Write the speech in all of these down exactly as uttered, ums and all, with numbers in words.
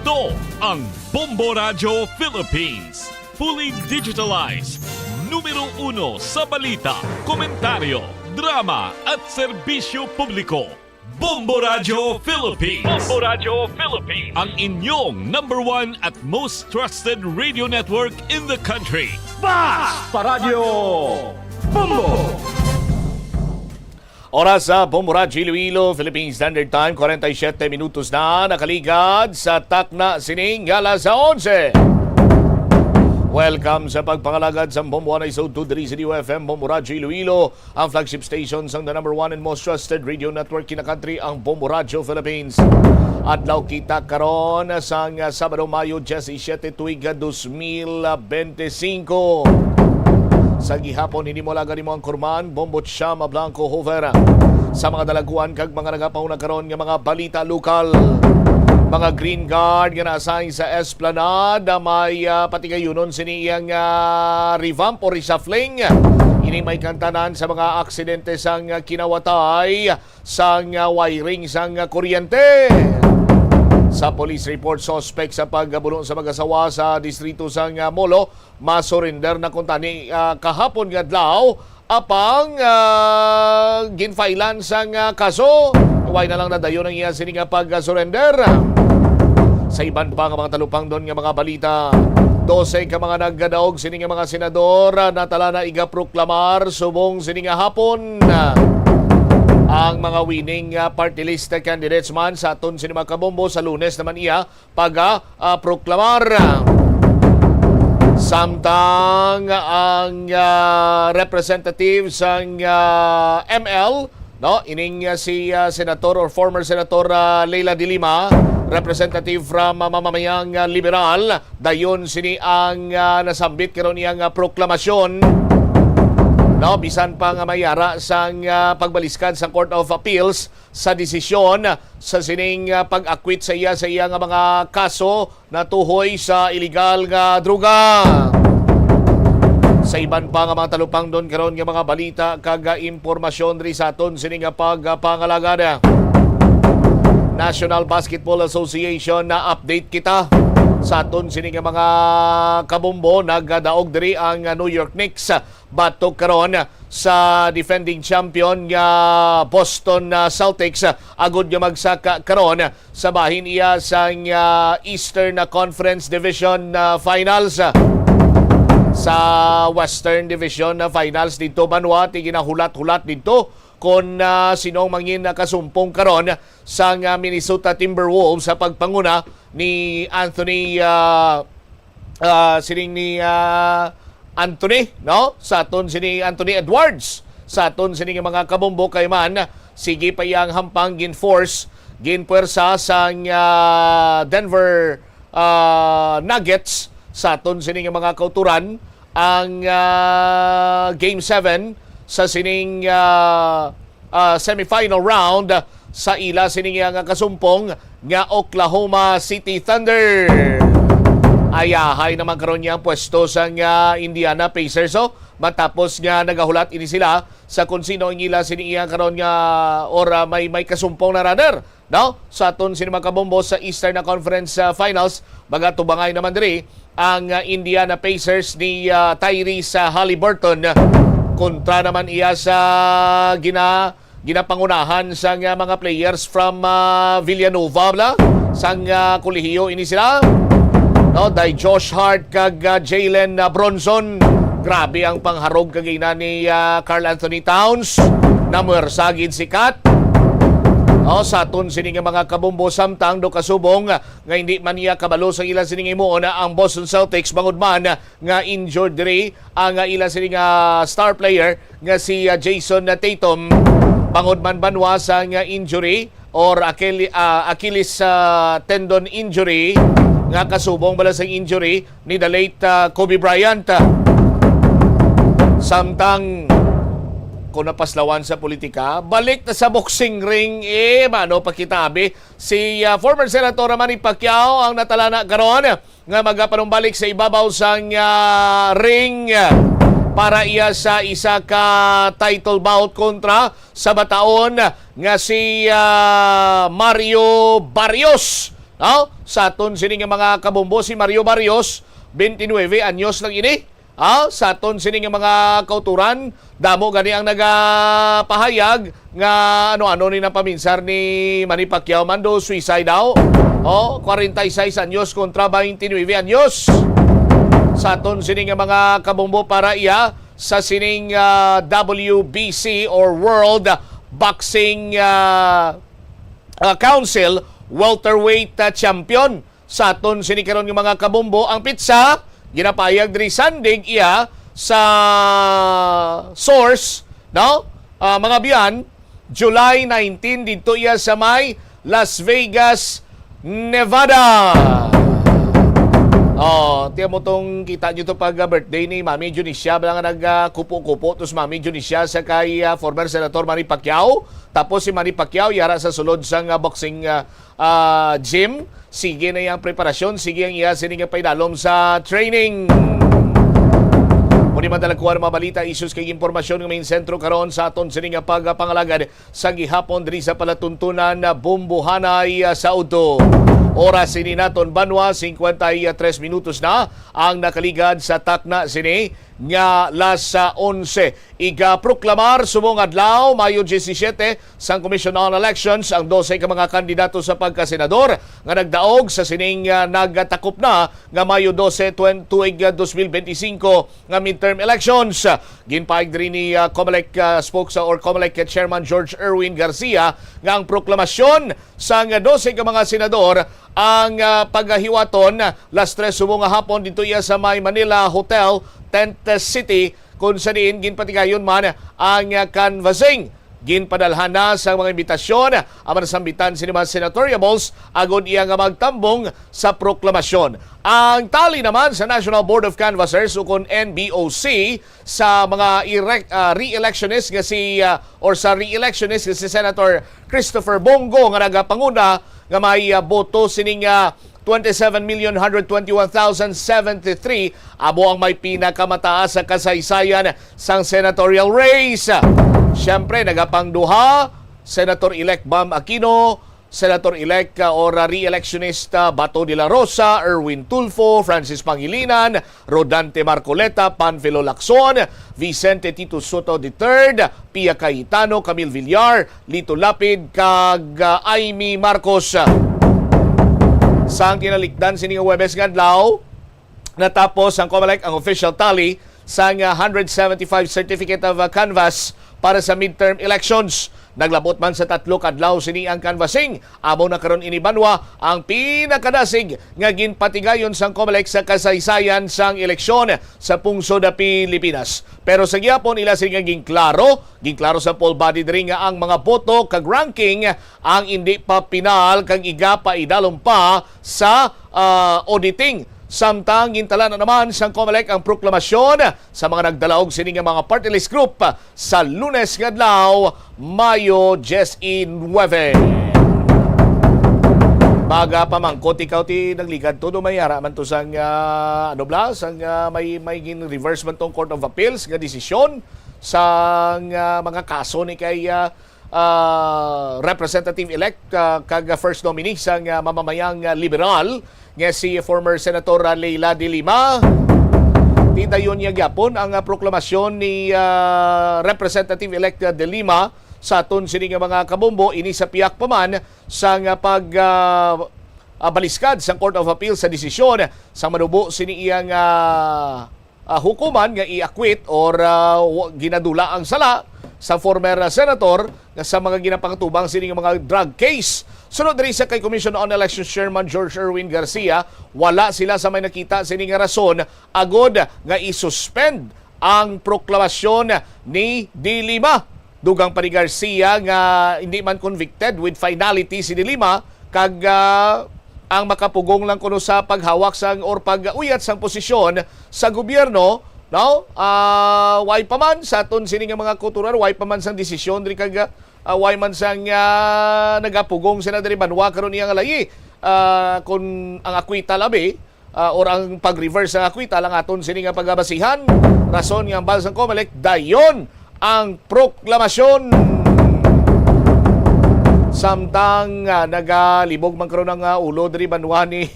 Ito ang Bombo Radyo Philippines. Fully digitalized. Numero uno sa balita, komentaryo, drama at serbisyo publiko. Bombo Radyo Philippines. Bombo Radyo Philippines. Ang inyong number one at most trusted radio network in the country. Basta Radyo Bombo! Oras sa Bombo Radyo Iloilo, Philippine Standard Time, forty-seven minutos na nakaligad sa takna sining alas onse. Welcome sa pagpangalagad sa Bombo one oh two three City U F M, Bombo Radyo Iloilo, ang flagship station sang the number one and most trusted radio network in the country, ang Bombo Radyo Philippines. Adlaw kita karon sang Sabado, Mayo disisiete, tuig dos mil bente singko. Sa gihapon, ini mo alaga nimo ang kurman, Bombo Chama Blanco Hover. Sa mga dalagkuan kag mga nagapauna karon nga mga balita lokal, mga Green Guard nga na-assign sa Esplanade, may, ah, patigayunon sini iyang, ah, revamp o reshuffling. Ini may kantanan sa mga aksidente sang kinawatay sang, ah, wiring sang, ah, kuryente. Sa police report, suspect sa pagbuno sa mag-asawa sa distrito sang, ah, Molo, masurrender na kuntani, ah, kahapon nga adlaw, apang, ah, ginfailan sang, ah, kaso. Way na lang nadayon ang iya sini nga pag-surrender. Sa iban pa nga mga talupangdon nga mga balita, dose ka mga nagadaog sini nga mga senador, ah, natala na igaproklamar subong sini nga hapon. Ang mga winning, ah, party list candidates man sa aton sini mga kabombo, sa Lunes naman iya pag, ah, ah, proklamar. Samtang ang, ah, representative sang, ah, M L, no, ining, ah, si, ah, Senator or former Senator, ah, Leila de Lima, representative from, ah, Mamamayang, ah, Liberal, dayon sini ang, ah, nasambit karon iyang, ah, proklamasyon, no, bisan pa nga may ara sang, ah, pagbaliskad sa Court of Appeals sa desisyon sa sining, ah, pag-akwit sa iya sa iya nga mga kaso natuhoy sa iligal nga droga. Sa iban pa nga mga talupangdon karon nga mga balita kag, ah, impormasyon diri sa aton sini nga pagpangalagad, National Basketball Association, na-update kita sa aton sini nga mga kabombo. Nagadaog diri ang, ah, New York Knicks batok karon sa defending champion nga Boston, ah, Celtics, ah, agud nga magsaka karon sa bahin iya sang, ah, Eastern, ah, Conference Division, ah, Finals. Sa Western Division, ah, Finals dito, banwa, ti ginahulat-hulat dito kon, ah, sino ang mangin nakasumpong karon sang, ah, Minnesota Timberwolves sa pagpanguna ni Anthony, ah, ah, sining ni, ah, Anthony, no? Sa aton sini Anthony Edwards, sa aton sini nga mga kabombo kay man, sige pa iyang hampang, ginforce, ginpuwersa sang, ah, Denver, ah, Nuggets, sa aton sini nga mga kauturan, ang, ah, Game seven sa sining, ah, ah, semifinal round sa ila sining nga kasumpong nga Oklahoma City Thunder. Ayahay naman karon niya ang pwesto sang, ah, Indiana Pacers, oh, matapos nga nagahulat ini sila sa kung sino ang ila sini iya karon nga, or, ah, may, may kasumpong na, rather, no? Sa aton sini mga kabombo sa Eastern na Conference, ah, Finals, magatubangay naman diri ang, ah, Indiana Pacers ni, ah, Tyrese, ah, Halliburton, kontra naman iya sa gina-, ginapangunahan sang, ah, mga players from, ah, Villanova, bala, sang, ah, kolehiyo ini sila. No, day Josh Hart kag, ah, Jalen, ah, Brunson. Grabe ang pangharog kagina ni, ah, Karl Anthony Towns. Namuwersa gid si Kat. Oh, sa aton sini nga mga kabombo, samtang do kasubong, ah, nga hindi man niya kabalo sa ila sining himuon, ah, ang Boston Celtics, bangod man, ah, nga injured diri ang, ah, ila sini nga star player nga si, ah, Jayson, ah, Tatum, bangod man banwa sa nga injury or Achille-, ah, Achilles, ah, tendon injury nga kasubong bala sa injury ni the late, ah, Kobe Bryant. Samtang kung napaslawan sa politika, balik na sa boxing ring, eh, mano pa kita, abi? Si, ah, former Senator Manny Pacquiao ang natalana karon nga magapanumbalik sa ibabaw sang, ah, ring para iya sa isa ka title bout kontra sa bataon nga si, ah, Mario Barrios. Aw, sa aton sini nga mga kabombo, si Mario Barrios, twenty-nine anyos lang ini. Aw, sa aton sini nga mga kauturan, damo gani ang nagapahayag nga ano-ano ni napaminsar ni Manny Pacquiao man do, suicide daw. Oh, forty-six anyos kontra twenty-nine anyos. Sa aton sini nga mga kabombo para iya sa sining, ah, W B C or World Boxing, ah, ah, Council welterweight, ah, champion. Sa aton sini karon nga mga kabombo, ang pitsa ginapahayag diri Sunday iya sa source, no? Ah, mga biyan, July nineteen, dito iya sa may Las Vegas, Nevada. Oh, tiyan mo tong kita nyo to pag, ah, birthday ni Mami Junisia. Bala nga nag, ah, kupo-kupo to si Mami Junisia sa kay, ah, former Senator Manny Pacquiao. Tapos si Manny Pacquiao yara sa sulod sang, ah, boxing, ah, ah, gym. Sige na iyang preparasyon, sige ang iya sini nga painalom sa training. Muni man talaga ang mga balita, issues kag impormasyon nga main sentro karon sa aton sini nga pagpangalagad sa gihapon diri sa palatuntunan na Bumbuhanay, ah, sa udto. Oras ini naton banwa, cincuenta y tres minutos na ang nakaligad sa takna sini nga las onse. Iga-proklamar subong adlaw, Mayo disisiete, sang Commission on Elections ang dose ka mga kandidato sa pagkasenador nga nagdaog sa sining, ah, nagatakop na nga Mayo dose, twen-, tuig, ah, dos mil benti singko nga midterm elections. Ginpahayag diri ni, ah, Comelec, ah, spokes or Comelec Chairman George Erwin Garcia nga ang proklamasyon sang dose ka mga senador ang, ah, pagahiwaton las tres subong nga hapon dito iya sa may Manila Hotel, Tent City, kung sa diin ginpatigayon man ang, ah, canvassing. Ginpadalhan na sa mga imbitasyon ang mga nasambitan sini mga senatoriables agod iya nga magtambong sa proklamasyon. Ang tali naman sa National Board of Canvassers ukon N B O C sa mga irek-, ah, re-electionist nga si, ah, or sa re-electionist nga si Senator Christopher Bong Go nga nagapanguna nga may, ah, boto sining, ah, twenty-seven million one hundred twenty-one thousand seventy-three, amo ang may pinakamataas sa kasaysayan sang senatorial race. Siyempre, nagapangduha, Senator-elect Bam Aquino, Senator-elect, uh, or, uh, re-electionist, uh, Bato de la Rosa, Erwin Tulfo, Francis Pangilinan, Rodante Marcoleta, Panfilo Lacson, Vicente Tito Sotto the third, Pia Cayetano, Camille Villar, Lito Lapid, kag, uh, Imee Marcos. Sang kinalikdan sini nga Huwebes nga adlaw, natapos sang Comelec ang official tally sang, uh, hundred seventy-five certificate of, uh, canvass para sa midterm elections. Naglabot man sa tatlo ka adlaw sini ang canvassing. Amo na karon ini banwa ang pinakadasig nga ginpatigayon sang Comelec sa kasaysayan sang eleksyon sa pungsod sa Pilipinas. Pero sa gihapon, ila sini nga ginklaro, ginklaro sa poll body diri nga ang mga boto kag ranking ang indi pa pinal kag igapaidalom pa sa, ah, auditing. Samtang gintala na naman sang Comelec ang proklamasyon sa mga nagdalaog sini nga mga party list group sa Lunes nga adlaw, Mayo diecinuebe. Magapamangkot ikaw ti nagligad to, do may ara man to sang, ah, ano bala, sang, ah, may, may gin-reverse man tong Court of Appeals nga desisyon sang, ah, mga kaso ni kay, ah, ah, representative-elect, ah, kag first nominee sang, ah, mamamayang, ah, liberal nga si former Senator, ah, Leila de Lima. Ti dayon niya gyapon ang, ah, proklamasyon ni, ah, Representative-elect, ah, de Lima sa aton sini nga mga kabombo, ini sa pihak pa man sang, ah, pag, ah, ah, baliskad sang Court of Appeal sa desisyon sa manubo sini iyang, ah, ah, hukuman nga i-acquit or, ah, wa-, ginadula ang sala sa former, ah, senator nga sa mga ginapangtubang sini nga mga drug case. Sunod diri sa kay Commission on Elections Chairman George Erwin Garcia, wala sila sa may nakita sini nga rason agod nga i-suspend ang proklamasyon ni De Lima. Dugang pa ni Garcia nga hindi man convicted with finality si De Lima, kag, ah, ang makapugong lang kuno sa paghawak sang or pag-uyat sang posisyon sa gobyerno, no? Ah, way pa man sa aton sini nga mga kauturan, way pa man sang desisyon diri kag, ah, way man sang, ah, nagapugong sina diri banwa karon iya nga layi. Ah, kun ang akwita labi, ah, or ang pag-reverse sang akwita lang aton sini nga pagabasihan, rason nga ang bal sang Comelec dayon ang proklamasyon. Sa Samtang, ah, nagalibog man karon ang, ah, ulo diri banwa ni,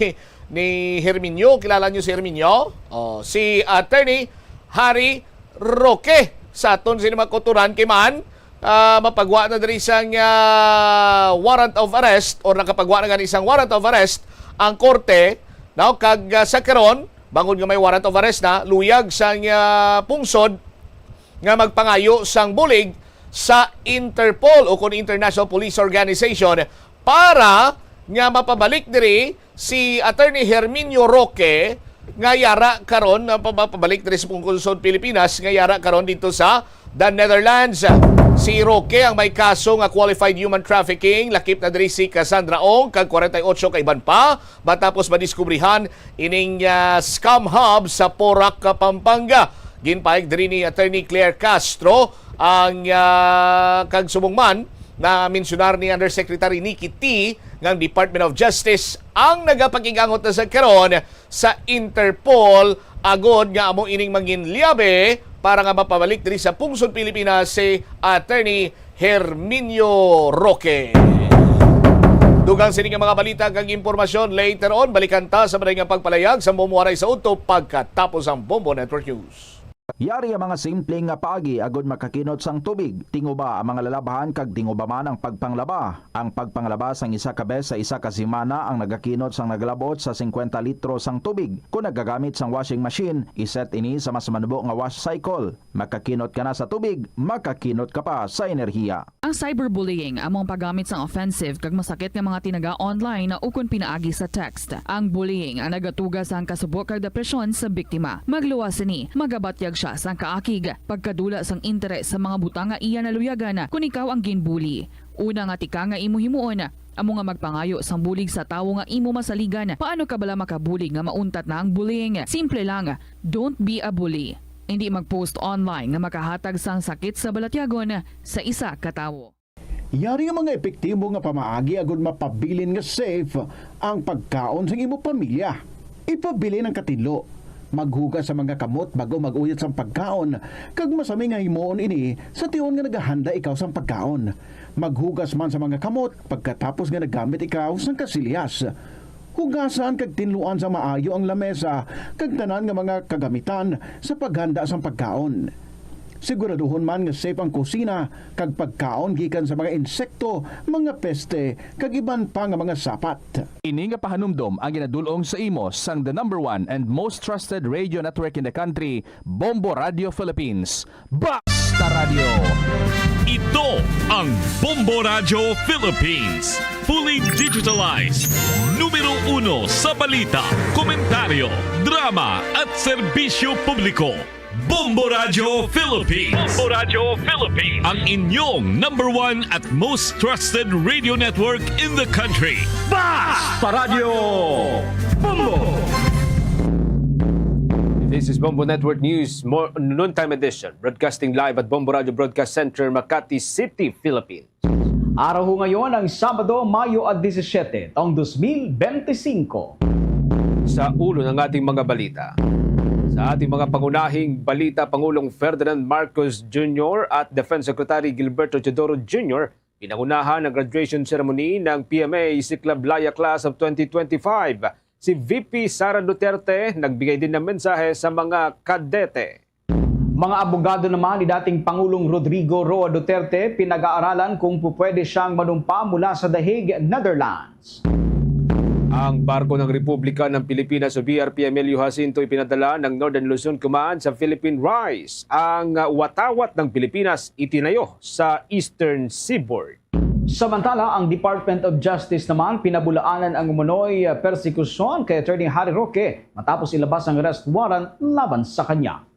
ni Herminio. Kilala niyo si Herminio? Oh, si Attorney Harry Roque sa aton sini mga kauturan kay man, ah, mapagwa na diri sang, ah, warrant of arrest or nakapagwa na gani sang warrant of arrest ang korte, no? Kag, ah, sa karon, bangod nga may warrant of arrest na, luyag sang, ah, pungsod nga magpangayo sang bulig sa Interpol o kon International Police Organization para nga mapabalik diri si Attorney Herminio Roque nga yara karon, na pa-, mapabalik diri sa pungsod Pilipinas, nga yara karon dito sa the Netherlands. Si Roque ang may kaso nga qualified human trafficking, lakip na diri si Cassandra Ong kag kwarenta y ocho ka iban pa, matapos madiskubrihan ining, ah, scam hub sa Porac, Pampanga. Ginpahayag diri ni Attorney Claire Castro ang, ah, kag subong man na mensyonar ni Undersecretary Nikki T nga ang Department of Justice ang nagapakig-angot na sa karon sa Interpol agod nga amo ining manginliabe para nga mapabalik diri sa pungsod Pilipinas si Attorney Herminio Roque. Dugang sini nga mga balita kag impormasyon later on, balikan ta sa balay nga pagpalayag sa Bombo Aray sa Udto pagkatapos ang Bombo Network News. Yari ang mga simple nga paagi agud makakinot sang tubig. Tinguba ang mga lalabhan kag tinguba man ang pagpanglaba. Ang pagpanglaba sang isa ka bes sa isa ka semana ang nagakinot sang nagalabot sa singkwenta litro sang tubig. Kon nagagamit sang washing machine, iset ini sa mas manubo nga wash cycle. Makakinot ka na sa tubig, makakinot ka pa sa enerhiya. Ang cyberbullying amo ang paggamit sang offensive kag masakit nga mga tinaga online ukon pinaagi sa text. Ang bullying ang nagatuga sang kasubo kag depresyon sa biktima. Magluwas sini, magabatyag sia sang kaakig, pagkadula sang interes sa mga butang nga iya naluyagan kon ikaw ang ginbully. Una nga tika nga imo himuon, amo nga magpangayo sang bulig sa tawo nga imo masaligan. Paano ka bala makabulig nga mauntat na ang bullying? Simple lang, don't be a bully. Indi mag-post online nga makahatag sang sakit sa balatyagon sa isa ka tawo. Yari ang mga epektibo nga pamaagi agud mapabilin nga safe ang pagkaon sang imo pamilya. Ipabilin ang katinlo. Maghugas sa mga kamot bago mag-uyat sang pagkaon, kag masami nga himuon ini sa tion nga nagahanda ikaw sang pagkaon. Maghugas man sa mga kamot pagkatapos nga naggamit ikaw sang kasilyas. Hugasan kag tinluan sa maayo ang lamesa kag tanan nga mga kagamitan sa paghanda sang pagkaon. Siguraduhon man nga safe ang kusina kag pagkaon gikan sa mga insekto, mga peste, kag iban pa nga mga sapat. Ini nga pahanumdom ang ginadul-ong sa imo sang the number one and most trusted radio network in the country, Bombo Radio Philippines. Basta Radio. Ito ang Bombo Radio Philippines. Fully digitalized. Numero uno sa balita, komentaryo, drama, at serbisyo publiko. Bombo Radio Philippines. Bombo Radio Philippines. Ang inyong number one at most trusted radio network in the country. Basta Radio Bombo! This is Bombo Network News, mo-, noontime edition. Broadcasting live at Bombo Radio Broadcast Center, Makati City, Philippines. Araw ho ngayon ang Sabado, Mayo at disisyete, taong dos mil bente singko. Sa ulo ng ating mga balita. Sa ating mga pangunahing balita, Pangulong Ferdinand Marcos Junior at Defense Secretary Gilberto Teodoro Junior pinagunahan ang graduation ceremony ng P M A Siklablaya Class of twenty twenty-five. Si V P Sara Duterte nagbigay din ng mensahe sa mga kadete. Mga abogado naman ni dating Pangulong Rodrigo Roa Duterte pinag-aaralan kung pupwede siyang manumpa mula sa The Hague, Netherlands. Ang barko ng Republika ng Pilipinas o B R P Emilio Jacinto ipinadala ng Northern Luzon Command sa Philippine Rise, ang watawat ng Pilipinas itinayo sa Eastern Seaboard. Samantala, ang Department of Justice naman pinabulaanan ang umunoy, ah, persekusyon kay Attorney Harry Roque matapos ilabas ang arrest warrant laban sa kanya.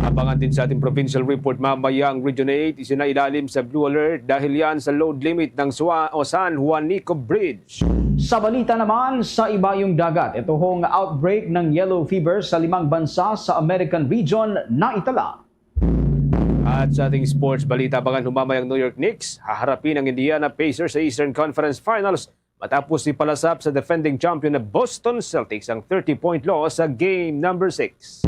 Abangan din sa ating provincial report mamaya ang Region eight, isinailalim sa blue alert dahil yan sa load limit ng Sua-, o San Juanico Bridge. Sa balita naman, sa ibayong dagat, ito hong outbreak ng yellow fever sa limang bansa sa American region naitala. At sa ating sports balita, abangan humamay ang New York Knicks, haharapin ang Indiana Pacers sa Eastern Conference Finals matapos ipalasap sa defending champion na Boston Celtics ang thirty-point loss sa game number six.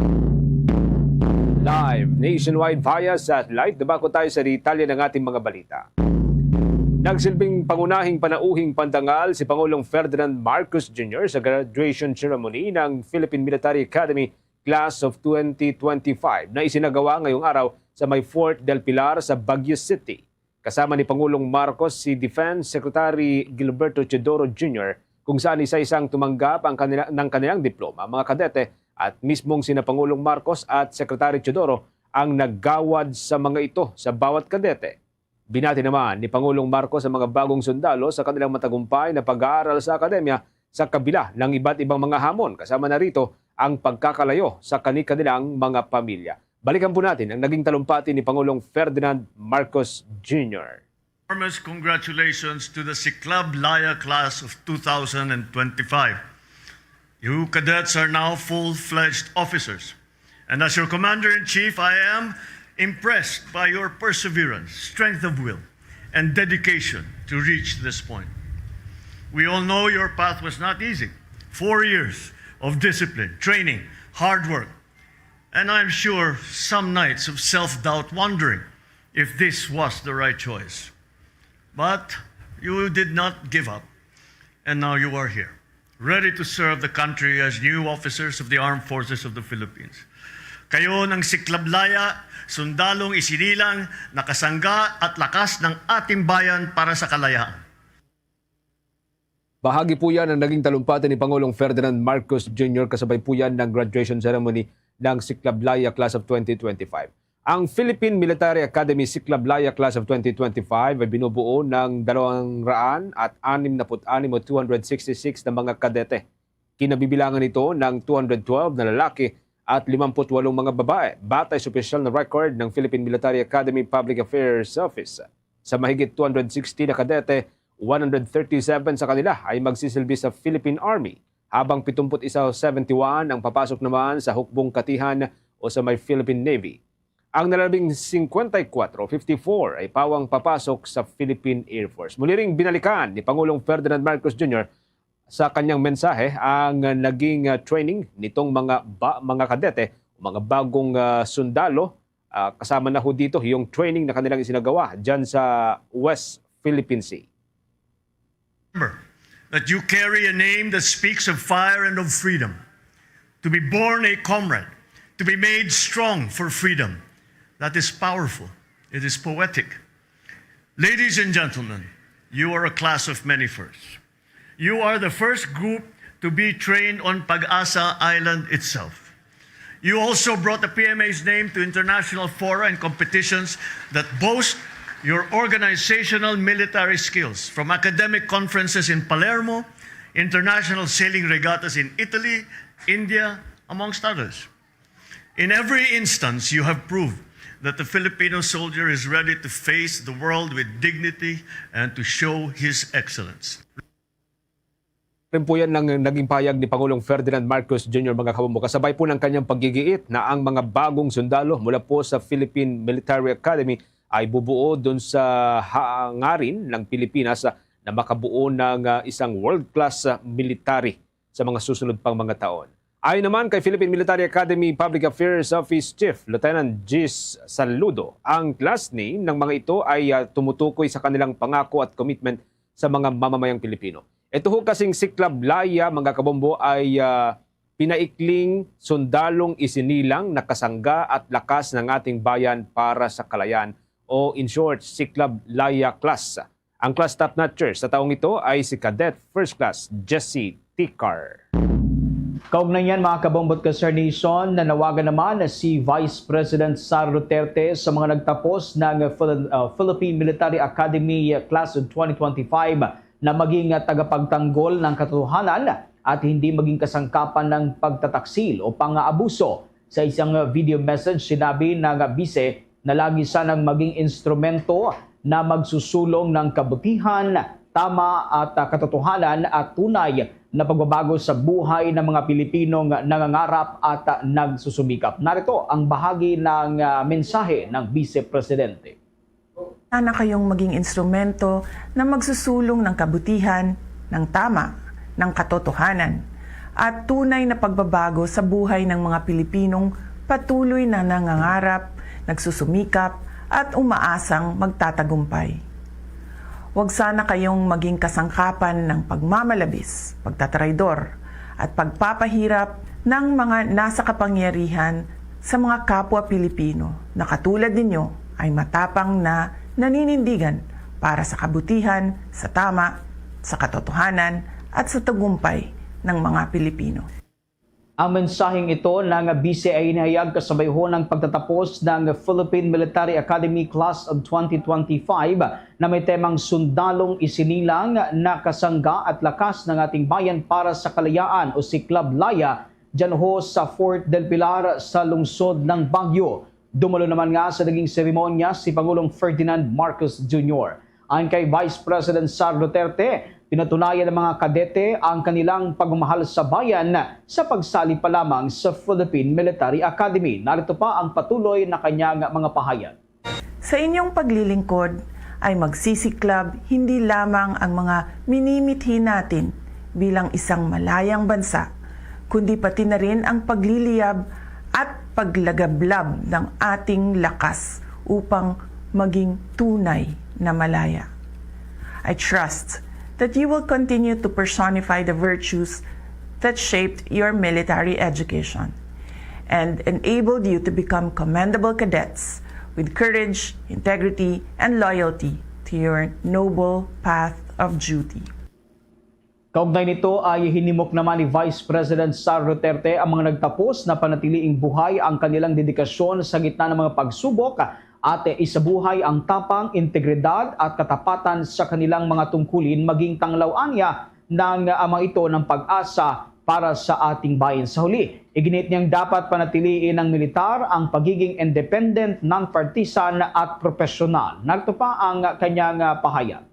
Live nationwide via satellite, dumako tayo sa detalye ng ating mga balita. Nagsilbing pangunahing panauhing pandangal si Pangulong Ferdinand Marcos Junior sa graduation ceremony ng Philippine Military Academy Class of twenty twenty-five na isinagawa ngayong araw sa may Fort del Pilar sa Baguio City. Kasama ni Pangulong Marcos si Defense Secretary Gilberto Teodoro Junior, kung saan isa-isang tumanggap ang kanila, ng kanilang diploma ang mga kadete, at mismong sina Pangulong Marcos at Secretary Teodoro ang naggawad sa mga ito sa bawat kadete. Binati naman ni Pangulong Marcos ang mga bagong sundalo sa kanilang matagumpay na pag-aaral sa akademya sa kabila ng iba't ibang mga hamon, kasama na rito ang pagkakalayo sa kani-kanilang mga pamilya. Balikan po natin ang naging talumpati ni Pangulong Ferdinand Marcos Junior. Enormous congratulations to the Siklab Laya class of two thousand twenty-five. You cadets are now full-fledged officers. And as your commander-in-chief, I am impressed by your perseverance, strength of will, and dedication to reach this point. We all know your path was not easy. Four years of discipline, training, hard work, and I'm sure some nights of self-doubt, wondering if this was the right choice. But you did not give up, and now you are here, ready to serve the country as new officers of the Armed Forces of the Philippines. Kayo ng Siklab Laya, sundalong isinilang, nakasangga at lakas ng ating bayan para sa kalayaan. Bahagi po yan ang naging talumpati ni Pangulong Ferdinand Marcos Junior, kasabay po yan ng graduation ceremony ng Siklab Laya Class of twenty twenty-five. Ang Philippine Military Academy Siklab Laya Class of twenty twenty-five ay binubuo ng dalawang raan at anim na put anim o two hundred sixty-six na mga kadete. Kinabibilangan nito ng two hundred twelve na lalaki at limampu't walong mga babae, batay sa opisyal na record ng Philippine Military Academy Public Affairs Office. Sa mahigit two hundred sixty na kadete, one hundred thirty-seven sa kanila ay magsisilbi sa Philippine Army, habang pitumpu't isa o seventy-one ang papasok naman sa hukbong katihan o sa may Philippine Navy. Ang nalabing singkwenta y kuwatro, fifty-four, ay pawang papasok sa Philippine Air Force. Muli ring binalikan ni Pangulong Ferdinand Marcos Junior sa kanyang mensahe ang naging, ah, training nitong mga ba-, mga kadete o mga bagong, ah, sundalo. Ah, kasama na ho dito yung training na kanilang isinagawa dyan sa West Philippine Sea. Remember that you carry a name that speaks of fire and of freedom. To be born a comrade, to be made strong for freedom, that is powerful. It is poetic. Ladies and gentlemen, you are a class of many firsts. You are the first group to be trained on Pag-asa Island itself. You also brought the P M A's name to international fora and competitions that boast your organizational military skills, from academic conferences in Palermo, international sailing regattas in Italy, India, amongst others. In every instance, you have proved that the Filipino soldier is ready to face the world with dignity and to show his excellence. Rin po yan ang naging pahayag ni Pangulong Ferdinand Marcos Junior, mga kabombo, kasabay po ng kanyang paggigiit na ang mga bagong sundalo mula po sa Philippine Military Academy ay bubuo dun sa hangarin ng Pilipinas, ah, na makabuo ng, ah, isang world-class, ah, military sa mga susunod pang mga taon. Ayon naman kay Philippine Military Academy Public Affairs Office Chief Lieutenant Gis Saludo, ang class name ng mga ito ay, ah, tumutukoy sa kanilang pangako at commitment sa mga mamamayang Pilipino. Ito ho kasing Siklab Laya, mga kabombo, ay, ah, pinaikling sundalong isinilang, nakasangga at lakas ng ating bayan para sa kalayaan, o in short, Siklab Laya class. Ang class top notcher sa taong ito ay si Cadet First Class Jesse Ticar. Kaugnay niyan, mga kabombo at ka-Star Nation, nanawagan naman si Vice President Sara Duterte sa mga nagtapos ng Phil-, uh, Philippine Military Academy Class of twenty twenty-five na maging, uh, tagapagtanggol ng katotohanan at hindi maging kasangkapan ng pagtataksil o pang-aabuso. Sa isang, uh, video message, sinabi ng, uh, Vice na lagi sanang maging instrumento na magsusulong ng kabutihan, tama at, ah, katotohanan at tunay na pagbabago sa buhay ng mga Pilipinong nangangarap at, ah, nagsusumikap. Narito ang bahagi ng, ah, mensahe ng Vice Presidente. Sana kayong maging instrumento na magsusulong ng kabutihan, ng tama, ng katotohanan, at tunay na pagbabago sa buhay ng mga Pilipinong patuloy na nangangarap, nagsusumikap, at umaasang magtatagumpay. Huwag sana kayong maging kasangkapan ng pagmamalabis, pagtatraidor, at pagpapahirap ng mga nasa kapangyarihan sa mga kapwa Pilipino na katulad ninyo ay matapang na naninindigan para sa kabutihan, sa tama, sa katotohanan, at sa tagumpay ng mga Pilipino. Ang mensaheng ito ng B C A inihayag kasabay ho ng pagtatapos ng Philippine Military Academy Class of twenty twenty-five na may temang Sundalong Isinilang, Nakasangga at Lakas ng Ating Bayan para sa Kalayaan o Siklab Laya dyan ho sa Fort del Pilar sa lungsod ng Baguio. Dumalo naman nga sa naging seremonya si Pangulong Ferdinand Marcos Junior. Ayon kay Vice President Sara Duterte, pinatunayan ng mga kadete ang kanilang pagmamahal sa bayan sa pagsali pa lamang sa Philippine Military Academy. Narito pa ang patuloy na kanyang mga pahayag. Sa inyong paglilingkod ay magsisiklab hindi lamang ang mga minimithi natin bilang isang malayang bansa, kundi pati na rin ang pagliliyab at paglagablab ng ating lakas upang maging tunay na malaya. I trust that you will continue to personify the virtues that shaped your military education and enabled you to become commendable cadets with courage, integrity, and loyalty to your noble path of duty. Kaugnay nito ay hinimok naman ni Vice President Sara Duterte ang mga nagtapos na panatiliing buhay ang kanilang dedikasyon sa gitna ng mga pagsubok at isabuhay ang tapang, integridad at katapatan sa kanilang mga tungkulin, maging tanglaw anya ng, ah, mga ito ng pag-asa para sa ating bayan. Sa huli, iginit niyang dapat panatiliin ng militar ang pagiging independent, non-partisan at professional. Narito pa ang kanyang, ah, pahayag.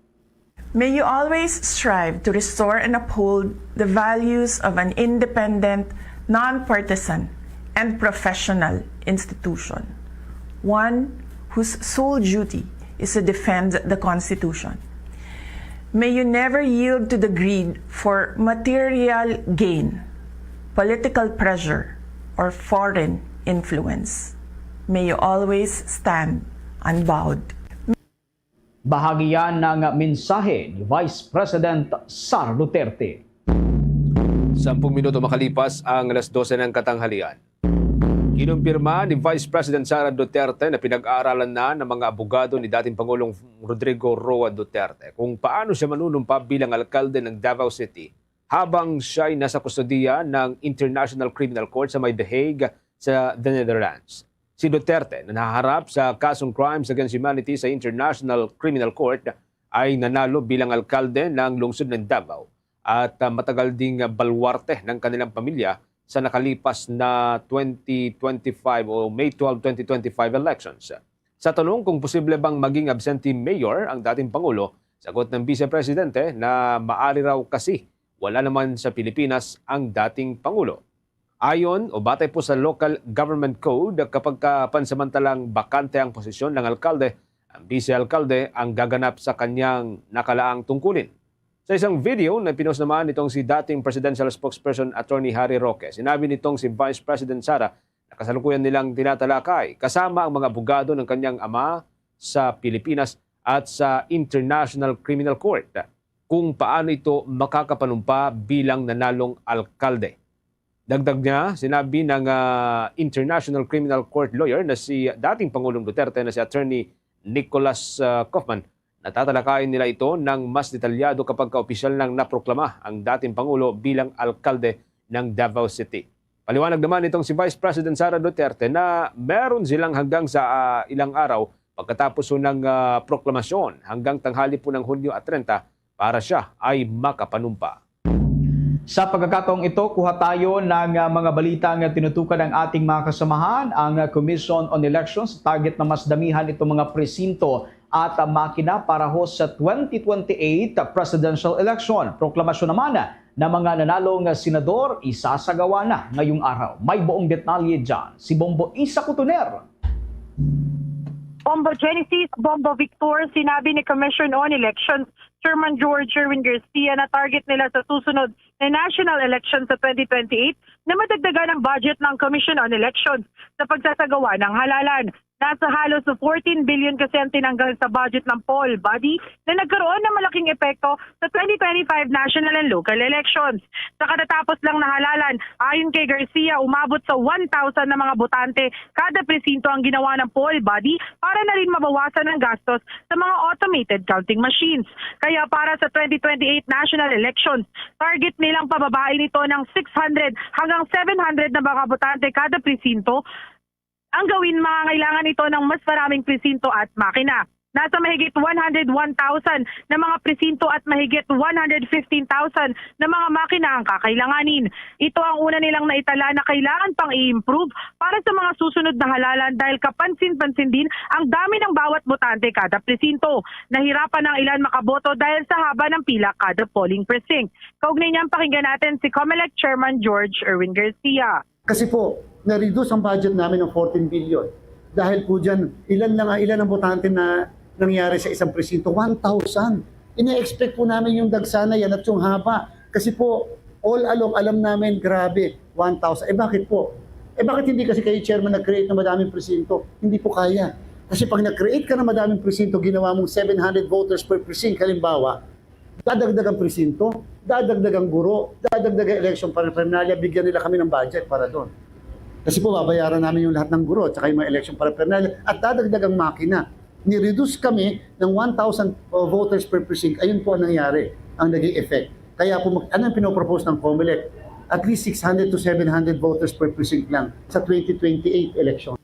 May you always strive to restore and uphold the values of an independent, non-partisan, and professional institution, one whose sole duty is to defend the Constitution. May you never yield to the greed for material gain, political pressure, or foreign influence. May you always stand unbowed. Bahagi yan ng mensahe ni Vice President Sara Duterte. Sampung minuto makalipas ang alas dose ng katanghalian. Kinumpirma ni Vice President Sara Duterte na pinag-aaralan na ng mga abogado ni dating Pangulong Rodrigo Roa Duterte kung paano siya manunumpa bilang alkalde ng Davao City habang siya'y nasa kustodiya ng International Criminal Court sa may The Hague sa The Netherlands. Si Duterte na nahaharap sa kasong Crimes Against Humanity sa International Criminal Court ay nanalo bilang alkalde ng lungsod ng Davao at, ah, matagal ding, ah, baluarte ng kanilang pamilya sa nakalipas na twenty twenty-five o May twelve, twenty twenty-five elections. Sa tanong kung posible bang maging absentee mayor ang dating Pangulo, sagot ng Vice Presidente na maari raw kasi wala naman sa Pilipinas ang dating Pangulo. Ayon o batay po sa Local Government Code, kapag ka pansamantalang bakante ang posisyon ng alkalde, ang vice-alkalde ang gaganap sa kanyang nakalaang tungkulin. Sa isang video na pinost naman nitong si dating Presidential Spokesperson Attorney Harry Roque, sinabi nitong si Vice President Sara na kasalukuyan nilang tinatalakay kasama ang mga abogado ng kanyang ama sa Pilipinas at sa International Criminal Court kung paano ito makakapanumpa bilang nanalong alkalde. Dagdag niya, sinabi ng, ah, International Criminal Court lawyer na si dating Pangulong Duterte na si Attorney Nicholas, ah, Kaufman, na tatalakayin nila ito ng mas detalyado kapag kaopisyal nang naproklama ang dating Pangulo bilang alkalde ng Davao City. Paliwanag naman nitong si Vice President Sara Duterte na meron silang hanggang sa, ah, ilang araw pagkatapos ng, ah, proklamasyon hanggang tanghali po ng Hunyo at treinta para siya ay makapanumpa. Sa pagkakataong ito, kuha tayo ng, ah, mga balita nga tinutukan ng ating mga kasamahan, ang, ah, Commission on Elections. Target na mas damihan itong mga presinto at, ah, makina para ho sa twenty twenty-eight presidential election. Proklamasyon naman na mga nanalong senador isasagawa na ngayong araw. May buong detalye dyan si Bombo Isa Kutuner. Bombo Genesis, Bombo Victor, sinabi ni Commission on Elections Chairman George Erwin Garcia na target nila sa susunod na national election sa twenty twenty-eight na madagdagan ang budget ng Commission on Elections sa pagsasagawa ng halalan. Nasa halos fourteen billion kasi ang tinanggal sa budget ng poll body na nagkaroon ng malaking epekto sa twenty twenty-five national and local elections. Sa katatapos lang na halalan, ayon kay Garcia, umabot sa one thousand na mga botante kada presinto ang ginawa ng poll body para na rin mabawasan ang gastos sa mga automated counting machines. Kaya para sa twenty twenty-eight national elections, target nilang pababain ito ng six hundred hanggang seven hundred na mga botante kada presinto. Ang gawin, mangangailangan ito ng mas maraming presinto at makina. Nasa mahigit one hundred one thousand na mga presinto at mahigit one hundred fifteen thousand na mga makina ang kakailanganin. Ito ang una nilang naitala na kailangan pang i-improve para sa mga susunod na halalan dahil kapansin-pansin din ang dami ng bawat botante kada presinto. Nahirapan ang ilan makaboto dahil sa haba ng pila kada polling precinct. Kaugnay niyan, pakinggan natin si Comelec Chairman George Erwin Garcia. Kasi po, na-reduce ang budget namin ng fourteen billion. Dahil po dyan, ilan lang, ilan ang botante na nangyari sa isang presinto? One thousand. Ina-expect po namin yung dagsa na yan at yung haba. Kasi po, all along, alam namin, grabe, one thousand. Eh, bakit po? Eh, bakit hindi kasi kayo, Chairman, nag-create ng madaming presinto? Hindi po kaya. Kasi pag nag-create ka ng madaming presinto, ginawa mong seven hundred voters per precinct, halimbawa, dadagdag ang presinto, dadagdag ang guro, dadagdag ang election paraphernalia, bigyan nila kami ng budget para doon. Kasi po, babayaran namin yung lahat ng guro at saka yung mga election paraphernalia at dadagdag ang makina. Ni-reduce kami ng one thousand, uh, voters per precinct. Ayun po ang nangyari, ang naging effect. Kaya po, mag-, ano ang pinopropose ng Comelec? At least six hundred to seven hundred voters per precinct lang sa twenty twenty-eight election.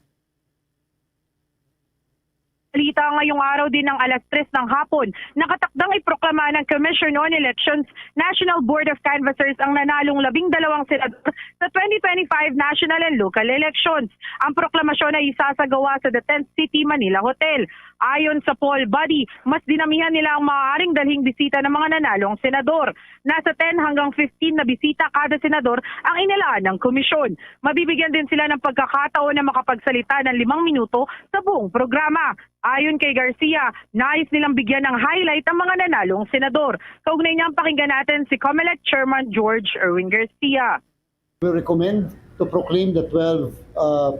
Balita ngayong araw din ng alas tres ng hapon, nakatakdang iproklama ng Commission on Elections National Board of Canvassers ang nanalong labing dalawang senador sa twenty twenty-five national and local elections. Ang proklamasyon ay isasagawa sa The Tent City Manila Hotel. Ayon sa poll body, mas dinamihan nila ang maaaring dalhing bisita ng mga nanalong senador. Nasa ten hanggang fifteen na bisita kada senador ang inilaan ng komisyon. Mabibigyan din sila ng pagkakataon na makapagsalita ng limang minuto sa buong programa. Ayon kay Garcia, nais nilang bigyan ng highlight ang mga nanalong senador. Kaugnay niyan, pakinggan natin si Comelec Chairman George Erwin Garcia. We recommend to proclaim the twelve, uh,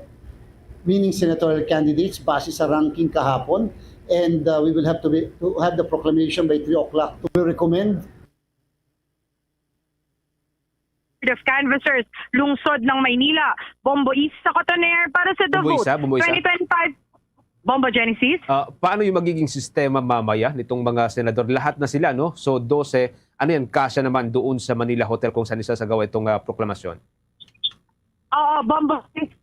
winning senatorial candidates base sa ranking kahapon, and, uh, we will have to be, to have the proclamation by three o'clock. We recommend of Canvassers, Lungsod ng Maynila, Bombo Isa Cotoner para sa The Bombo Vote Isa, Bombo Isa. twenty twenty-five. Bombo Genesis? Ah, paano yung magiging sistema mamaya nitong mga senador? Lahat na sila, no? So, dose, ano yan, kasya naman doon sa Manila Hotel kung saan isasagawa itong, ah, proklamasyon? Oo, Bombo Genesis.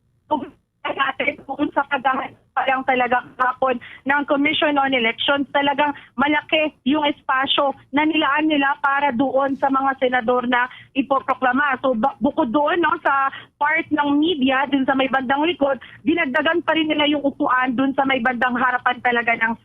Natin kung sa paghahanap pa lang talaga kahapon ng Commission on Elections, talagang malaki yung espasyo na nilaan nila para doon sa mga senador na ipoproklama. So, ba-, bukod doon, no, sa part ng media, dun sa may bandang likod, dinagdagan pa rin nila yung upuan dun sa may bandang harapan talaga ng...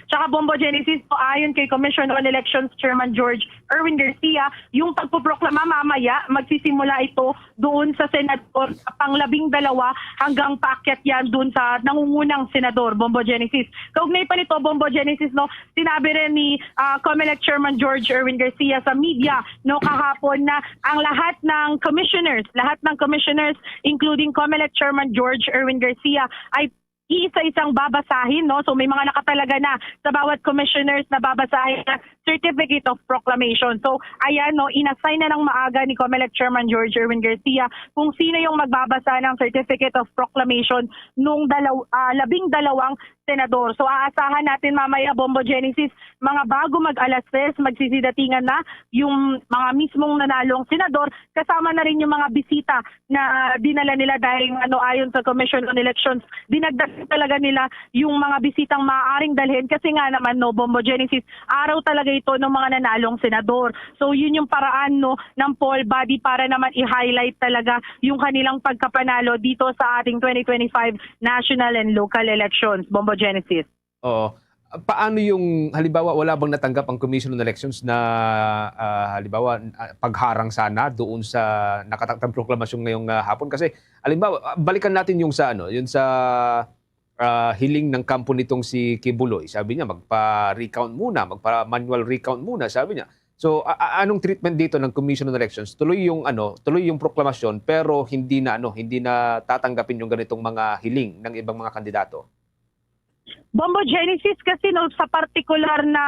Tsaka, Bombo Genesis, po, ayon kay Commission on Elections Chairman George Erwin Garcia, yung pagpoproklama mamaya, magsisimula ito doon sa senador sa panglabing dalawa hanggang paakyat yan doon sa nangungunang senador, Bombo Genesis. Kaugnay pa nito, Bombo Genesis, no, sinabi rin ni, ah, Comelec Chairman George Erwin Garcia sa media, no, kahapon na ang lahat ng commissioners, lahat ng commissioners, including Comelec Chairman George Erwin Garcia, ay isa-isang babasahin, no? So, may mga nakatalaga na sa bawat commissioners na babasahin na certificate of proclamation. So, ayan, no, inassign na ng maaga ni Comelec Chairman George Erwin Garcia kung sino yung magbabasa ng certificate of proclamation nung dalaw-, ah, labing dalawang senador. So, aasahan natin mamaya, Bombo Genesis, mga bago mag alas tres, magsisidatingan na yung mga mismong nanalong senador, kasama na rin yung mga bisita na dinala nila dahil, ano, ayon sa Commission on Elections, dinagdag talaga nila yung mga bisitang maaaring dalhin kasi nga naman, no, Bombo Genesis, araw talaga ito ng mga nanalong senador. So, yun yung paraan, no, ng poll body para naman i-highlight talaga yung kanilang pagkapanalo dito sa ating twenty twenty-five national and local elections. Bombo Genesis. Oo. Paano yung, halimbawa, wala bang natanggap ang Commission on Elections na, ah, halimbawa, ah, pagharang sana doon sa nakatakdang proklamasyon ngayong, ah, hapon? Kasi, halimbawa, ah, balikan natin yung sa, ano, yung sa, ah, hiling ng kampo nitong si Quiboloy. Sabi niya, magpa-recount muna, magpa-manual recount muna, sabi niya. So, a-, a-, anong treatment dito ng Commission on Elections? Tuloy yung, ano, tuloy yung proklamasyon, pero hindi na, ano, hindi na tatanggapin yung ganitong mga hiling ng ibang mga kandidato? Bombo Genesis, kasi, no, sa partikular na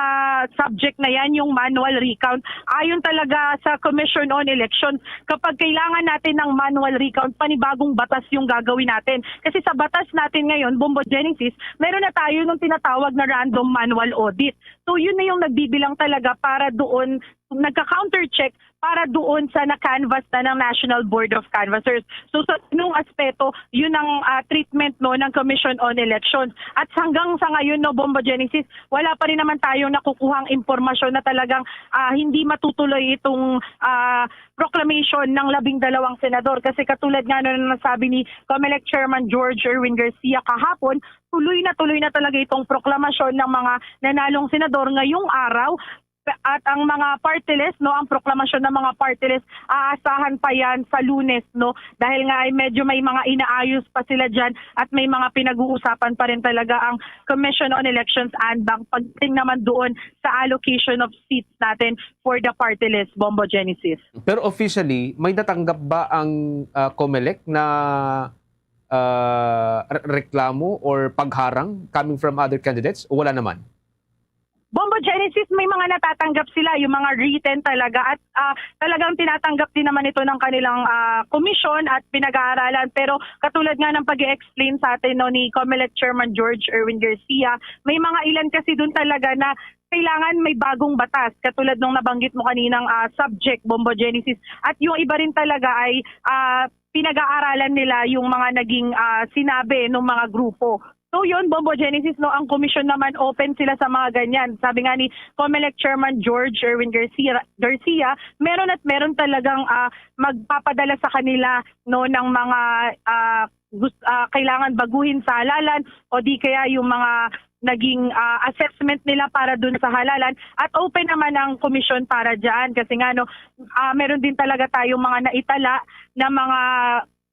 subject na yan, yung manual recount, ayon talaga sa Commission on Elections, kapag kailangan natin ng manual recount, panibagong batas yung gagawin natin. Kasi sa batas natin ngayon, Bombo Genesis, meron na tayo nung tinatawag na random manual audit. So, yun na yung nagbibilang talaga para doon, nagka-countercheck para doon sa na-canvass na ng National Board of Canvassers. So, sa nung aspeto, yun ang, ah, treatment, no, ng Commission on Elections. At hanggang sa ngayon, no, Bombo Genesis, wala pa rin naman tayong nakukuhang impormasyon na talagang, ah, hindi matutuloy itong, ah, proclamation ng labing dalawang senador. Kasi katulad nga, no, na nasabi ni Comelec Chairman George Erwin Garcia kahapon, tuloy na tuloy na talaga itong proklamasyon ng mga nanalong senador ngayong araw. At ang mga party list, no, ang proklamasyon ng mga party list, aasahan pa yan sa Lunes, no, dahil nga ay medyo may mga inaayos pa sila dyan at may mga pinag-uusapan pa rin talaga ang Commission on Elections and Bank pagdating naman doon sa allocation of seats natin for the party list, Bombo Genesis. Pero officially, may natanggap ba ang ah, Comelec na ah, re- reklamo or pagharang coming from other candidates? O wala naman? Bombo Genesis, may mga natatanggap sila, yung mga written talaga, at ah, talagang tinatanggap din naman ito ng kanilang ah, komisyon at pinag-aaralan. Pero katulad nga ng pag-explain sa atin, no, ni Comelec Chairman George Erwin Garcia, may mga ilan kasi doon talaga na kailangan may bagong batas, katulad nung nabanggit mo kaninang ah, subject, Bombo Genesis. At yung iba rin talaga ay ah, pinag-aaralan nila yung mga naging ah, sinabi ng mga grupo. So yun, Bombo Genesis, no, ang komisyon naman, open sila sa mga ganyan. Sabi nga ni Comelec Chairman George Erwin Garcia, Garcia, meron at meron talagang ah, magpapadala sa kanila, no, ng mga ah, gus- ah, kailangan baguhin sa halalan o di kaya yung mga naging ah, assessment nila para dun sa halalan, at open naman ang komisyon para diyan kasi nga, no, ah, meron din talaga tayong mga naitala na mga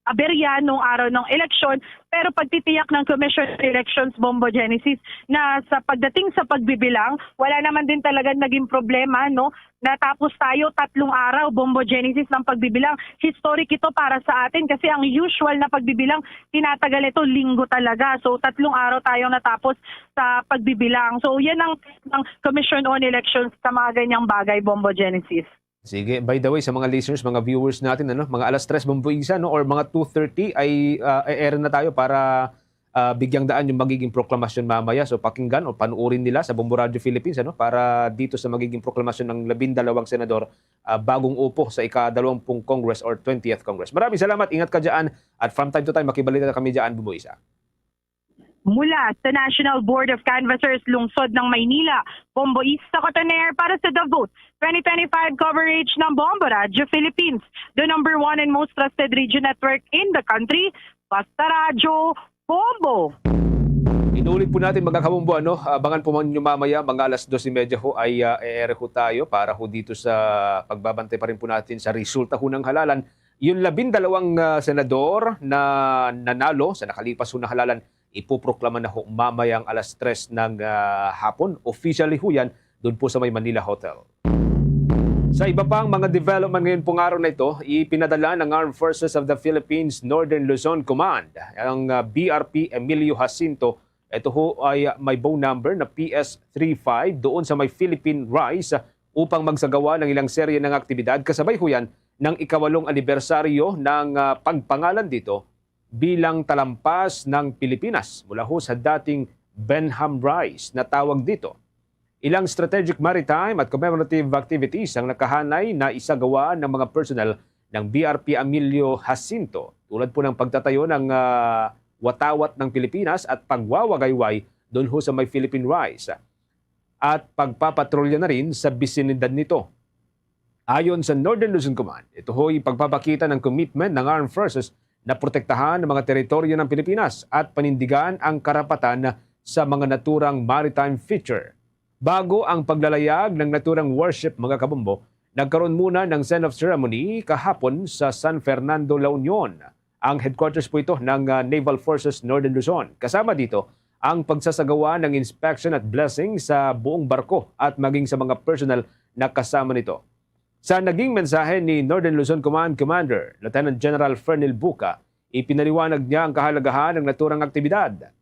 aberya nung araw ng eleksyon, pero pagtitiyak ng Commission on Elections, Bombo Genesis, na sa pagdating sa pagbibilang, wala naman din talaga naging problema, no? Natapos tayo tatlong araw, Bombo Genesis, ng pagbibilang. Historic ito para sa atin kasi ang usual na pagbibilang, tinatagal ito linggo talaga. So, tatlong araw tayong natapos sa pagbibilang. So, yan ang, ang Commission on Elections sa mga ganyang bagay, Bombo Genesis. Sige, by the way, sa mga listeners, mga viewers natin, ano, mga alas tres, Bombo Isa, no, or mga two thirty ay uh, e-air na tayo para ah, bigyang daan yung magiging proklamasyon mamaya. So, pakinggan o panuorin nila sa Bombo Radio Philippines, ano, para dito sa magiging proklamasyon ng labindalawang senador, ah, bagong upo sa ika-dalawampung Congress or twentieth Congress. Maraming salamat. Ingat ka dyan. At from time to time, makibalita na kami dyan, Bombo Isa. Mula sa National Board of Canvassers, Lungsod ng Maynila, Bombo Isa Cotoner para sa The Vote twenty twenty-five coverage ng Bombo Radio Philippines, the number one and most trusted radio network in the country. Basta Radyo, Bombo! Inulit po natin, mga kabombo, ano, abangan po man nyo mamaya, mga alas dos y media ho ay uh, e-air ho tayo para ho dito sa pagbabantay pa rin po natin sa resulta ho ng halalan. Yung labindalawang uh, senador na nanalo sa nakalipas ho na halalan, ipoproklama na ho mamayang alas tres ng uh, hapon. Officially ho yan, doon po sa may Manila Hotel. Sa iba pang mga development ngayon pong araw na ito, ipinadala ng Armed Forces of the Philippines Northern Luzon Command, ang uh, B R P Emilio Jacinto. Ito ho ay uh, may bow number na P S three five doon sa may Philippine Rise uh, upang magsagawa ng ilang serye ng aktibidad kasabay ho yan ng ikawalong anibersaryo ng uh, pagpangalan dito bilang talampas ng Pilipinas mula ho sa dating Benham Rise na tawag dito. Ilang strategic maritime at commemorative activities ang nakahanay na isagawa ng mga personnel ng B R P Emilio Jacinto, tulad po ng pagtatayo ng uh, watawat ng Pilipinas at pagwawagayway doon ho sa may Philippine Rise at pagpapatrolya na rin sa bisinidad nito. Ayon sa Northern Luzon Command, ito ho'y pagpapakita ng commitment ng Armed Forces na protektahan ang mga teritoryo ng Pilipinas at panindigan ang karapatan sa mga naturang maritime feature. Bago ang paglalayag ng naturang worship, mga kabombo, nagkaroon muna ng send-off ceremony kahapon sa San Fernando, La Union. Ang headquarters po ito ng uh, Naval Forces Northern Luzon. Kasama dito ang pagsasagawa ng inspection at blessing sa buong barko at maging sa mga personnel na kasama nito. Sa naging mensahe ni Northern Luzon Command Commander Lieutenant General Fernel Buca, ipinaliwanag niya ang kahalagahan ng naturang aktibidad.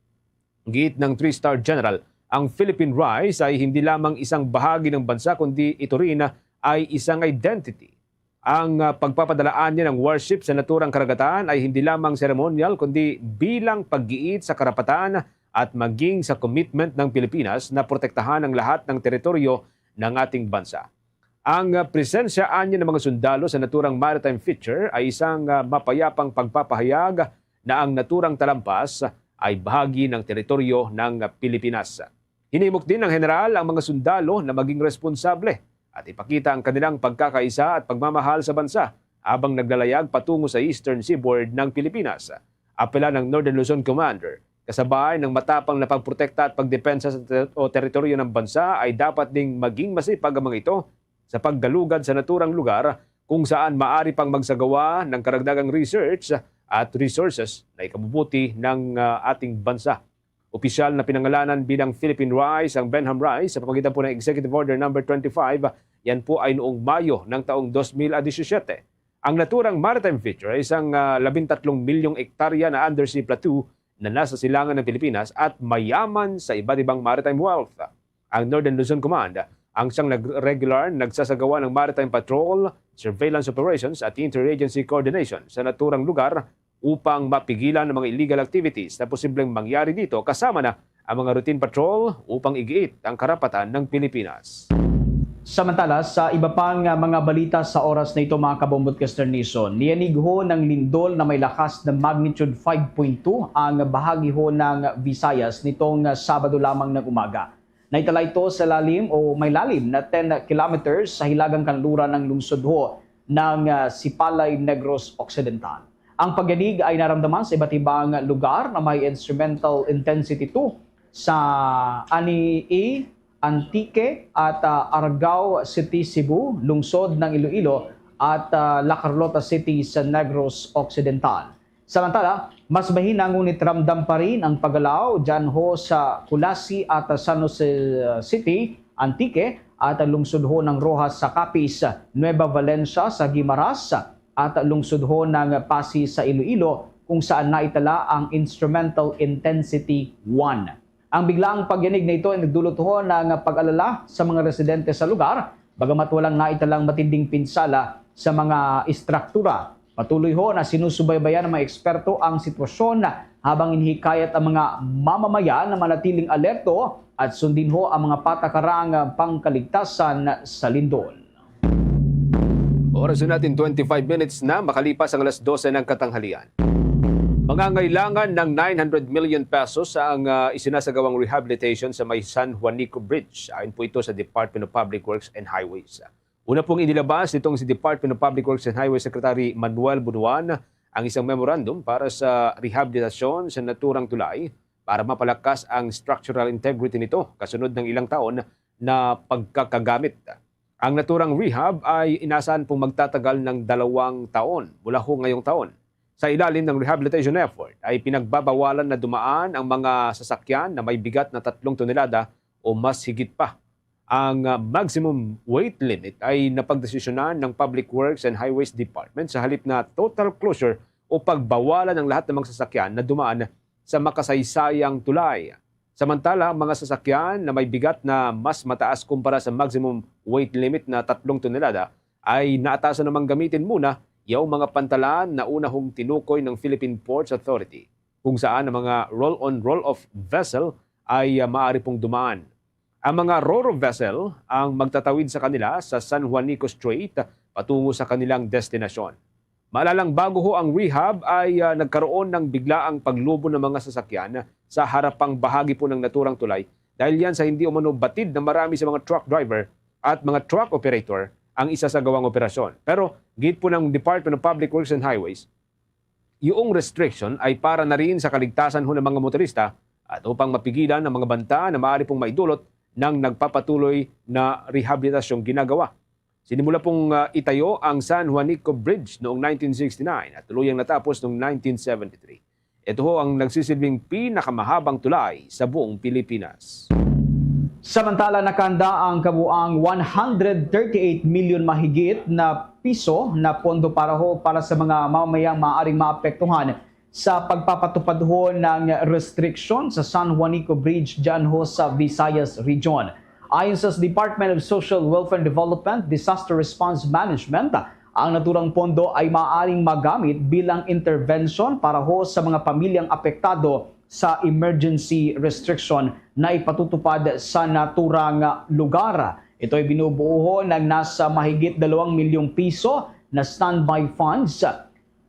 Giit ng three-star general, ang Philippine Rise ay hindi lamang isang bahagi ng bansa, kundi ito rin ay isang identity. Ang, ah, pagpapadalaan niya ng warship sa naturang karagatan ay hindi lamang seremonyal, kundi bilang paggiit sa karapatan at maging sa commitment ng Pilipinas na protektahan ang lahat ng teritoryo ng ating bansa. Ang, ah, presensya anya ng mga sundalo sa naturang maritime feature ay isang, ah, mapayapang pagpapahayag na ang naturang talampas ay bahagi ng teritoryo ng Pilipinas. Hinimok din ng general ang mga sundalo na maging responsable at ipakita ang kanilang pagkakaisa at pagmamahal sa bansa habang naglalayag patungo sa eastern seaboard ng Pilipinas. Apela ng Northern Luzon Commander, kasabay ng matapang na pagprotekta at pagdepensa sa ter-, o teritoryo ng bansa, ay dapat ding maging masipag ang mga ito sa paggalugad sa naturang lugar kung saan maari pang magsagawa ng karagdagang research at resources na ikabubuti ng, ah, ating bansa. Opisyal na pinangalanan bilang Philippine Rise ang Benham Rise sa pamagitan po ng Executive Order Number twenty-five. Yan po ay noong Mayo ng taong dos mil a disisyete. Ang naturang maritime feature ay isang, ah, labintatlong milyong ektarya na undersea plateau na nasa silangan ng Pilipinas at mayaman sa iba't ibang maritime wealth. Ang Northern Luzon Command ang siyang nag-, regular nagsasagawa ng maritime patrol, surveillance operations at interagency coordination sa naturang lugar upang mapigilan ang mga illegal activities na posibleng mangyari dito, kasama na ang mga routine patrol upang igiit ang karapatan ng Pilipinas. Samantala, sa iba pang, ah, mga balita sa oras na ito, mga kabombot Kester Nison, niyanigho ng lindol na may lakas na magnitude five point two ang bahagi ho ng Visayas nitong, ah, Sabado lamang ng umaga. Naitala ito sa lalim o may lalim na ten kilometers sa hilagang kanluran ng lungsod ho ng, ah, Sipalay, Negros Occidental. Ang pagyanig ay naramdaman sa iba't ibang lugar na may instrumental intensity two sa Ani-, Antique at, ah, Argao City, Cebu, lungsod ng Iloilo, at, ah, La Carlota City sa Negros Occidental. Samantala, mas mahina ngunit ramdam pa rin ang paggalaw dyan ho sa Culasi at San Jose City, Antique, at lungsod ho ng Roxas sa Capiz, Nueva Valencia sa Guimaras, at lungsod ho ng Passi sa Iloilo, kung saan naitala ang instrumental intensity one. Ang biglaang pagyanig na ito ay nagdulot ho ng pag-alala sa mga residente sa lugar, bagamat walang naitalang matinding pinsala sa mga istruktura. Patuloy ho na sinusubaybayan ng mga eksperto ang sitwasyon, habang inihikayat ang mga mamamayan na manatiling alerto at sundin ho ang mga patakarang pangkaligtasan sa lindol. Oras na natin, twenty-five minutes na makalipas ang alas dose ng katanghalian. Mangangailangan ng nine hundred million pesos ang, ah, isinasagawang rehabilitation sa may San Juanico Bridge. Ayon po ito sa Department of Public Works and Highways. Una pong inilabas nitong si Department of Public Works and Highways Secretary Manuel Bunuan ang isang memorandum para sa rehabilitasyon sa naturang tulay para mapalakas ang structural integrity nito kasunod ng ilang taon na pagkakagamit. Ang naturang rehab ay inasahan pong magtatagal ng dalawang taon mula ho ngayong taon. Sa ilalim ng rehabilitation effort ay pinagbabawalan na dumaan ang mga sasakyan na may bigat na tatlong tonelada o mas higit pa. Ang, ah, maximum weight limit ay napagdesisyonan ng Public Works and Highways Department sa halip na total closure o pagbawalan ng lahat ng mga sasakyan na dumaan sa makasaysayang tulay. Samantala, ang mga sasakyan na may bigat na mas mataas kumpara sa maximum weight limit na tatlong tonelada ay naatasan namang gamitin muna yung mga pantalan na una hong tinukoy ng Philippine Ports Authority, kung saan ang mga roll-on, roll-off vessel ay, ah, maaari pong dumaan. Ang mga ro-ro vessel ang magtatawid sa kanila sa San Juanico Strait patungo sa kanilang destinasyon. Maalalang bago ho ang rehab ay, ah, nagkaroon ng biglaang paglubo ng mga sasakyan sa harapang bahagi po ng naturang tulay dahil yan sa hindi umano batid na marami sa mga truck driver at mga truck operator ang isasagawang operasyon. Pero giit po ng Department of Public Works and Highways, yung restriction ay para na rin sa kaligtasan ho ng mga motorista at upang mapigilan ang mga banta na maaari pong maidulot ng nagpapatuloy na rehabilitasyong ginagawa. Sinimula pong, ah, itayo ang San Juanico Bridge noong nineteen sixty-nine at tuluyang natapos noong nineteen seventy-three. Ito ho ang nagsisilbing pinakamahabang tulay sa buong Pilipinas. Samantala, nakahanda ang kabuang one hundred thirty-eight million mahigit na piso na pondo para ho para sa mga mamamayang maaaring maapektuhan sa pagpapatupad ho ng restriction sa San Juanico Bridge dyan ho sa Visayas Region. Ayon sa Department of Social Welfare and Development Disaster Response Management, ang naturang pondo ay maaaring magamit bilang intervention para ho sa mga pamilyang apektado sa emergency restriction na ipatutupad sa naturang lugar. Ito ay binubuo ho ng nasa mahigit dalawang milyong piso na standby funds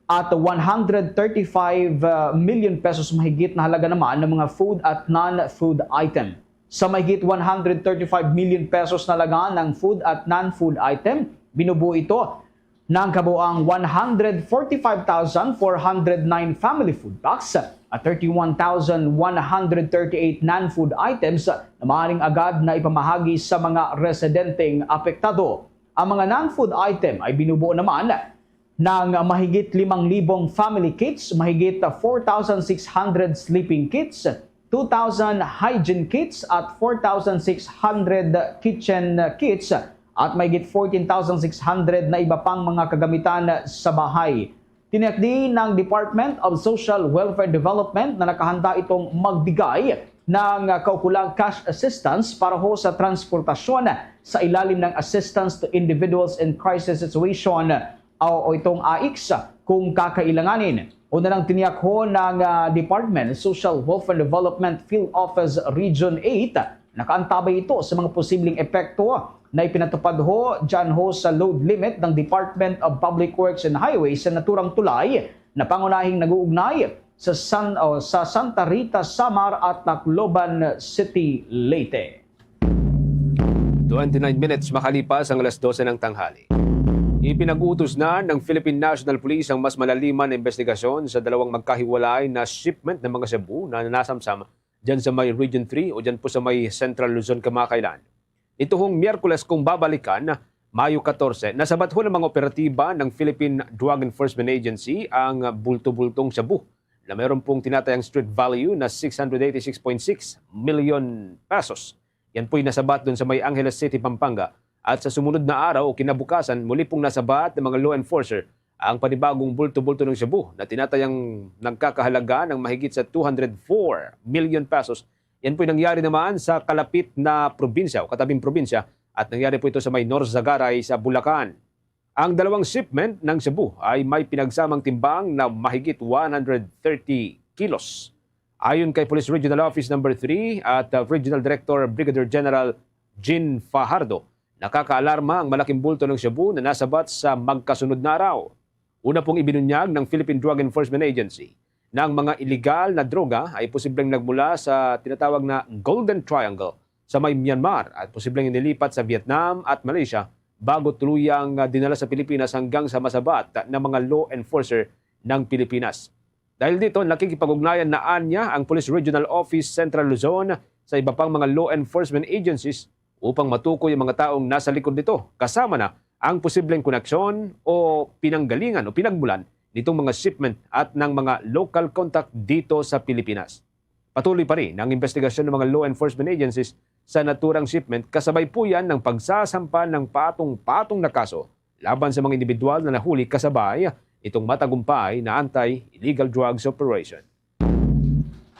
at one hundred thirty-five million pesos mahigit na halaga naman ng mga food at non-food item. Sa mahigit one hundred thirty-five million pesos na halaga ng food at non-food item, binubuo ito ng kabuang one hundred forty-five thousand four hundred nine family food packs at thirty-one thousand one hundred thirty-eight non-food items na maaaring agad na ipamahagi sa mga residenteng apektado. Ang mga non-food item ay binubuo naman ng mahigit limang libong family kits, mahigit four thousand six hundred sleeping kits, two thousand hygiene kits, at four thousand six hundred kitchen kits, at mahigit fourteen thousand six hundred na iba pang mga kagamitan sa bahay. Tiniyak din ng Department of Social Welfare Development na nakahanda itong magbigay ng kaukulang cash assistance para ho sa transportasyon sa ilalim ng Assistance to Individuals in Crisis Situation o, o itong AICS kung kakailanganin. Una lang tiniyak ho ng ah, Department of Social Welfare and Development Field Office Region eight, nakaantabay ito sa mga posibleng epekto na ipinatupad ho dyan ho sa load limit ng Department of Public Works and Highways sa naturang tulay na pangunahing nag-uugnay sa San, o, sa Santa Rita, Samar at Tacloban City, Leyte. Twenty-nine minutes makalipas ang alas dose ng tanghali. Ipinag-utos na ng Philippine National Police ang mas malaliman na investigasyon sa dalawang magkahiwalay na shipment ng mga shabu na nasamsam dyan sa may Region three o dyan po sa may Central Luzon kamakailan. Nituhong Miyerkules kung babalikan, Mayo katorse, nasabat ho ng mga operatiba ng Philippine Drug Enforcement Agency ang bulto-bultong shabu na mayroon pong tinatayang street value na six hundred eighty-six point six million pesos. Yan po'y nasabat doon sa may Angeles City, Pampanga. At sa sumunod na araw o kinabukasan, muli pong nasabat ng mga law enforcer ang panibagong bulto-bulto ng shabu na tinatayang nagkakahalaga ng mahigit sa two hundred four million pesos. Yan po'y nangyari naman sa kalapit na probinsya o katabing probinsya at nangyari po ito sa may Norzagaray sa Bulacan. Ang dalawang shipment ng shabu ay may pinagsamang timbang na mahigit one hundred thirty kilos. Ayon kay Police Regional Office Number three at uh, Regional Director Brigadier General Jean Fajardo, nakakaalarma ang malaking bulto ng shabu na nasabat sa magkasunod na araw. Una pong ibinunyag ng Philippine Drug Enforcement Agency na ang mga iligal na droga ay posibleng nagmula sa tinatawag na Golden Triangle sa may Myanmar at posibleng nilipat sa Vietnam at Malaysia bago tuluyang ah, dinala sa Pilipinas hanggang sa masabat na mga law enforcer ng Pilipinas. Dahil dito, nakikipag-ugnayan na anya ang Police Regional Office Central Luzon sa iba pang mga law enforcement agencies upang matukoy ang mga taong nasa likod nito, kasama na ang posibleng koneksyon o pinanggalingan o pinagmulan nitong mga shipment at ng mga local contact dito sa Pilipinas. Patuloy pa rin ang investigasyon ng mga law enforcement agencies sa naturang shipment, kasabay po yan ng pagsasampa ng patong-patong na kaso laban sa mga individual na nahuli kasabay itong matagumpay na anti-illegal drugs operation.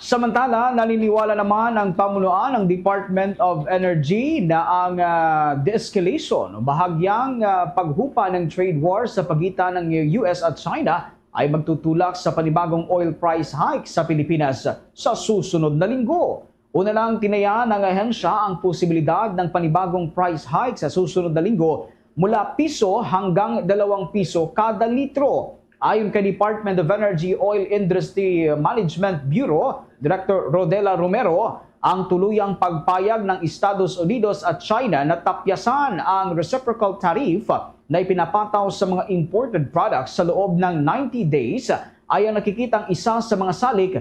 Samantala, naniniwala naman ang pamunuan ng Department of Energy na ang ah, de-escalation o bahagyang ah, paghupa ng trade war sa pagitan ng U S at China ay magtutulak sa panibagong oil price hike sa Pilipinas sa susunod na linggo. Una lang, tinayan ng ahensya ang posibilidad ng panibagong price hike sa susunod na linggo mula piso hanggang dalawang piso kada litro. Ayon kay Department of Energy Oil Industry Management Bureau Director Rodela Romero, ang tuluyang pagpayag ng Estados Unidos at China na tapyasan ang reciprocal tariff na ipinapataw sa mga imported products sa loob ng ninety days ay ang nakikitang isa sa mga salik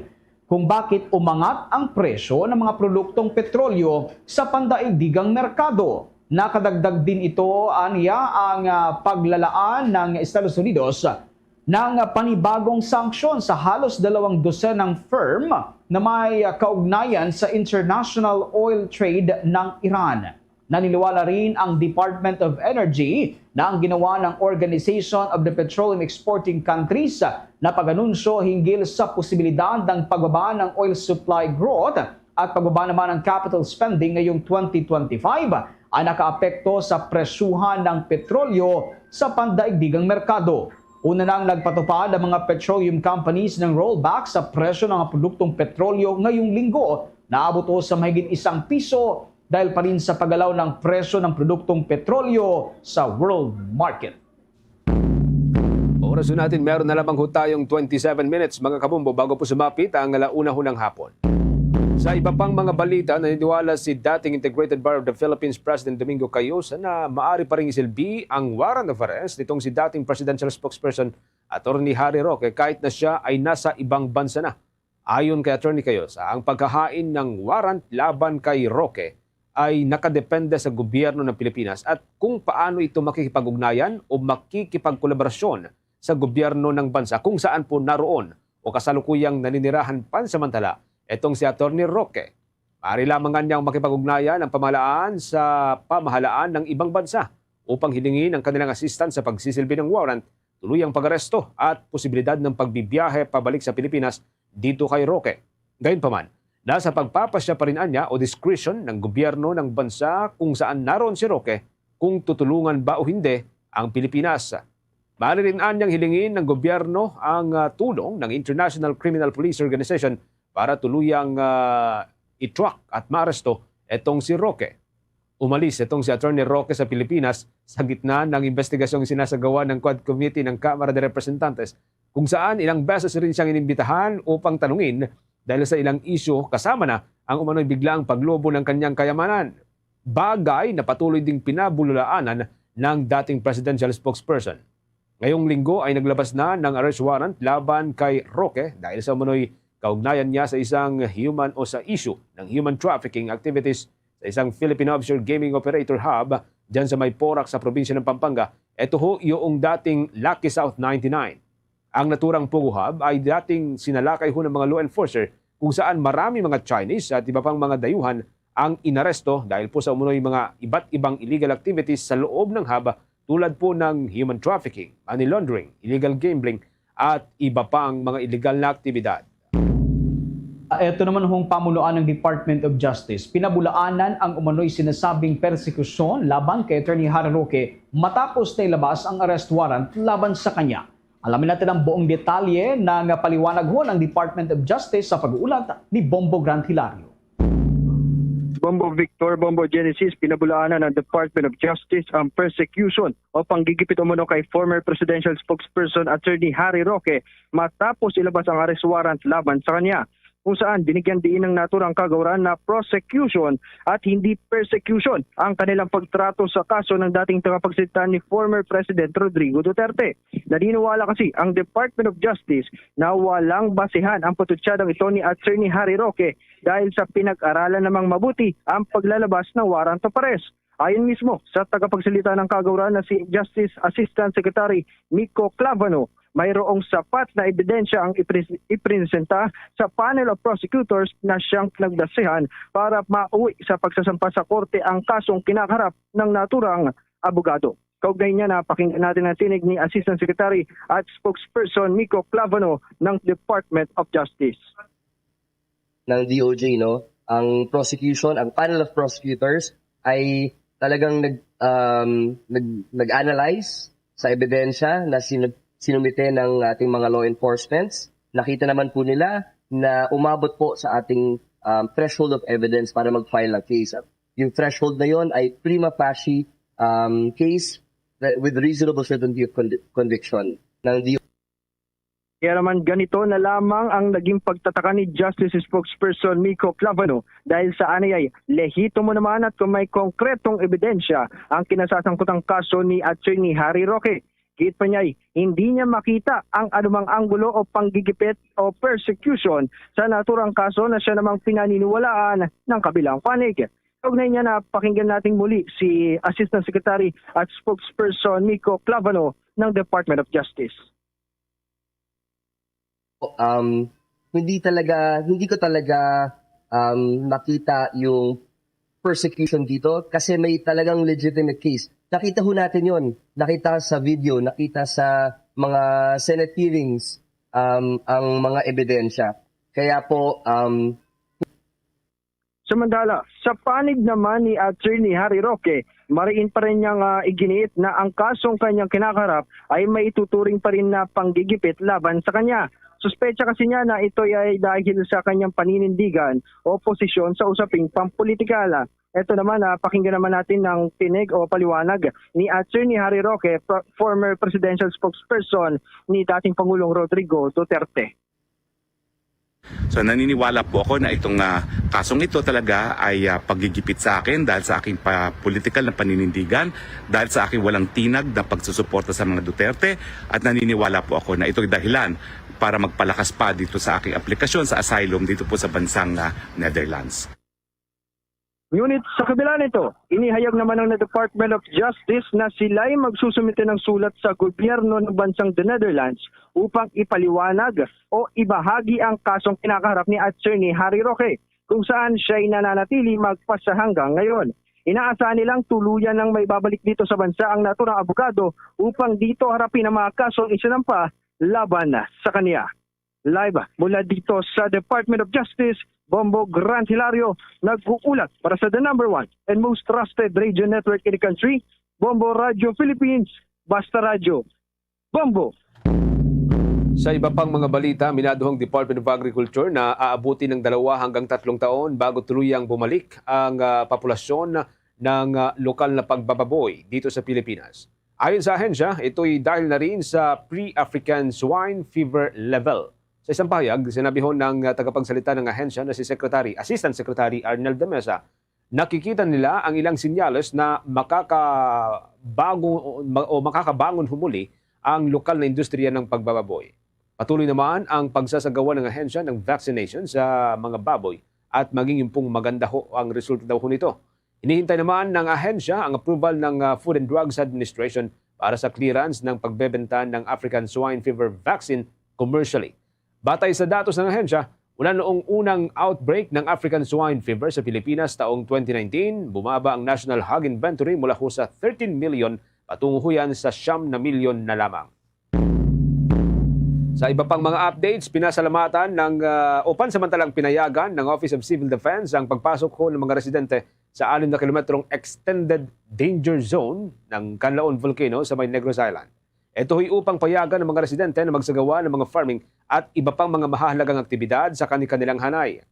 kung bakit umangat ang presyo ng mga produktong petrolyo sa pandaigdigang merkado. Nakadagdag din ito, aniya, ang ah, paglalaan ng Estados Unidos ng panibagong sanksyon sa halos dalawang dosenang firm na may ah, kaugnayan sa international oil trade ng Iran. Naniniwala rin ang Department of Energy na ang ginawa ng Organization of the Petroleum Exporting Countries na pag-anunsyo hinggil sa posibilidad ng pagbaba ng oil supply growth at pagbaba naman ng capital spending ngayong twenty twenty-five ay nakaapekto sa presyuhan ng petrolyo sa pandaigdigang merkado. Una nang nagpatupad ang mga petroleum companies ng rollback sa presyo ng mga produktong petrolyo ngayong linggo, naabot sa mahigit isang piso dahil pa rin sa paggalaw ng presyo ng produktong petrolyo sa world market. Oras natin, meron na lamang ho tayong twenty-seven minutes, mga kabombo, bago po sumapit ang alauna ho ng hapon. Sa iba pang mga balita, naniniwala si dating Integrated Bar of the Philippines President Domingo Cayosa na maari pa ring isilbi ang warrant of arrest nitong si dating presidential spokesperson Attorney Harry Roque kahit na siya ay nasa ibang bansa na. Ayon kay Attorney Cayosa, ang paghahain ng warrant laban kay Roque ay nakadepende sa gobyerno ng Pilipinas at kung paano ito makikipag-ugnayan o makikipagkolaborasyon sa gobyerno ng bansa kung saan po naroon o kasalukuyang naninirahan pansamantala itong si Attorney Roque. Maaari lamang niyang makipag-ugnayan ang pamahalaan sa pamahalaan ng ibang bansa upang hilingin ang kanilang assistance sa pagsisilbi ng warrant, tuluyang pag-aresto at posibilidad ng pagbibiyahe pabalik sa Pilipinas dito kay Roque. Gayunpaman, nasa pagpapasya pa rin anya o discretion ng gobyerno ng bansa kung saan naroon si Roque, kung tutulungan ba o hindi ang Pilipinas. Maaari rin anyang hilingin ng gobyerno ang ah, tulong ng International Criminal Police Organization para tuluyang ah, i-track at maaresto itong si Roque. Umalis itong si Attorney Roque sa Pilipinas sa gitna ng investigasyong sinasagawa ng Quad Committee ng Kamara de Representantes, kung saan ilang beses rin siyang inimbitahan upang tanungin dahil sa ilang isyu, kasama na ang umano'y biglaang paglobo ng kanyang kayamanan, bagay na patuloy ding pinabulolaanan ng dating presidential spokesperson. Ngayong linggo ay naglabas na ng arrest warrant laban kay Roque dahil sa umano'y kaugnayan niya sa isang human o sa issue ng human trafficking activities sa isang Filipino offshore gaming operator hub dyan sa may Porac sa probinsya ng Pampanga. Ito ho yung dating Lucky South ninety-nine. Ang naturang Pogo Hub ay dating sinalakay ho ng mga law enforcer kung saan marami mga Chinese at iba pang mga dayuhan ang inaresto dahil po sa umunoy mga iba't ibang illegal activities sa loob ng hub tulad po ng human trafficking, money laundering, illegal gambling at iba pang mga illegal na aktibidad. Ito naman hong pamunuan ng Department of Justice, pinabulaanan ang umano'y sinasabing persekusyon laban kay Attorney Harry Roque matapos na ilabas ang arrest warrant laban sa kanya. Alamin natin ang buong detalye ng paliwanag ho ng Department of Justice sa pag-uulat ni Bombo Grant Hilario. Bombo Victor, Bombo Genesis, pinabulaanan ng Department of Justice ang persecution o panggigipit umano kay former presidential spokesperson Attorney Harry Roque matapos ilabas ang arrest warrant laban sa kanya, kung saan binigyan diin ng naturang kagawaran na prosecution at hindi persecution ang kanilang pagtrato sa kaso ng dating tagapagsalita ni former President Rodrigo Duterte. Naniniwala kasi ang Department of Justice na walang basehan ang patutsada ito ni Attorney Harry Roque dahil sa pinag-aralan namang mabuti ang paglalabas ng warrant of arrest. Ayon mismo sa tagapagsalita ng kagawaran na si Justice Assistant Secretary Nico Clavano, mayroong sapat na ebidensya ang ipres- ipresenta sa panel of prosecutors na siyang pinagbasehan para mauwi sa pagsasampa sa korte ang kasong kinakaharap ng naturang abogado. Kaugnay niya, napakinggan natin ang tinig ni Assistant Secretary at Spokesperson Nico Clavano ng Department of Justice. ng D O J, no? Ang prosecution, ang panel of prosecutors ay talagang nag, um, nag, nag-analyze sa ebidensya na sin- sinumite ng ating mga law enforcements. Nakita naman po nila na umabot po sa ating um, threshold of evidence para mag-file ng case. Yung threshold na yon ay prima facie um, case with reasonable certainty of con- conviction ng D O J. Kaya naman ganito na lamang ang naging pagtataka ni Justice Spokesperson Nico Clavano dahil sa anay ay lehitimo naman at kung may konkretong ebidensya ang kinasasangkutang kaso ni Attorney Harry Roque. Giit pa niya ay hindi niya makita ang anumang anggulo o panggigipit o persecution sa naturang kaso na siya namang pinaniniwalaan ng kabilang panig. Kaugnay niya, napakinggan natin muli si Assistant Secretary at Spokesperson Nico Clavano ng Department of Justice. um, hindi talaga, hindi ko talaga um, nakita yung persecution dito kasi may talagang legitimate case. Nakita ho natin yon. Nakita sa video, nakita sa mga Senate hearings, um, ang mga ebidensya. Kaya po, um, Samantala, sa panig naman ni Attorney Harry Roque, mariin pa rin niyang ah, iginiit na ang kasong kanyang kinakarap ay maituturing pa rin na panggigipit laban sa kanya. Suspecha kasi niya na ito ay dahil sa kanyang paninindigan o posisyon sa usaping pampolitikal. Ito naman, ah, pakinggan naman natin ang tinig o paliwanag ni Attorney Harry Roque, pro- former presidential spokesperson ni dating Pangulong Rodrigo Duterte. So naniniwala po ako na itong ah, kasong ito talaga ay ah, paggigipit sa akin dahil sa aking pa- political na paninindigan, dahil sa aking walang tinag na pagsusuporta sa mga Duterte, at naniniwala po ako na ito'y dahilan para magpalakas pa dito sa aking aplikasyon sa asylum dito po sa bansang ah, Netherlands. Ngunit sa kabila nito, inihayag naman ng Department of Justice na sila'y magsusumite ng sulat sa gobyerno ng bansang The Netherlands upang ipaliwanag o ibahagi ang kasong kinakaharap ni Attorney Harry Roque, kung saan siya'y nananatili magpasa hanggang ngayon. Inaasahan nilang tuluyan ng maibabalik dito sa bansa ang naturang abogado upang dito harapin ang mga kasong isinampa laban sa kanya. Live mula dito sa Department of Justice, Bombo Grant Hilario, nag-uulat para sa the number one and most trusted radio network in the country, Bombo Radio Philippines, Basta Radio. Bombo! Sa iba pang mga balita, minaduhang Department of Agriculture na aabuti ng dalawa hanggang tatlong taon bago tuluyang bumalik ang ah, populasyon ng ah, lokal na pagbababoy dito sa Pilipinas. Ayon sa ahensya, ito'y dahil na rin sa pre-African swine fever level. Sa isang pahayag, sinabi ho ng ah, tagapagsalita ng ahensya na si Secretary, Assistant Secretary Arnel de Mesa, nakikita nila ang ilang sinyales na makakabago o makakabangon humuli ang lokal na industriya ng pagbababoy. Patuloy naman ang pagsasagawa ng ahensya ng vaccination sa mga baboy at maging pong maganda ho ang resulta daw ho nito. Hinihintay naman ng ahensya ang approval ng ah, Food and Drugs Administration para sa clearance ng pagbebenta ng African Swine Fever Vaccine commercially. Batay sa datos ng ahensya, mula noong unang outbreak ng African Swine Fever sa Pilipinas taong twenty nineteen, bumaba ang national hog inventory mula ho sa thirteen million patungo ho yan sa siyam na milyon na lamang. Sa iba pang mga updates, pinasalamatan ng ah, o pansamantalang pinayagan ng Office of Civil Defense ang pagpasok ho ng mga residente sa anim na kilometrong extended danger zone ng Canlaon Volcano sa may Negros Island. Ito ho'y upang payagan ang mga residente na magsagawa ng mga farming at iba pang mga mahahalagang aktibidad sa kani-kanilang hanay.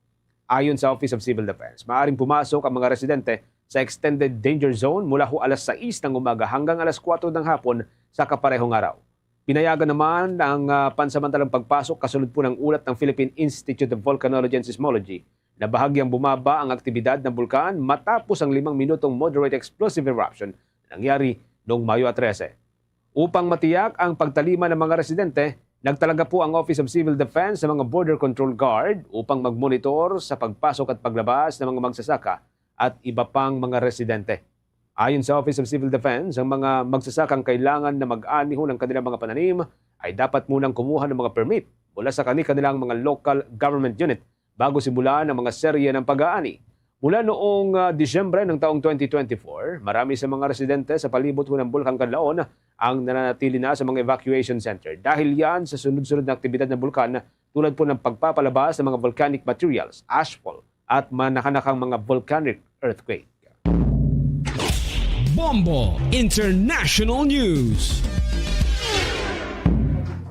Ayon sa Office of Civil Defense, maaaring pumasok ang mga residente sa extended danger zone mula ho alas sais ng umaga hanggang alas kuwatro ng hapon sa kaparehong araw. Pinayagan naman ang ah, pansamantalang pagpasok kasunod po ng ulat ng Philippine Institute of Volcanology and Seismology na bahagyang bumaba ang aktibidad ng bulkan matapos ang limang minutong moderate explosive eruption na nangyari noong Mayo trese. Upang matiyak ang pagtalima ng mga residente, nagtalaga po ang Office of Civil Defense sa mga Border Control Guard upang magmonitor sa pagpasok at paglabas ng mga magsasaka at iba pang mga residente. Ayon sa Office of Civil Defense, ang mga magsasakang kailangan na mag-ani ho ng kanilang mga pananim ay dapat munang kumuha ng mga permit mula sa kani-kanilang mga local government unit bago simulan ang mga serye ng pag-aani. Mula noong ah, Disyembre ng taong twenty twenty-four, marami sa mga residente sa palibot ho ng Bulkang Canlaon ang nananatili na sa mga evacuation center dahil yan sa sunod-sunod na aktibidad ng bulkan tulad po ng pagpapalabas ng mga volcanic materials, ashfall, at manakanakang mga volcanic earthquake. Bombo International News.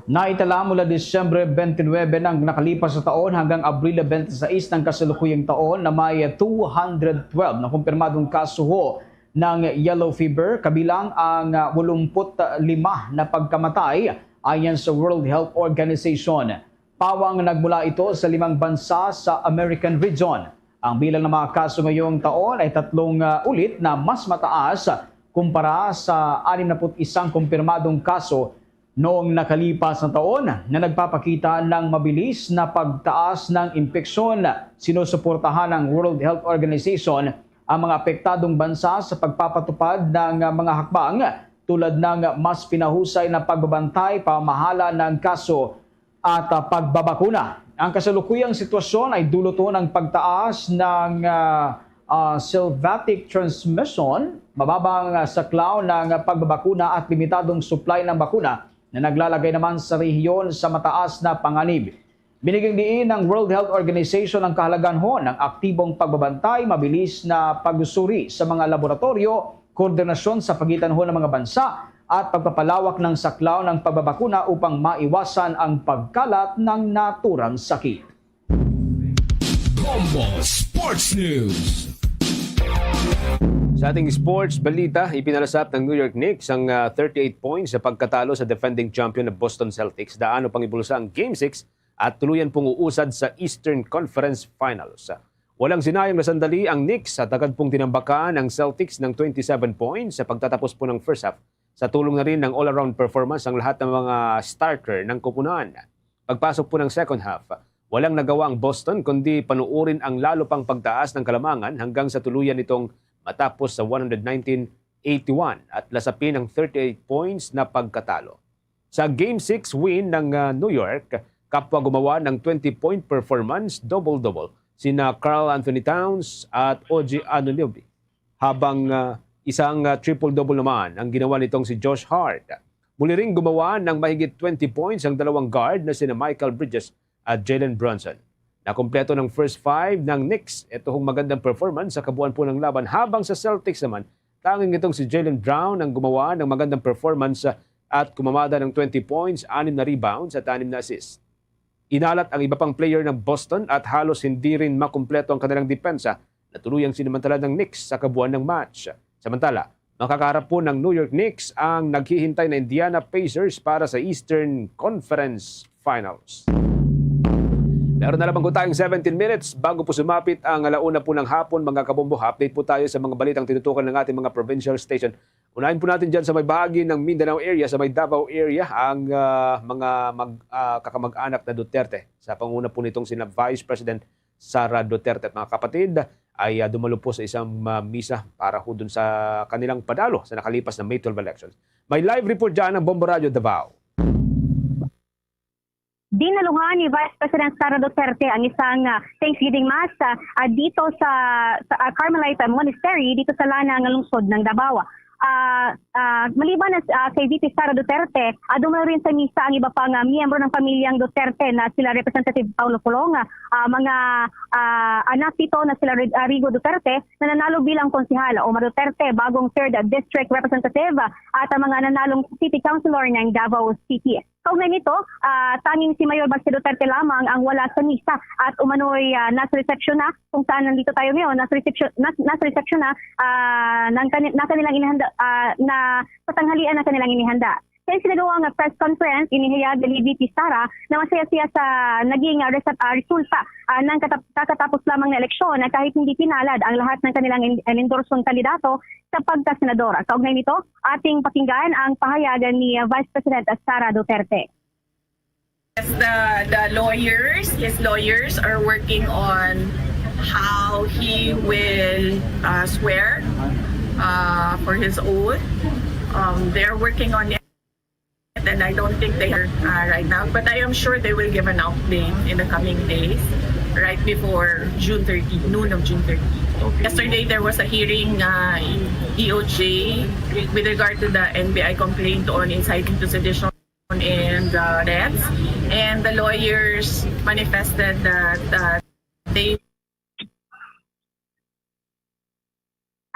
Naitala mula Disyembre twenty-nine ng nakalipas na taon hanggang Abril twenty-six ng kasalukuyang taon na may two hundred twelve na kumpirmadong kaso ho ng yellow fever, kabilang ang ah, eighty-five na pagkamatay ayon sa World Health Organization. Pawang nagmula ito sa limang bansa sa American region. Ang bilang ng mga kaso ngayong taon ay tatlong ah, ulit na mas mataas kumpara sa anim na put isang kumpirmadong kaso noong nakalipas na taon, na nagpapakita ng mabilis na pagtaas ng impeksyon. Sinusuportahan ng World Health Organization ang mga apektadong bansa sa pagpapatupad ng ah, mga hakbang tulad ng mas pinahusay na pagbabantay, pamahala ng kaso at ah, pagbabakuna. Ang kasalukuyang sitwasyon ay dulot ho ng pagtaas ng ah, ah, selvatic transmission, mababang, ah, saklaw ng pagbabakuna at limitadong supply ng bakuna na naglalagay naman sa rehiyon sa mataas na panganib. Binigyang diin ng World Health Organization ang kahalagahan ho ng aktibong pagbabantay, mabilis na pagsusuri sa mga laboratoryo, koordinasyon sa pagitan ho ng mga bansa, at pagpapalawak ng saklaw ng pagbabakuna upang maiwasan ang pagkalat ng naturang sakit. Bombo Sports News. Sa ating sports balita, ipinalasap ng New York Knicks ang ah, thirty-eight points sa pagkatalo sa defending champion na Boston Celtics. Daan upang ibulsa ang Game six at tuluyan pong uusad sa Eastern Conference Finals. Walang sinayang na sandali ang Knicks sa tagad pong tinambakan ang Celtics ng twenty-seven points sa pagtatapos po ng first half sa tulong na rin ng all-around performance ng lahat ng mga starter ng koponan. Pagpasok po ng second half, walang nagawa ang Boston kundi panuorin ang lalo pang pagtaas ng kalamangan hanggang sa tuluyan itong matapos sa one hundred nineteen eighty-one at lasapin ang thirty-eight points na pagkatalo. Sa Game six win ng ah, New York, kapwa gumawa ng twenty-point performance, double-double, sina Karl Anthony Towns at O G Anunoby. Habang ah, isang ah, triple-double naman ang ginawa nitong si Josh Hart. Muli ring gumawa ng mahigit twenty points ang dalawang guard na sina Michael Bridges at Jalen Brunson. Nakumpleto ng first five ng Knicks. Ito hong magandang performance sa kabuuan po ng laban, habang sa Celtics naman, tanging itong si Jaylen Brown ang gumawa ng magandang performance at kumamada ng twenty points, anim na rebounds at anim na assists. Inalat ang iba pang player ng Boston at halos hindi rin makumpleto ang kanilang depensa na tuluyang sinamantala ng Knicks sa kabuuan ng match. Samantala, makakaharap po ng New York Knicks ang naghihintay na Indiana Pacers para sa Eastern Conference Finals. Meron na lamang po tayong seventeen minutes bago po sumapit ang alauna po ng hapon, mga kabombo. Update po tayo sa mga balitang tinutukan ng ating mga provincial station. Unahin po natin dyan sa may bahagi ng Mindanao area, sa may Davao area, ang ah, mga mag, ah, kakamag-anak na Duterte. Sa panguna po nitong sina Vice President Sara Duterte at mga kapatid, ay ah, dumalo po sa isang ah, misa para ho dun sa kanilang padalo sa nakalipas na May twelve elections. May live report dyan ng Bombo Radio Davao. Dinaluhan ni Vice President Sara Duterte ang isang ah, Thanksgiving Mass ah, ah, dito sa, sa ah, Carmelite Monastery dito sa Lana nga lungsod ng Davao. Ah, ah, maliban na ah, kay V P Sara Duterte, ah, dumalo rin sa misa ang iba pang ah, miyembro ng pamilyang Duterte na sila Representative Paulo Colong, ah, mga ah, anak nito na sila Rid- ah, Rigo Duterte na nanalo bilang konsehal, Omar Duterte, bagong third District Representative, ah, at ang mga nanalong City Councilor ng Davao City. Kaugnay nito, ah, tanging si Mayor Baste Duterte lamang ang wala sa misa at umano'y ah, nasa resepsyon na, kung saan nandito tayo ngayon, nasa resepsyon, nas, nasa resepsyon na ah, ng kani, na kanilang inihanda, ah, na sa tanghalian na kanilang inihanda. Sa isinagawa nga press conference, inihayag ni V P Sara na masaya siya sa naging ah, result, ah, resulta ah, ng katap, kakatapos lamang na eleksyon na kahit hindi pinalad ang lahat ng kanilang en- endorsong kandidato sa pagkasenador. Kaugnay nito, ating pakinggan ang pahayag ni ah, Vice President Sara Duterte. The, the lawyers, his lawyers are working on how he will uh, swear uh, for his oath. Um, they're working on it, and I don't think they are uh, right now, but I am sure they will give an update in the coming days, right before June thirty, noon of June thirty. Yesterday, there was a hearing uh, in D O J with regard to the N B I complaint on inciting to sedition and uh, threats, and the lawyers manifested that uh, they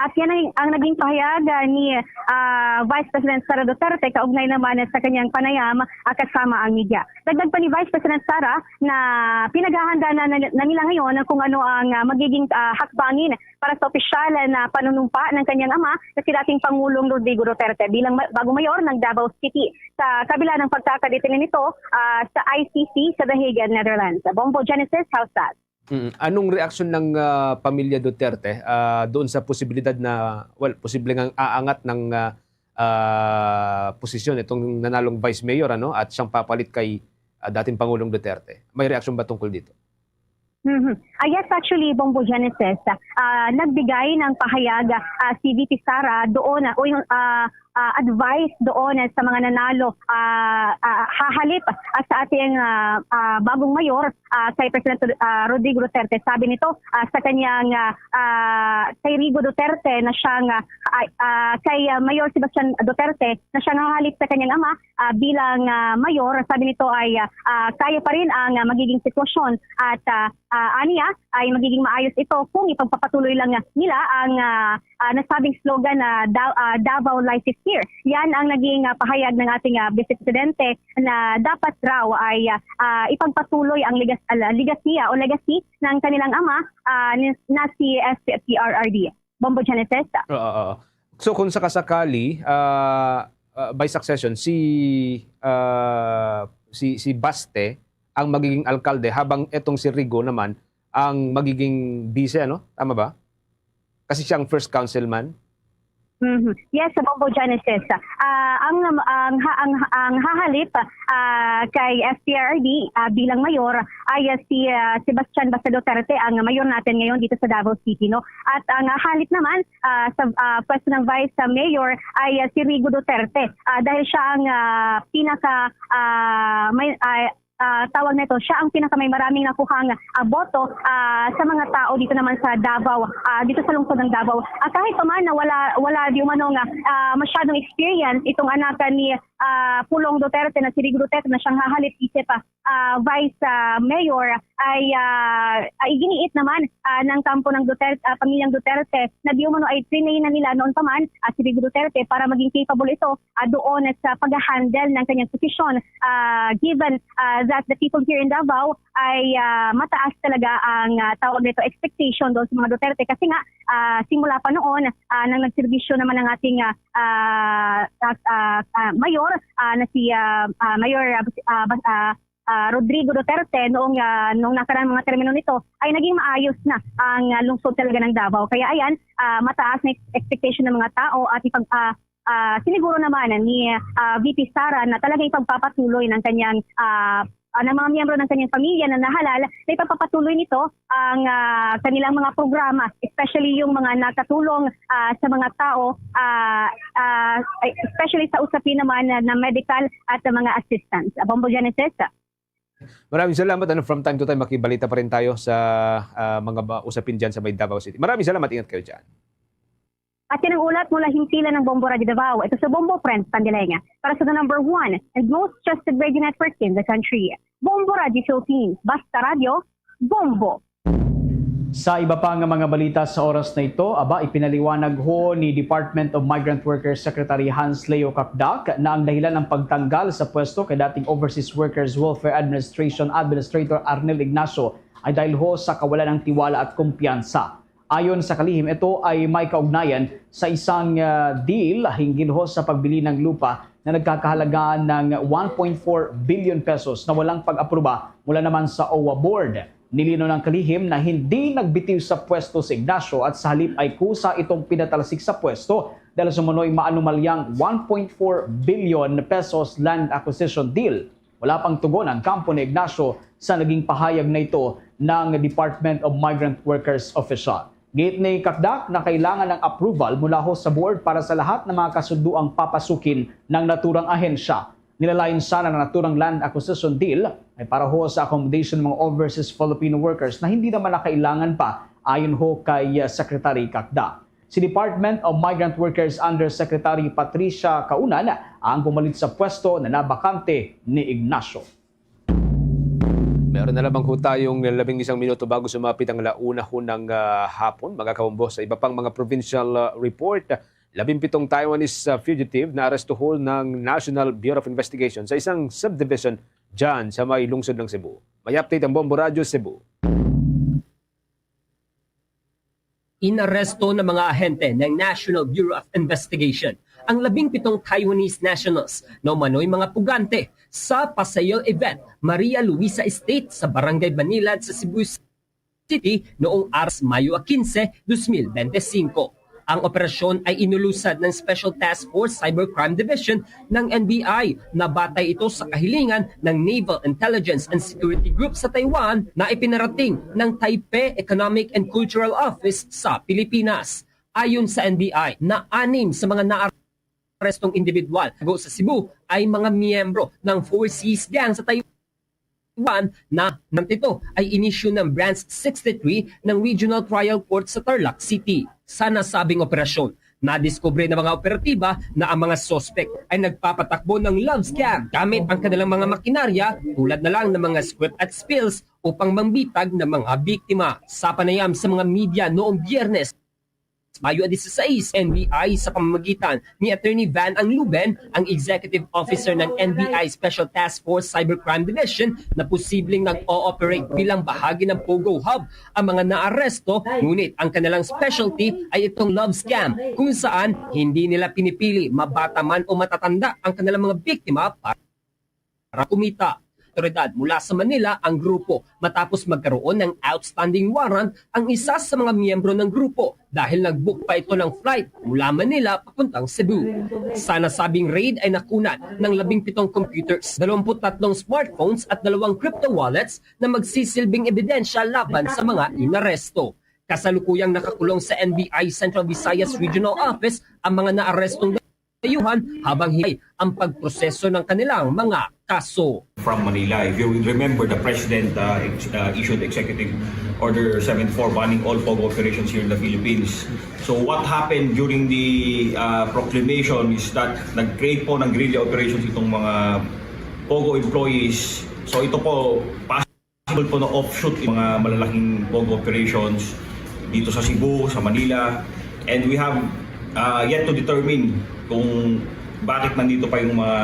At yan ang, ang naging pahayag ah, ni ah, Vice President Sara Duterte kaugnay naman sa kanyang panayam ah, kasama ang media. Dagdag pa ni Vice President Sara na pinaghahanda na, na, na nila ngayon kung ano ang ah, magiging ah, hakbangin para sa opisyal na panunumpa ng kanyang ama na si dating Pangulong Rodrigo Duterte bilang ma- bagong mayor ng Davao City sa kabila ng pagkakadetine nito ah, sa I C C sa The Hague, Netherlands. Bombo Genesis, House Stats. Mm. Anong reaksyon ng ah, pamilya Duterte ah, doon sa posibilidad na, well, posible ngang aangat ng ah, ah, posisyon itong nanalong vice mayor, ano, at siyang papalit kay ah, dating Pangulong Duterte? May reaksyon ba tungkol dito? Mhm. Ah, yes, actually, Bombo Genesis, ah, nagbigay ng pahayag ah, si V P Sara doon ah, o yung, ah, ah, advice doon sa mga nanalo, ah, ah, hahalip, ah, sa ating, ah, ah, bagong mayor, ah, kay President, ah, Rodrigo Duterte. Sabi nito, ah, sa kanyang, ah, ah, kay Rigo Duterte na siyang, ah, ay, ah, kay, ah, Mayor Sebastian Duterte na siyang hahalip sa kanyang ama, ah, bilang, ah, mayor. Sabi nito ay, ah, ah, kaya pa rin ang, ah, magiging sitwasyon at, ah, ah, aniya ay magiging maayos ito kung ipagpapatuloy lang nila ang, ah, ah, nasabing slogan na Da-, ah, "Davao Life is Here." Yan ang naging, ah, pahayag ng ating, ah, Vice Presidente na dapat raw ay, ah, ah, ipagpatuloy ang legas-, ah, legasiya o legacy ng kanilang ama, ah, ni, na si S P R R D. Bombo Genesis. Oo, oo. So, kung sakasakali, ah, ah, by succession, si, ah, si, si Baste ang magiging alkalde, habang etong si Rigo naman ang magiging vice, ano? Tama ba? Kasi siya ang first councilman. Mhm. Yes, sa Bombo Genesis. Ah, ang, ang, ha-, ang, ang hahalip, ah, kay S P R D, ah, bilang mayor ay, ah, si, ah, Sebastian Baste Duterte, ang mayor natin ngayon dito sa Davao City, no? At ang, ah, hahalip naman, ah, sa, ah, pwesto ng vice, ah, mayor ay, ah, si Rigo Duterte. Ah, dahil siya ang, ah, pinaka, ah, may, ah, ah, tawag nito, siya ang pinaka may maraming nakuhang, ah, boto, ah, sa mga tao dito naman sa Davao, ah, dito sa lungsod ng Davao. Ah, kahit pa man na wala, wala di umano nga, ah, masyadong experience itong anak ni, ah, Pulong Duterte na si Rigo Duterte na siyang hahalip isip, ah, ah, vice, ah, mayor ay, ah, ah, iginiit naman, ah, ng kampo ng Duterte, ah, pamilyang Duterte na di umano ay trinain na nila noon pa man, ah, si Rigo Duterte para maging capable ito, ah, doon sa pag-handle ng kanyang posisyon. Ah, given, ah, that the people here in Davao ay, ah, mataas talaga ang, ah, tawag nito, expectation doon sa mga Duterte kasi nga, ah, simula pa noon, ah, nang nagserbisyo naman ang ating, ah, ah, ah, ah, ah, mayor, ah, na si, ah, ah, Mayor, ah, Bas-, ah, Bas-, ah, ah, Rodrigo Duterte noong, ah, noong nakaraang mga termino nito ay naging maayos na ang, ah, lungsod talaga ng Davao. Kaya ayan, ah, mataas na ex-, expectation ng mga tao at ipag-, ah, ah, siniguro naman ni, ah, V P Sara na talagang ipagpapatuloy ng kanyang, ah, ah, ng mga miyembro ng kanyang pamilya na nahalal na ipagpapatuloy nito ang, ah, kanilang mga programa, especially yung mga nakatulong, ah, sa mga tao, ah, ah, especially sa usapin naman na, na medical at sa mga assistance. Bombo Genesis. Maraming salamat. Ano, from time to time, makibalita pa rin tayo sa, ah, mga ba-, usapin dyan sa may Davao City. Maraming salamat. Ingat kayo dyan. At yan ang ulat mula himpilan ng Bombo Radio Davao. Ito sa Bombo Friends Pandilenga. Para sa the number one and most trusted radio network in the country. Bombo Radio Philippines. Basta radyo, Bombo. Sa iba pa nga mga balita sa oras na ito, aba, ipinaliwanag ho ni Department of Migrant Workers Secretary Hans Leo Cacdac na ang dahilan ng pagtanggal sa pwesto kay dating Overseas Workers Welfare Administration Administrator Arnel Ignacio ay dahil ho sa kawalan ng tiwala at kumpiyansa. Ayon sa kalihim, ito ay may kaugnayan sa isang, ah, deal hinggil ho sa pagbili ng lupa na nagkakahalaga ng one point four billion pesos na walang pag-aproba mula naman sa owa Board. Nilinaw ng kalihim na hindi nagbitiw sa pwesto si Ignacio at sa halip ay kusa itong pinatalsik sa pwesto dahil sa umano'y maanumalyang one point four billion pesos land acquisition deal. Wala pang tugon ang kampo ni Ignacio sa naging pahayag na ito ng Department of Migrant Workers official. Giit ni Cacdac na kailangan ng approval mula ho sa board para sa lahat ng mga kasunduang papasukin ng naturang ahensya. Nilalayon sana ng naturang land acquisition deal ay para ho sa accommodation ng mga overseas Filipino workers na hindi naman na kailangan pa, ayon ho kay, uh, Secretary Cacdac. Si Department of Migrant Workers Undersecretary Patricia Kaunan ang pumalit sa pwesto na nabakante ni Ignacio. Meron na lamang ho tayong labing isang minuto bago sumapit ang ala una ho ng, ah, hapon. Mga kabombo, sa iba pang mga provincial, ah, report, labimpitong Taiwanese, ah, fugitive na arestuhon ng National Bureau of Investigation sa isang subdivision dyan sa may lungsod ng Cebu. May update ang Bombo Radyo Cebu. Inaresto ng mga ahente ng National Bureau of Investigation ang labing pitong Taiwanese nationals na umano'y mga pugante sa Pasayal Event, Maria Luisa Estate sa Barangay Banilad sa Cebu City noong aras Mayo quince, dos mil bente singko. Ang operasyon ay inulusad ng Special Task Force Cybercrime Division ng N B I. Nabatay ito sa kahilingan ng Naval Intelligence and Security Group sa Taiwan na ipinarating ng Taipei Economic and Cultural Office sa Pilipinas. Ayon sa N B I, na anim sa mga na arestong individual tago sa Cebu ay mga miyembro ng Four Cs Gang sa Taiwan na nang ito ay inisyu ng Branch sixty-three ng Regional Trial Court sa Tarlac City. Sa nasabing operasyon, nadiskubre ng mga operatiba na ang mga suspect ay nagpapatakbo ng love scam gamit ang kanilang mga makinarya tulad na lang ng mga script at spills upang mambitag ng mga biktima. Sa panayam sa mga media noong Biyernes, Mayo dieciséis, N B I sa pamamagitan ni Attorney Van Angluben, ang Executive Officer ng N B I Special Task Force Cybercrime Division na posibleng nag-ooperate bilang bahagi ng POGO Hub ang mga naaresto, ngunit ang kanilang specialty ay itong love scam, kung saan hindi nila pinipili mabata man o matatanda ang kanilang mga biktima para kumita. Otoridad mula sa Manila ang grupo matapos magkaroon ng outstanding warrant ang isa sa mga miyembro ng grupo dahil nag-book pa ito ng flight mula Manila papuntang Cebu. Sa nasabing raid ay nakunan ng labing pitong computers, dalawampu't tatlong smartphones at dalawang crypto wallets na magsisilbing ebidensya laban sa mga inaresto. Kasalukuyang nakakulong sa N B I Central Visayas Regional Office ang mga naarestong dayuhan habang hinay ang pagproseso ng kanilang mga kaso. From Manila, if you will remember, the President uh, ex- uh, issued Executive Order seventy-four banning all POGO operations here in the Philippines. So what happened during the uh, proclamation is that nag-create po ng guerrilla operations itong mga POGO employees. So ito po, possible po na offshoot yung mga malalaking POGO operations dito sa Cebu, sa Manila. And we have uh, yet to determine kung bakit nandito pa yung mga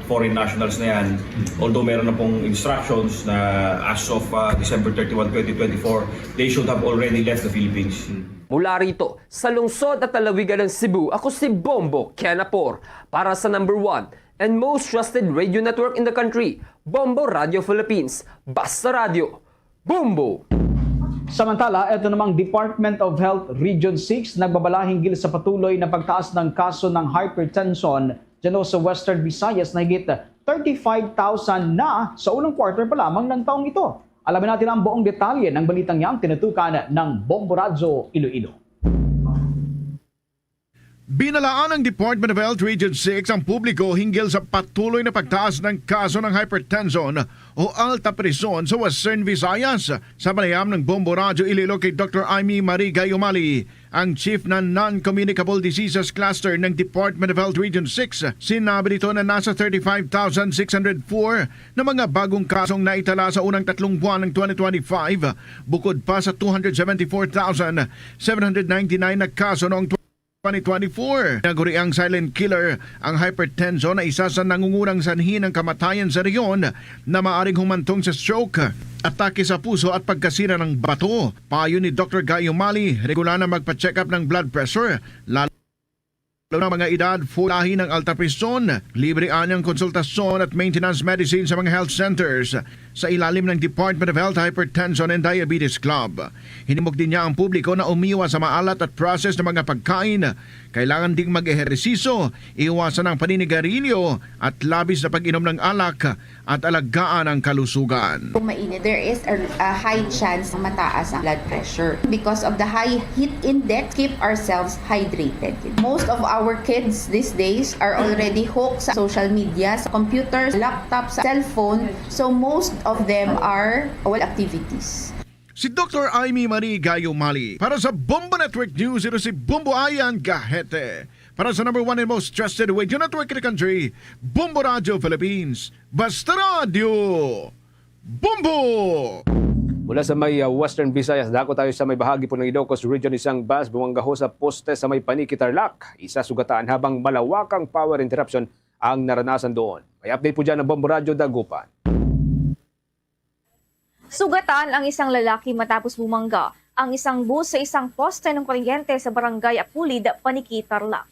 foreign nationals na yan. Although meron na pong instructions na as of uh, December thirty-one, twenty twenty-four, they should have already left the Philippines. Mula rito, sa lungsod at lalawigan ng Cebu, ako si Bombo Kenapor para sa number one and most trusted radio network in the country, Bombo Radio Philippines. Basta Radio, Bombo! Samantala, ito namang Department of Health Region six nagbabala hinggil sa patuloy na pagtaas ng kaso ng hypertension dyan sa Western Visayas na higit thirty-five thousand na sa unang quarter pa lamang ng taong ito. Alamin natin ang buong detalye ng balitang yan tinutukan ng Bombo Radyo Iloilo. Binalaan ng Department of Health Region six ang publiko hinggil sa patuloy na pagtaas ng kaso ng hypertension o alta pressyon sa Western Visayas. Sa panayam ng Bombo Radyo Iloilo kay Doctor Amy Marie Gayumali, ang chief ng Non-Communicable Diseases Cluster ng Department of Health Region six, sinabi nito na nasa thirty-five thousand six hundred four na mga bagong kasong naitala sa unang tatlong buwan ng twenty twenty-five, bukod pa sa two hundred seventy-four thousand seven hundred ninety-nine na kaso noong twenty twenty-four. Naguri ang silent killer, ang hypertension na isa sa nangungunang sanhi ng kamatayan sa rehiyon na maaring humantong sa stroke, atake sa puso at pagkasira ng bato. Payo ni Doctor Gayo Mali, regular na magpa-check up ng blood pressure, lalo na mga edad, lahi ng alta pressyon. Libre anyang konsultasyon at maintenance medicine sa mga health centers sa ilalim ng Department of Health Hypertension and Diabetes Club. Hinimok din niya ang publiko na umiwas sa maalat at processed na mga pagkain. Kailangan ding mag-ehersisyo, iwasan ang paninigarilyo at labis na pag-inom ng alak at alagaan ang kalusugan. Kung mainit, there is a, a high chance na mataas ang blood pressure. Because of the high heat index, keep ourselves hydrated. Most of our kids these days are already hooked sa social media, sa computers, laptops, sa cellphone. So most of them are all activities. Si Doctor Amy Marie Gayo Mali para sa Bombo Network News, ito si Bombo Ayan Gahete. Para sa number one and most trusted radio network in the country, Bombo Radio Philippines. Basta Radio, Bombo! Mula sa may uh, Western Visayas, dako tayo sa may bahagi po ng Ilocos Region, isang bus bumangaho sa poste sa may Paniki, Tarlac. Isa sugatan habang malawakang power interruption ang naranasan doon. May update po dyan ang Bombo Radio Dagupan. Sugatan ang isang lalaki matapos bumangga ang isang bus sa isang poste ng kuryente sa Barangay Aculid, Paniki, Tarlac.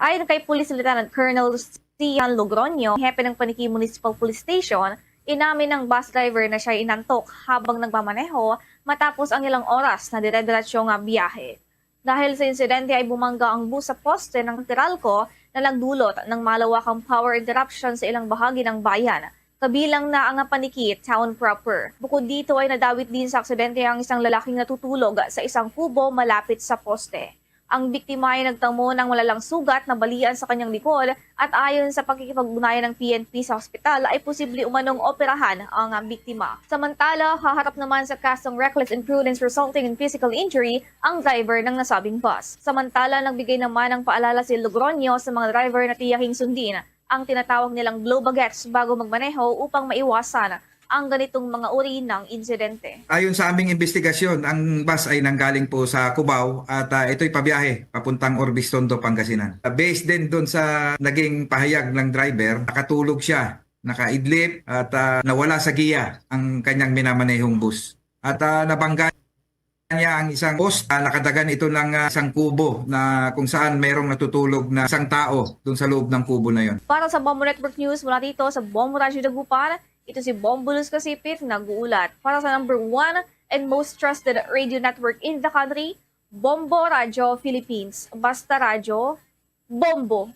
Ayon kay Police Lieutenant Colonel Sian Logroño, hepe ng Paniki Municipal Police Station, inamin ng bus driver na siya inantok habang nagmamaneho matapos ang ilang oras na dire-diretso nga biyahe. Dahil sa insidente ay bumangga ang bus sa poste ng Teralco na nagdulot ng malawakang power interruption sa ilang bahagi ng bayan, kabilang na ang Paniki Town proper. Bukod dito ay nadawit din sa aksidente ang isang lalaking natutulog sa isang kubo malapit sa poste. Ang biktima ay nagtamo ng malalang sugat na balian sa kanyang likod at ayon sa pakikipag-ugnayan ng P N P sa ospital ay posible umanong operahan ang biktima. Samantala, haharap naman sa kasong reckless imprudence resulting in physical injury ang driver ng nasabing bus. Samantala, nagbigay naman ng paalala si Logroño sa mga driver na tiyahing sundin ang tinatawag nilang blue baguettes bago magmaneho upang maiwasan ang ganitong mga uri ng insidente. Ayon sa aming imbestigasyon, ang bus ay nanggaling po sa Cubao at, ah, ito'y pabiyahe papuntang Orbis Tondo, Pangasinan. Ah, based din doon sa naging pahayag ng driver, nakatulog siya, nakaidlip at, ah, nawala sa giya ang kanyang minamanehong bus. At, ah, nabangga niya ang isang post, ah, nakadagan ito ng, ah, isang kubo na kung saan mayroong natutulog na isang tao dun sa loob ng kubo na yon. Para sa Bombo Network News mula dito sa Bombo Radyo Dagupan, ito si Bombo Luz Casipit nag-uulat. Para sa number one and most trusted radio network in the country, Bombo Radyo Philippines. Basta radyo, Bombo.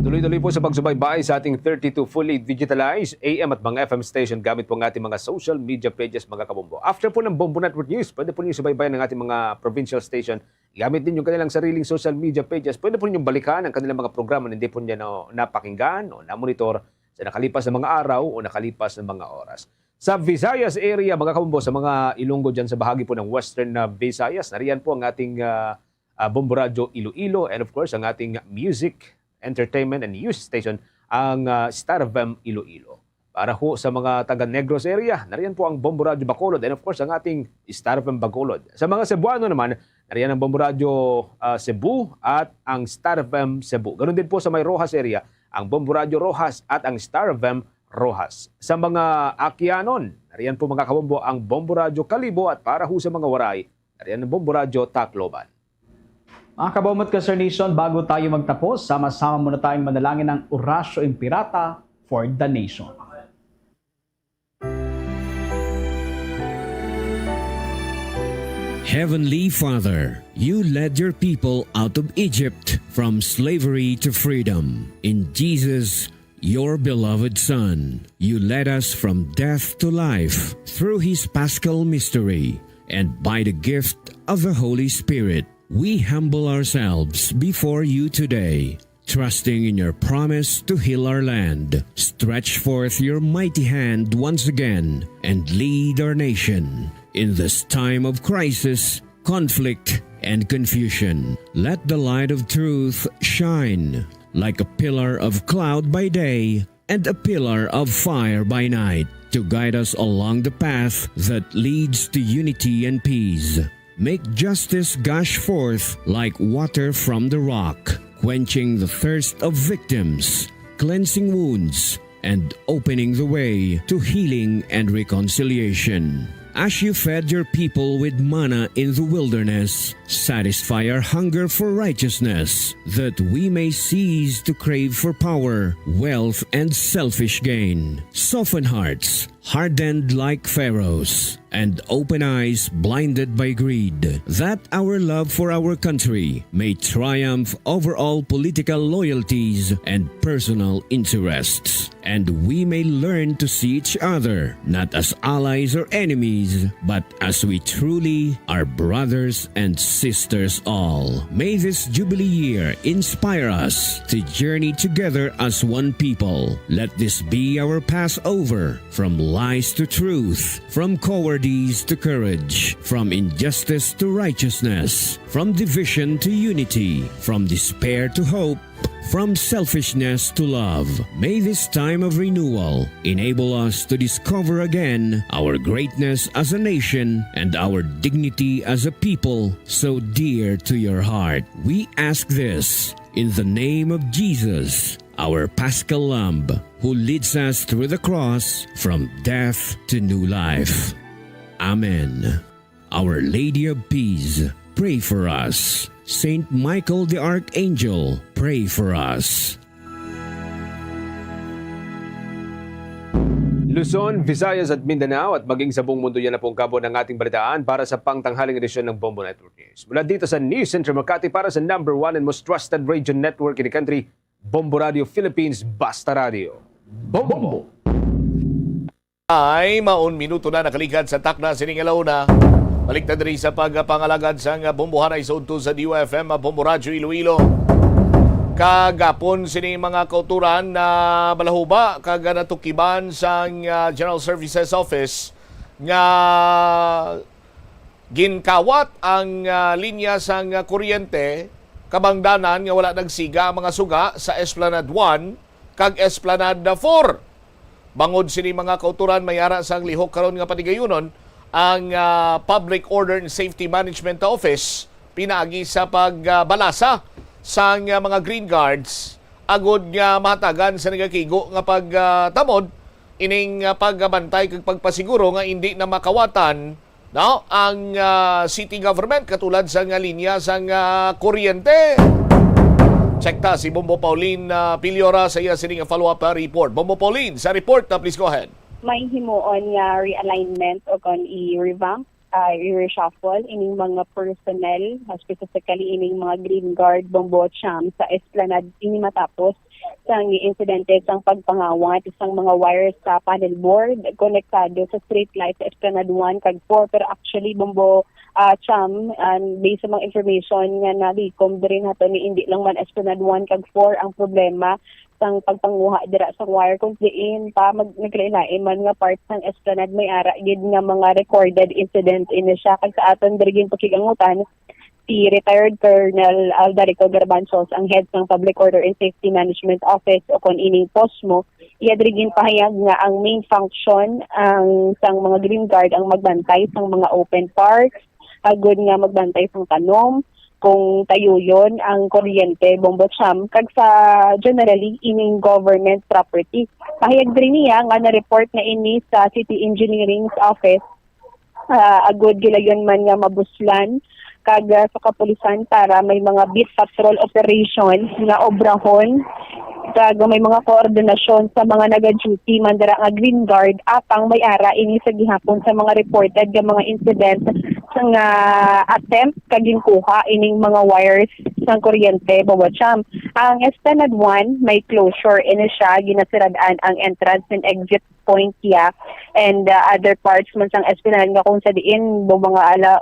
Tuloy-tuloy po sa pagsubaybay sa ating thirty-two fully digitalized A M at mga F M station gamit po ang ating mga social media pages, mga kabombo. After po ng Bombo Network News, pwede po ninyo subaybayan ang ating mga provincial station gamit din yung kanilang sariling social media pages. Pwede po ninyong balikan ang kanilang mga programa na hindi po niya na, napakinggan o namonitor sa nakalipas na mga araw o nakalipas na mga oras. Sa Visayas area, mga kabombo, sa mga Ilonggo dyan sa bahagi po ng Western na Visayas, nariyan po ang ating ah, ah, Bombo Radyo Iloilo, and of course, ang ating music, entertainment, and news station, ang, ah, Star F M Iloilo. Para ho sa mga taga Negros area, nariyan po ang Bombo Radyo Bacolod, and of course, ang ating Star F M Bacolod. Sa mga Cebuano naman, nariyan ang Bombo Radyo, ah, Cebu at ang Star F M Cebu. Ganun din po sa may Roxas area, ang Bombo Radyo Roxas at ang Star F M Roxas. Sa mga Aquianon, nariyan po, mga kabombo, ang Bombo Radyo Kalibo, at para ho sa mga Waray, nariyan ang Bombo Radyo Tacloban. Mga kabombo at ka-Star Nation, bago tayo magtapos, sama-sama muna tayong manalangin ng Oratio Imperata for the Nation. Heavenly Father, you led your people out of Egypt from slavery to freedom. In Jesus, your beloved Son, you led us from death to life through his Paschal mystery, and by the gift of the Holy Spirit, we humble ourselves before you today, trusting in your promise to heal our land. Stretch forth your mighty hand once again and lead our nation in this time of crisis, conflict, and confusion. Let the light of truth shine like a pillar of cloud by day and a pillar of fire by night to guide us along the path that leads to unity and peace. Make justice gush forth like water from the rock, quenching the thirst of victims, cleansing wounds, and opening the way to healing and reconciliation. As you fed your people with manna in the wilderness, satisfy our hunger for righteousness, that we may cease to crave for power, wealth, and selfish gain. Soften hearts hardened like Pharaoh's, and open eyes blinded by greed, that our love for our country may triumph over all political loyalties and personal interests, and we may learn to see each other not as allies or enemies, but as we truly are brothers and sisters all. May this Jubilee year inspire us to journey together as one people. Let this be our Passover, from lies to truth, from cowardice to courage, from injustice to righteousness, from division to unity, from despair to hope, from selfishness to love. May this time of renewal enable us to discover again our greatness as a nation and our dignity as a people so dear to your heart. We ask this in the name of Jesus, our Paschal Lamb, who leads us through the cross from death to new life. Amen. Our Lady of Peace, pray for us. Saint Michael the Archangel, pray for us. Luzon, Visayas at Mindanao at maging sa buong mundo, yan na po ang kabo ng ating balitaan para sa pangtanghaling edisyon ng Bombo Network News. Mula dito sa News Center Makati para sa number one and most trusted radio network in the country, Bombo Radio Philippines, Basta Radio. Bombo! Ay, maon minuto na nakaligad sa takna sining alauna. Balik ta diri sa pagpangalagad sang bombohanay sa udto sa D U F M, Bombo Radyo Iloilo. Kagapon sini mga kauturan na balahuba kag natukiban sang, ah, General Services Office nga ginkawat ang, ah, linya sang, ah, kuryente kabangdanan nga wala nagsiga ang mga suga sa Esplanade one kag Esplanade four. Bangod sini mga kauturan, may ara sang lihok karon nga patigayunon ang, ah, Public Order and Safety Management Office pinaagi sa pagbalasa sang, ah, mga Green Guards agod nga mahatagan sa nagakigo nga pagtamod ining, ah, pagbantay kag pagpasiguro nga indi na makawatan, no, ang, ah, city government katulad sang linya sang, ah, kuryente. Check ta si Bombo Pauline, ah, Piliora sa iya sini nga follow-up, ah, report. Bombo Pauline, sa report, ah, please go ahead. May himuon nga realignment o kon i-revamp, ah, i-reshuffle ining mga personnel, ah, specifically ining mga Green Guard, Bombo Cham sa Esplanade, ini matapos sang insidente sang pagpangawat sang mga wires sa panel board konektado sa street light sa Esplanade one kag four. Pero actually, Bombo, ah, Cham, ah, based sa mga information nga nalikom diri nato ni, hindi lang man Esplanade one kag four ang problema sang pagpanguha dira sang wire, kung diin pa mag-, naglain-lain man nga part sang Esplanade may ara gid nga mga recorded incident ini siya. Kag sa aton diri ginpakigangutan, si retired Colonel Aldarico Garbanzos, ang head sang Public Order and Safety Management Office o kon ining POSMO. Iya diri ginpahayag nga ang main function ang sang mga Green Guard ang magbantay sang mga open parks, agud nga magbantay sang tanom, kung tayuyon ang kuryente, Bombo Cham, kag sa generally ining government property. Pahayag diri niya nga na-report na ini sa City Engineering's Office, ah, agud gilayon man nga mabuslan kag, ah, sa kapulisan para may mga beat patrol operation nga obrahon kag may mga koordinasyon sa mga naga-duty man dira nga Green Guard, apang may ara ini sa gihapon sa mga reported nga mga incident nga attempt kag ginkuha ining mga wires sang kuryente, Bombo Cham. Ang Esplanade one may closure ini siya, ginasirad-an ang entrance and exit point iya, and, uh, other parts man sang Esplanade nga kung sa diin mo mga alas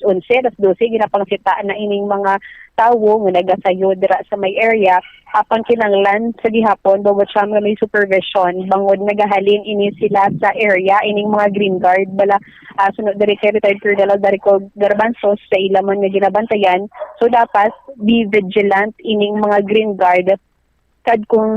onse, alas dose, ginapangsita na ining mga tawo nga nagasayo dira sa may area. Apan kinahanglan sa gihapon, Bombo Cham, nga may supervision bangod nagahalin ini sila sa area, ining mga Green Guard bala, ah, suno diri kay retired Colonel Aldarico Garbanzos sa ila man nga ginabantayan. So dapat be vigilant ining mga Green Guard kag kung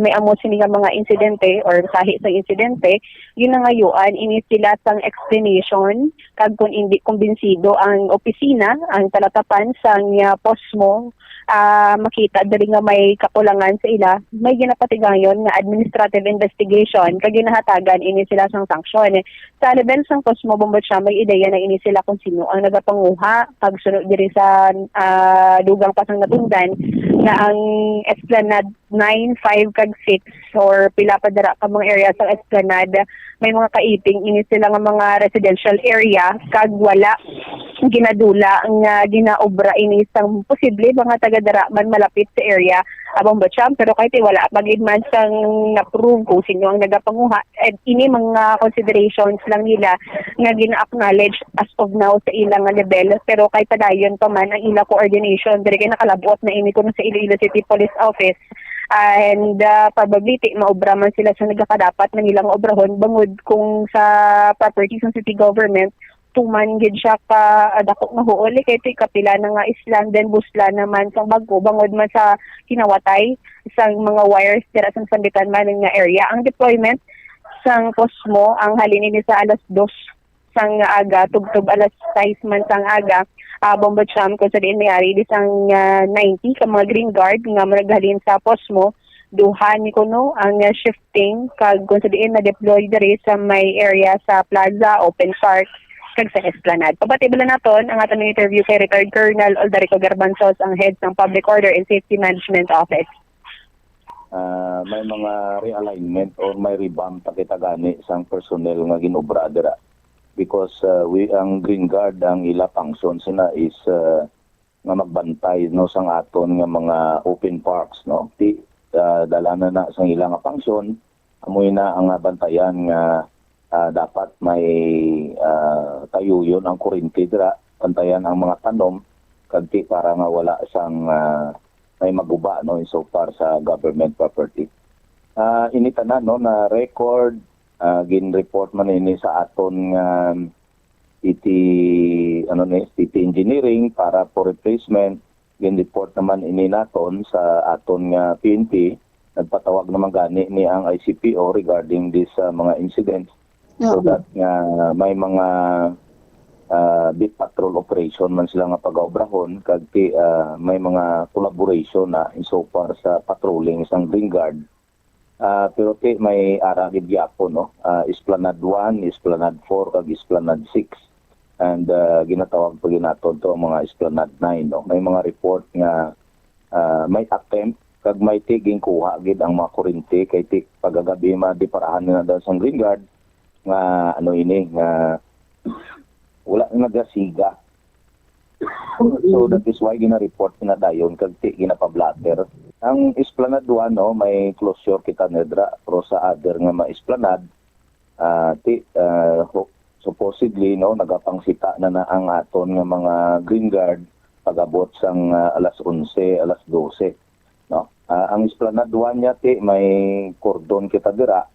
may amo sini nga mga insidente or sahi sa insidente, ginangayuan ini sila sang explanation, kag kung indi kumbinsido ang opisina, ang talatapan sang, ah, POSMO, ah, makita diri nga may kakulangan sa ila, may ginapatigayon nga administrative investigation kag ginahatagan ini sila sang sanksyon. Sa level sang POSMO, Bombo Cham, may ideya na ini sila kung sino ang nagapanguha, pagsunod diri sa, ah, dugang pa sang natundan nga ang Esplanade nine, five, kag six, or pila pa dira ka mga area sa Esplanade, may mga kaiping ini sila nga mga residential area, kag wala ginadula nga ginaobra ini sang posible mga taga dira man malapit sa area, ah, Bombo Cham. Pero kahit wala pa gid man sang na-prove kung sino ang nagapanguha, eh, ini mga considerations lang nila nga gina-acknowledge as of now sa ilang level. Pero kay padayon pa man ang ilang coordination, diri kay nakalabot na ini kuno sa Iloilo City Police Office. And, ah, probably, ti-, maobra man sila sa nagakadapat na nilang obrahon, bangod kung sa property sa city government, tuman gid siya ka, ah, dako nga huol, eh, kay ti kapila na nga island, then busla naman sang bag-o, bangod man sa kinawatay sang mga wires dira sa sambitan man nga area. Ang deployment sang POSMO ang halin ini sa alas dos sang aga, tubtob alas sais man sang aga, ah, Bombo Cham, kung sa diin may ari di sang, ah, ninety ka mga Green Guard nga naghalin sa POSMO, duha ni kuno ang, ah, shifting, kag kung sa diin na-deploy diri sa may area sa plaza, open park, kag sa Esplanade. Pabati bala naton ang aton interview kay retired Colonel Aldarico Garbanzos, ang head sang Public Order and Safety Management Office. Ah, may mga realignment or may revamp pa kita gani sang personnel nga ginobra dira. Because, ah, we, ang Green Guard, ang ila function sina is, ah, nga magbantay, no, sang aton nga mga open parks, no. Ti, ah, dala na na sang ila nga function, amoy na ang, ah, bantayan nga, Ah, dapat may, ah, tayuyon ang kurinti dira, pantayan ang mga tanom, kag ti para nga wala sang, ah, may maguba, no, in so far sa government property. Ah, ini tanan, no, na record, ah, gin-report man ini sa aton nga city, ano ni, city engineering para for replacement. Gin-report naman ini naton sa aton nga P N P. Nagpatawag naman gani ni ang I C P O regarding this, ah, mga incidents, so Oo. that nga may mga, ah, beat patrol operation man sila nga pagaobrahon, kag ti, ah, may mga collaboration na in so far sa patrolling sang Green Guard. Ah, pero ti may ara gid gyapon, no? Ah, Esplanade one, Esplanade four, kag Esplanade six. And, ah, ginatawag pa gid naton to ang mga Esplanade nine, no? May mga report nga, ah, may attempt kag may ti ginkuha gid ang mga kurente kay ti pagagabi madiparahan na daw sang Green Guard nga ano ini nga wala na nagasiga. So that is why gina-report na dayon kag ti ginapablatter. Ang Esplanade one, no, may closure kita nedra, pero sa other nga mga Esplanade, ah, ti, ah, ho-, supposedly, no, nagapangsita na na ang aton nga mga Green Guard pag-abot sang, ah, alas onse, alas dose, no. Ah, ang Esplanade one niya, ti, may cordon kita dira.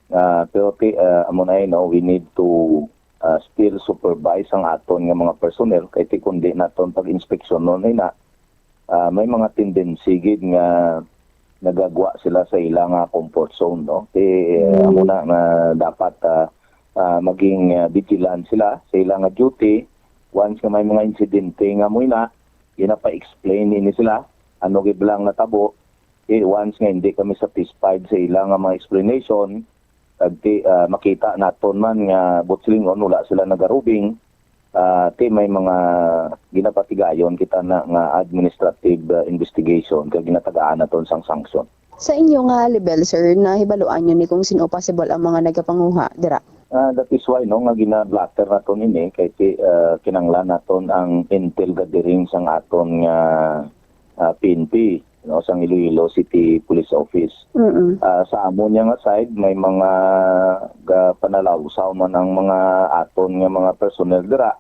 Ah, pero ti, ah, amo na, eh, no, we need to, ah, still supervise ang aton nga mga personnel kay ti kundi naton pag-inspeksyon nun, eh, na, ah, may mga tendency gid nga nagagwa sila sa ila nga comfort zone, no? Ti, ah, Mm. amo na nga dapat, ah, ah, maging, ah, vigilant sila sa ila nga duty. Once nga may mga insidente nga amo ina, ginapa-explain ini sila, ano gid ba lang natabo. Eh, once nga hindi kami satisfied sa ila nga mga explanation, kag ti, ah, makita naton man nga buot silingon wala sila nagarubing, ah, ti may mga ginapatigayon kita na nga administrative, ah, investigation kag ginatagaan naton sang sanction. Sa inyo nga level, sir, nahibaluan niyo ni kung sin-o possible ang mga nagapanguha dira? Ah, that is why, no, nga gina-blotter naton ini kay ti, ah, kinahanglan naton ang intel gathering sang aton nga, ah, P N P, no, sang Iloilo City Police Office. Mm-mm. Ah, sa amon niya nga side, may mga ga-, panalawsaw man ang mga aton nga mga personnel dira.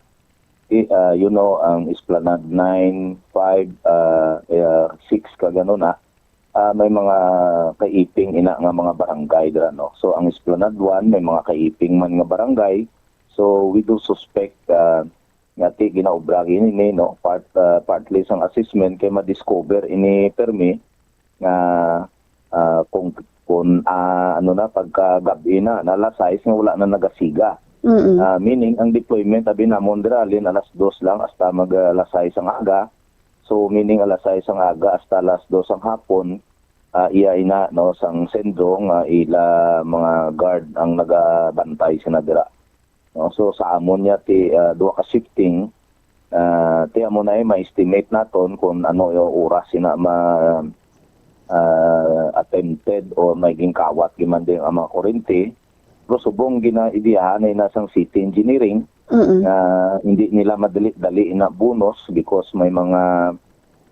Ti, ah, you know, ang Esplanade nine, five, ah, eh, six, kag ano na, ah, may mga kaiping ina nga mga barangay dira, no? So, ang Esplanade one, may mga kaiping man nga barangay. So, we do suspect, ah, nga ti ginaobra gini ni, no? Part, ah, partly sang assessment kay ma-discover ini permi nga, ah, kung, kung, ah, ano na, pagkagab-i na, na alas sais nga wala na nagasiga. Mm-mm. Ah, meaning, ang deployment abi namon dira, halin alas dos lang hasta mag, ah, alas sais ang aga. So, meaning alas sais ang aga hasta alas dos ang hapon, ah, iya ina, no, sang sendro nga ila mga guard ang nagabantay sina dira. No? So, sa amon niya ti, ah, duha ka shifting, ah, ti amo na, eh, ma-estimate naton kung ano yung oras sina ma, ah, attempted o may ginkawat gid man din ang mga kurente. Pero subong ginaidiyahan na ina sang city engineering Mm-mm. nga hindi nila madali-dali ina bonus because may mga,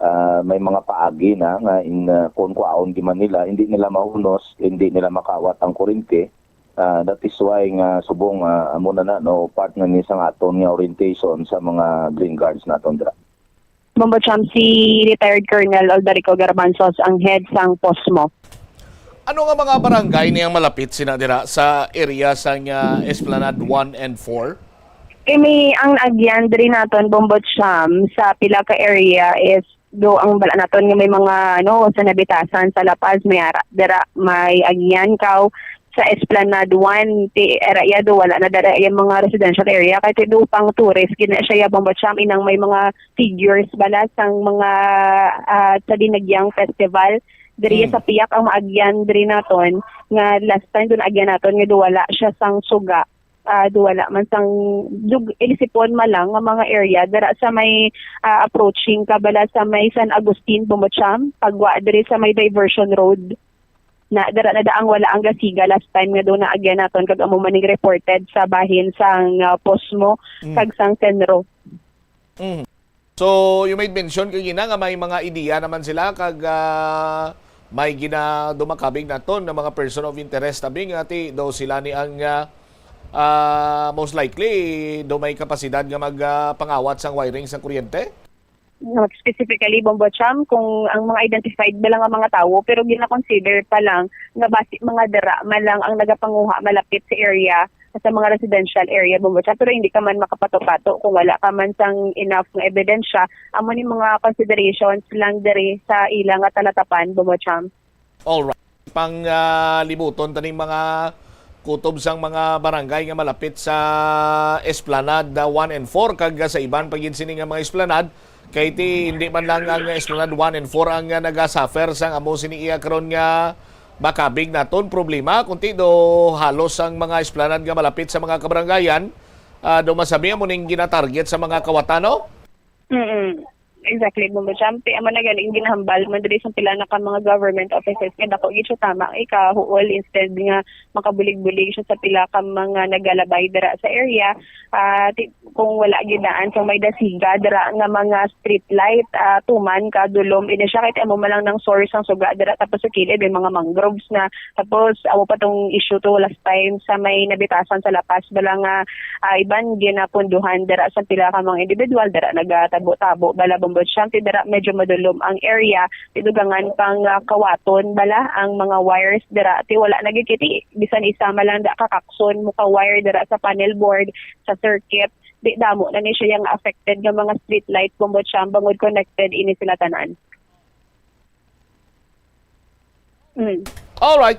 ah, may mga paagi na nga in, ah, kung kwaon gid man nila, hindi nila maunos, hindi nila makawat ang kurente. Ah, that is why nga subong, ah, amo na na, no, part na ni sang aton nga orientation sa mga Green Guards naton dira. Bombo Champ, si retired Colonel Aldarico Garbanzos ang head sang posmo. Ano nga mga barangay niyang malapit sina dira sa area sang, ah, Esplanade one and four? Kay may ang agyan diri naton, Bombo Champ, sa pila ka area is do ang bala naton nga may mga, ano, sa Nabitasan, sa La Paz, may ara, dira, may agyan kaw sa Esplanade one, ti, era iya do, wala na dira iya mga residential area, kay ti do pang tourist, gina siya ya, Bombo Champ, inang may mga figures bala sang mga, ah, sa Dinagyang Festival. Diri Hmm. sa Piak ang maagyan diri naton, nga last time do naagyan naton nga do wala siya sang suga. Ah, do wala man sang dug-, ilisipon man lang nga mga area dira sa may, ah, approaching ka bala sa may San Agustin, Bombo Champ, pagwa diri sa may diversion road. Na, dira na daang wala ang gasiga last time nga do naagyan naton kag amo man ning reported sa bahin sang, ah, posmo Mm. kag sang senro. Mm. So, you made mention kagina nga may mga ideya naman sila kag, ah, may gina-, dumakabig naton nga mga person of interest, abi nga ti daw sila ni ang, ah, Ah, most likely, do may kapasidad nga mag, ah, pangawat sang wiring sang kuryente? Not specifically, Bombo Cham, kung ang mga identified ba lang ang mga tawo, pero gina-consider pa lang nga basi mga dira man lang ang nagapanguha malapit sa area, sa mga residential area, Bombo Cham, pero hindi ka man makapato-pato kung wala ka man sang enough nga ebidensya. Amo ni mga considerations lang diri sa ila nga talatapan, Bombo Cham. Alright. Pang, ah, libuton taning mga kutob sang mga barangay nga malapit sa Esplanade, ah, one and four, kag, ah, sa iban pa gid sini nga mga esplanade, kay ti hindi man lang ang Esplanade one and four ang, ah, nagasuffer sang amo sini iya karon nga makabig naton problema, kunti do halos ang mga esplanade nga malapit sa mga kabarangayan, ah, do masabi amo ning ginatarget sa mga kawatan, no? Mm. Exactly, Bombo Cham. Ti amo na gani ang ginahambal man diri sa pila na ka mga government offices nga dako gid siya tama ikahuol, instead nga makabulig-bulig siya sa pila ka mga nagalabay dira sa area. Ah, ti, kung wala gid daan sa may dasiga dira nga mga street light, ah, tuman ka dulom ini siya, kay ti amo man lang nang source ang suga dira, tapos sa kilid may mga mangroves na. Tapos amo pa tong issue to last time sa may Nabitasan sa La Paz, bala nga, ah, iban ginapunduhan dira sa pila ka mga individual, dira nagatabo-tabo bala, Bombo Cham, ti dira medyo madulom ang area, ti dugangan pang, ah, kawaton bala ang mga wires dira, ti wala nagikiti bisan isa man lang da kakakson mo ka wire dira sa panel board, sa circuit, di damo na ni siya yung affected nga mga street light, Bombo Cham, bangod connected ini sila tanan. Mm. All right.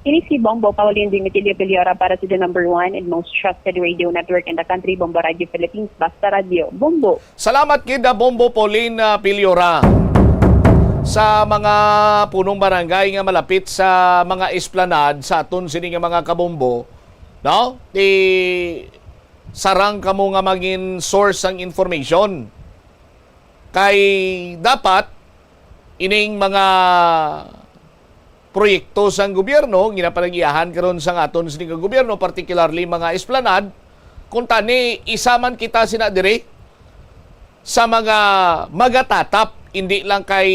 Ini si Bombo Pauline Dimitilio Villora para sa the number one and most trusted radio network in the country, Bombo Radio Philippines, Basta Radio Bombo. Salamat gid, ah, Bombo Pauline, ah, Villora. Sa mga punong barangay nga malapit sa mga esplanade sa aton sini nga mga kabombo, no? Ti sarang kamo nga mangin source sang information. Kay dapat ining mga proyekto sang gobyerno, ginapanag-iyahan karon sang aton sini nga gobyerno, particularly mga esplanade, kung tani isa man kita sina diri sa mga magatatap, hindi lang kay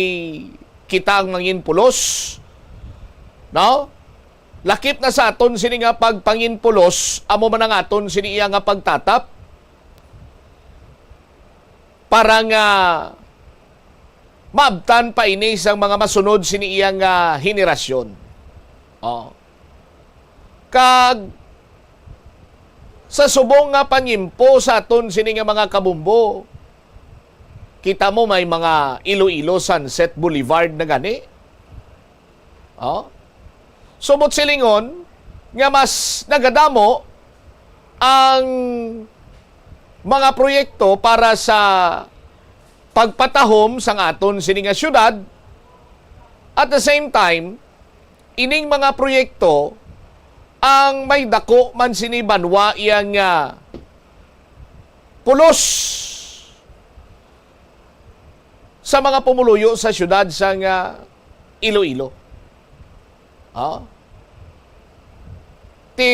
kita ang mangin pulos, no? Lakip na sa aton sini nga pagpangin pulos, amo man ang aton sini iya nga pagtatap para nga maabtan pa ini sang mga masunod sini iya nga henerasyon. Oh. Kag sa subong nga panyimpo sa aton sini nga mga kabumbo, kita mo may mga Iloilo Sunset Boulevard na gani. Oh. Subot silingon nga mas nagadamo ang mga proyekto para sa pagpatahom sang aton sini nga syudad. At the same time, ining mga proyekto ang may dako man sini banwa iya nga pulos sa mga pumuluyo sa siyudad sang, ah, Iloilo. Ah. Ti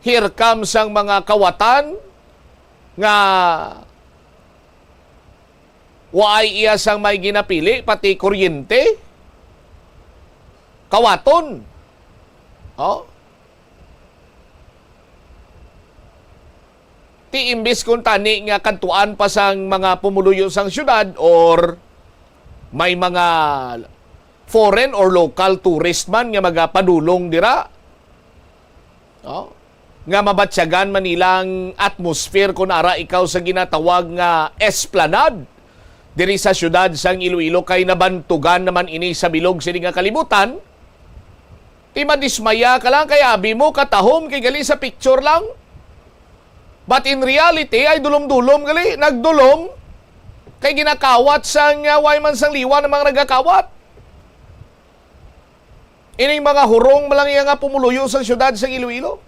here comes ang mga kawatan nga waay iya sang may ginapili, pati kuryente. Kawaton. Oh. Ti imbis kun tani nga kadtuan pa sang mga pumuluyo sang syudad or may mga foreign or local tourist man nga magapadulong dira, no? Nga mabatyagan man nila ang atmosphere kun ara ikaw sa ginatawag nga esplanade diri sa syudad sang Iloilo, kay nabantugan naman ini sa bilog sini nga kalibutan. Ti madismaya ka lang kay abi mo katahom kay gali sa picture lang. But in reality, ay dulom-dulom gali, nagdulom kay ginakawat sang, ah, way man sang liwan ang mga nagakawat. Ining mga hurong man lang iya nga pumuluyo sang syudad sang Iloilo.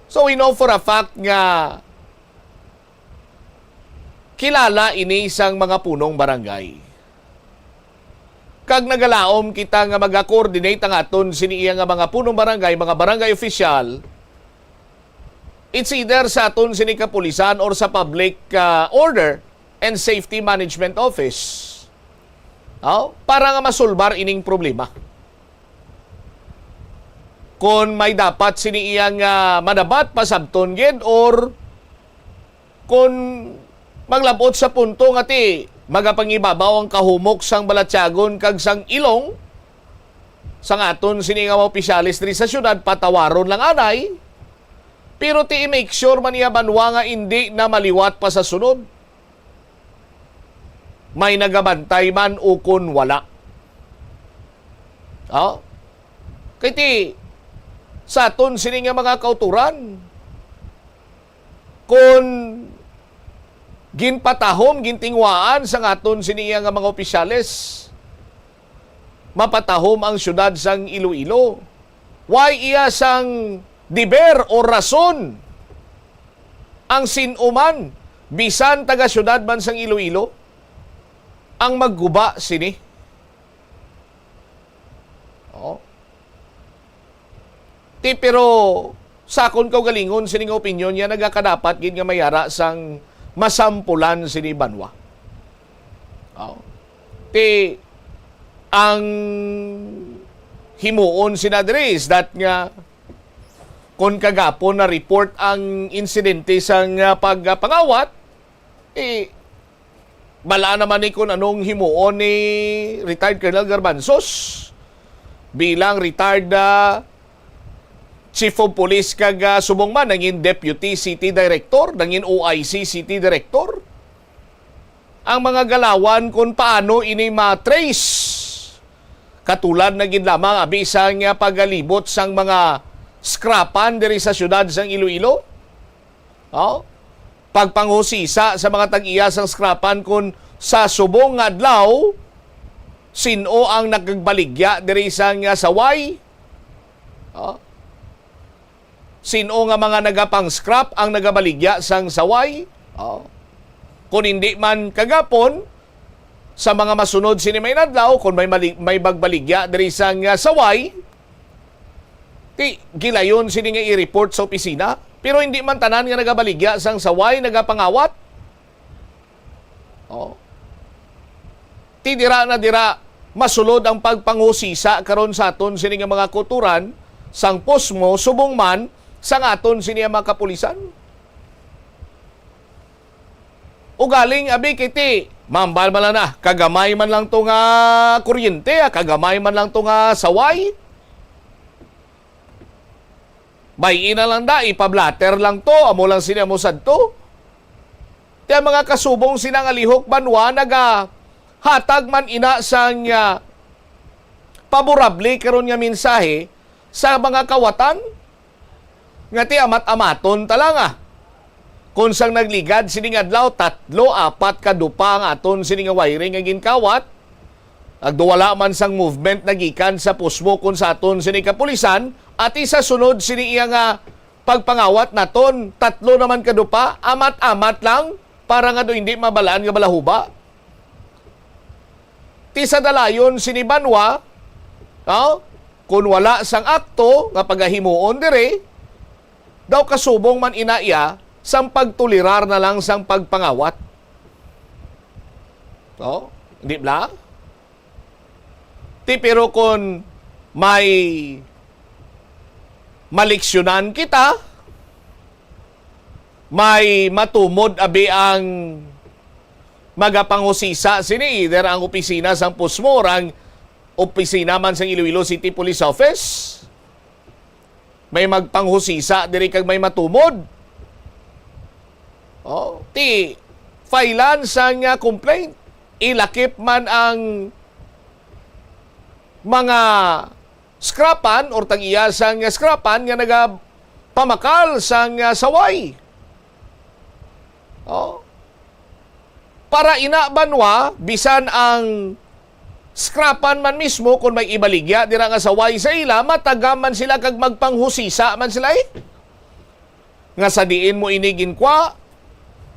So we know for a fact nga kilala ini sang mga punong barangay. Kag nagalaom kita nga maga-coordinate ang aton sini iya nga mga punong barangay, mga barangay official, it's either sa aton sini kapulisan or sa Public, ah, Order and Safety Management Office. Oh, para nga masulbar ining problema. kon may dapat sini iya nga manabat, pasabton gid, or kon maglabot sa punto nga ti magapangibabaw ang kahumok sang balatyagon kag sang ilong sang aton sini nga mga opisyales diri sa syudad, patawaron lang anay, pero ti i-make sure man niya banwa nga indi na maliwat pa sa sunod. May nagabantay man ukon wala. Oh? Kay ti, sa aton sini nga mga kauturan, kun ginpatahom, gintingwaan sang aton sini nga mga opisyales, mapatahom ang siyudad sang Iloilo. Why iya sang deber o rason ang sin-o man, bisan taga-siyudad man sang Iloilo, ang magguba sini? Oh. Ti, pero sa akon kaugalingon, sini nga opinyon niya nagakadapat gid nga mayara sang masampulan sini banwa. Oh. Ti, ang himuon sina diri is that nga kon kagapon na-report ang insidente sang, ah, pagpangawat, eh, bala naman ni kung anong himuon ni retired Colonel Garbanzos bilang retired, ah, Chief of Police kag, ah, subong man nangin Deputy City Director, nangin O I C City Director. Ang mga galawan kung paano ini ma-trace. Katulad na gid lamang abi sang, ah, pagalibot sang mga skrapan diri sa siyudad sang Iloilo. Oh? Pagpanghusisa sa mga tag-iya sang skrapan kung sa subong nga adlaw, sin-o ang nagbaligya diri sang, ah, saway. Oh? Sin-o nga mga nagapang-scrap ang nagabaligya sang saway? Oh. Kung hindi man kagapon, sa mga masunod sini may adlaw, kung may mali-, may magbaligya diri sang, ah, saway, ti, gilayon sini nga i-report sa opisina. Pero hindi man tanan nga nagabaligya sang saway nagapangawat. Oh. Ti dira na dira masulod ang pagpanghusisa karon sa aton sini nga mga kauturan sang pusmo, subong man sang aton sini nga mga kapulisan. Ugaling abi kay ti, mambal man lang na, kagamay man lang to nga kuryente, ah, kagamay man lang to nga saway. Bay-i na lang da, ipa-blotter lang to, amo lang sini, amo sadto. Ti ang mga kasubong sina nga lihok banwa nagahatag man ina sang, ah, paborable karon nga mensahe sa mga kawatan nga ti amat-amaton ta lang, ah. Kung sang nagligad sining adlaw, tatlo, apat ka dupa ang aton sini nga wiring nga ginkawat. Nagduwala man sang movement na gikan sa pusmo kon sa aton sini kapulisan, ati sa sunod sini iya nga pagpangawat naton, tatlo naman ka dupa, amat-amat lang para nga daw hindi mabalaan nga balahuba. Ti sa dalayon sini banwa, no? Kun wala sang akto nga pagahimuon diri, daw kasubong man ina iya sang pagtolerar na lang sang pagpangawat. No? Hindi bala? Ti, pero kun may maliksyonan kita, may matumod abi ang magapanghusisa sini, either ang opisina sang pusmo or ang opisina man sang Iloilo City Police Office. May magpanghusisa diri kag may matumod. Oh, ti, filean sang, ah, complaint. Ilakip man ang mga skrapan or tag-iya sang skrapan nga nagapamakal sang, ah, saway. Oh. Para ina banwa, bisan ang skrapan man mismo, kung may ibaligya dira nga saway sa ila, matagam man sila kag magpanghusisa man sila, eh. Nga sa diin mo ini ginkwa,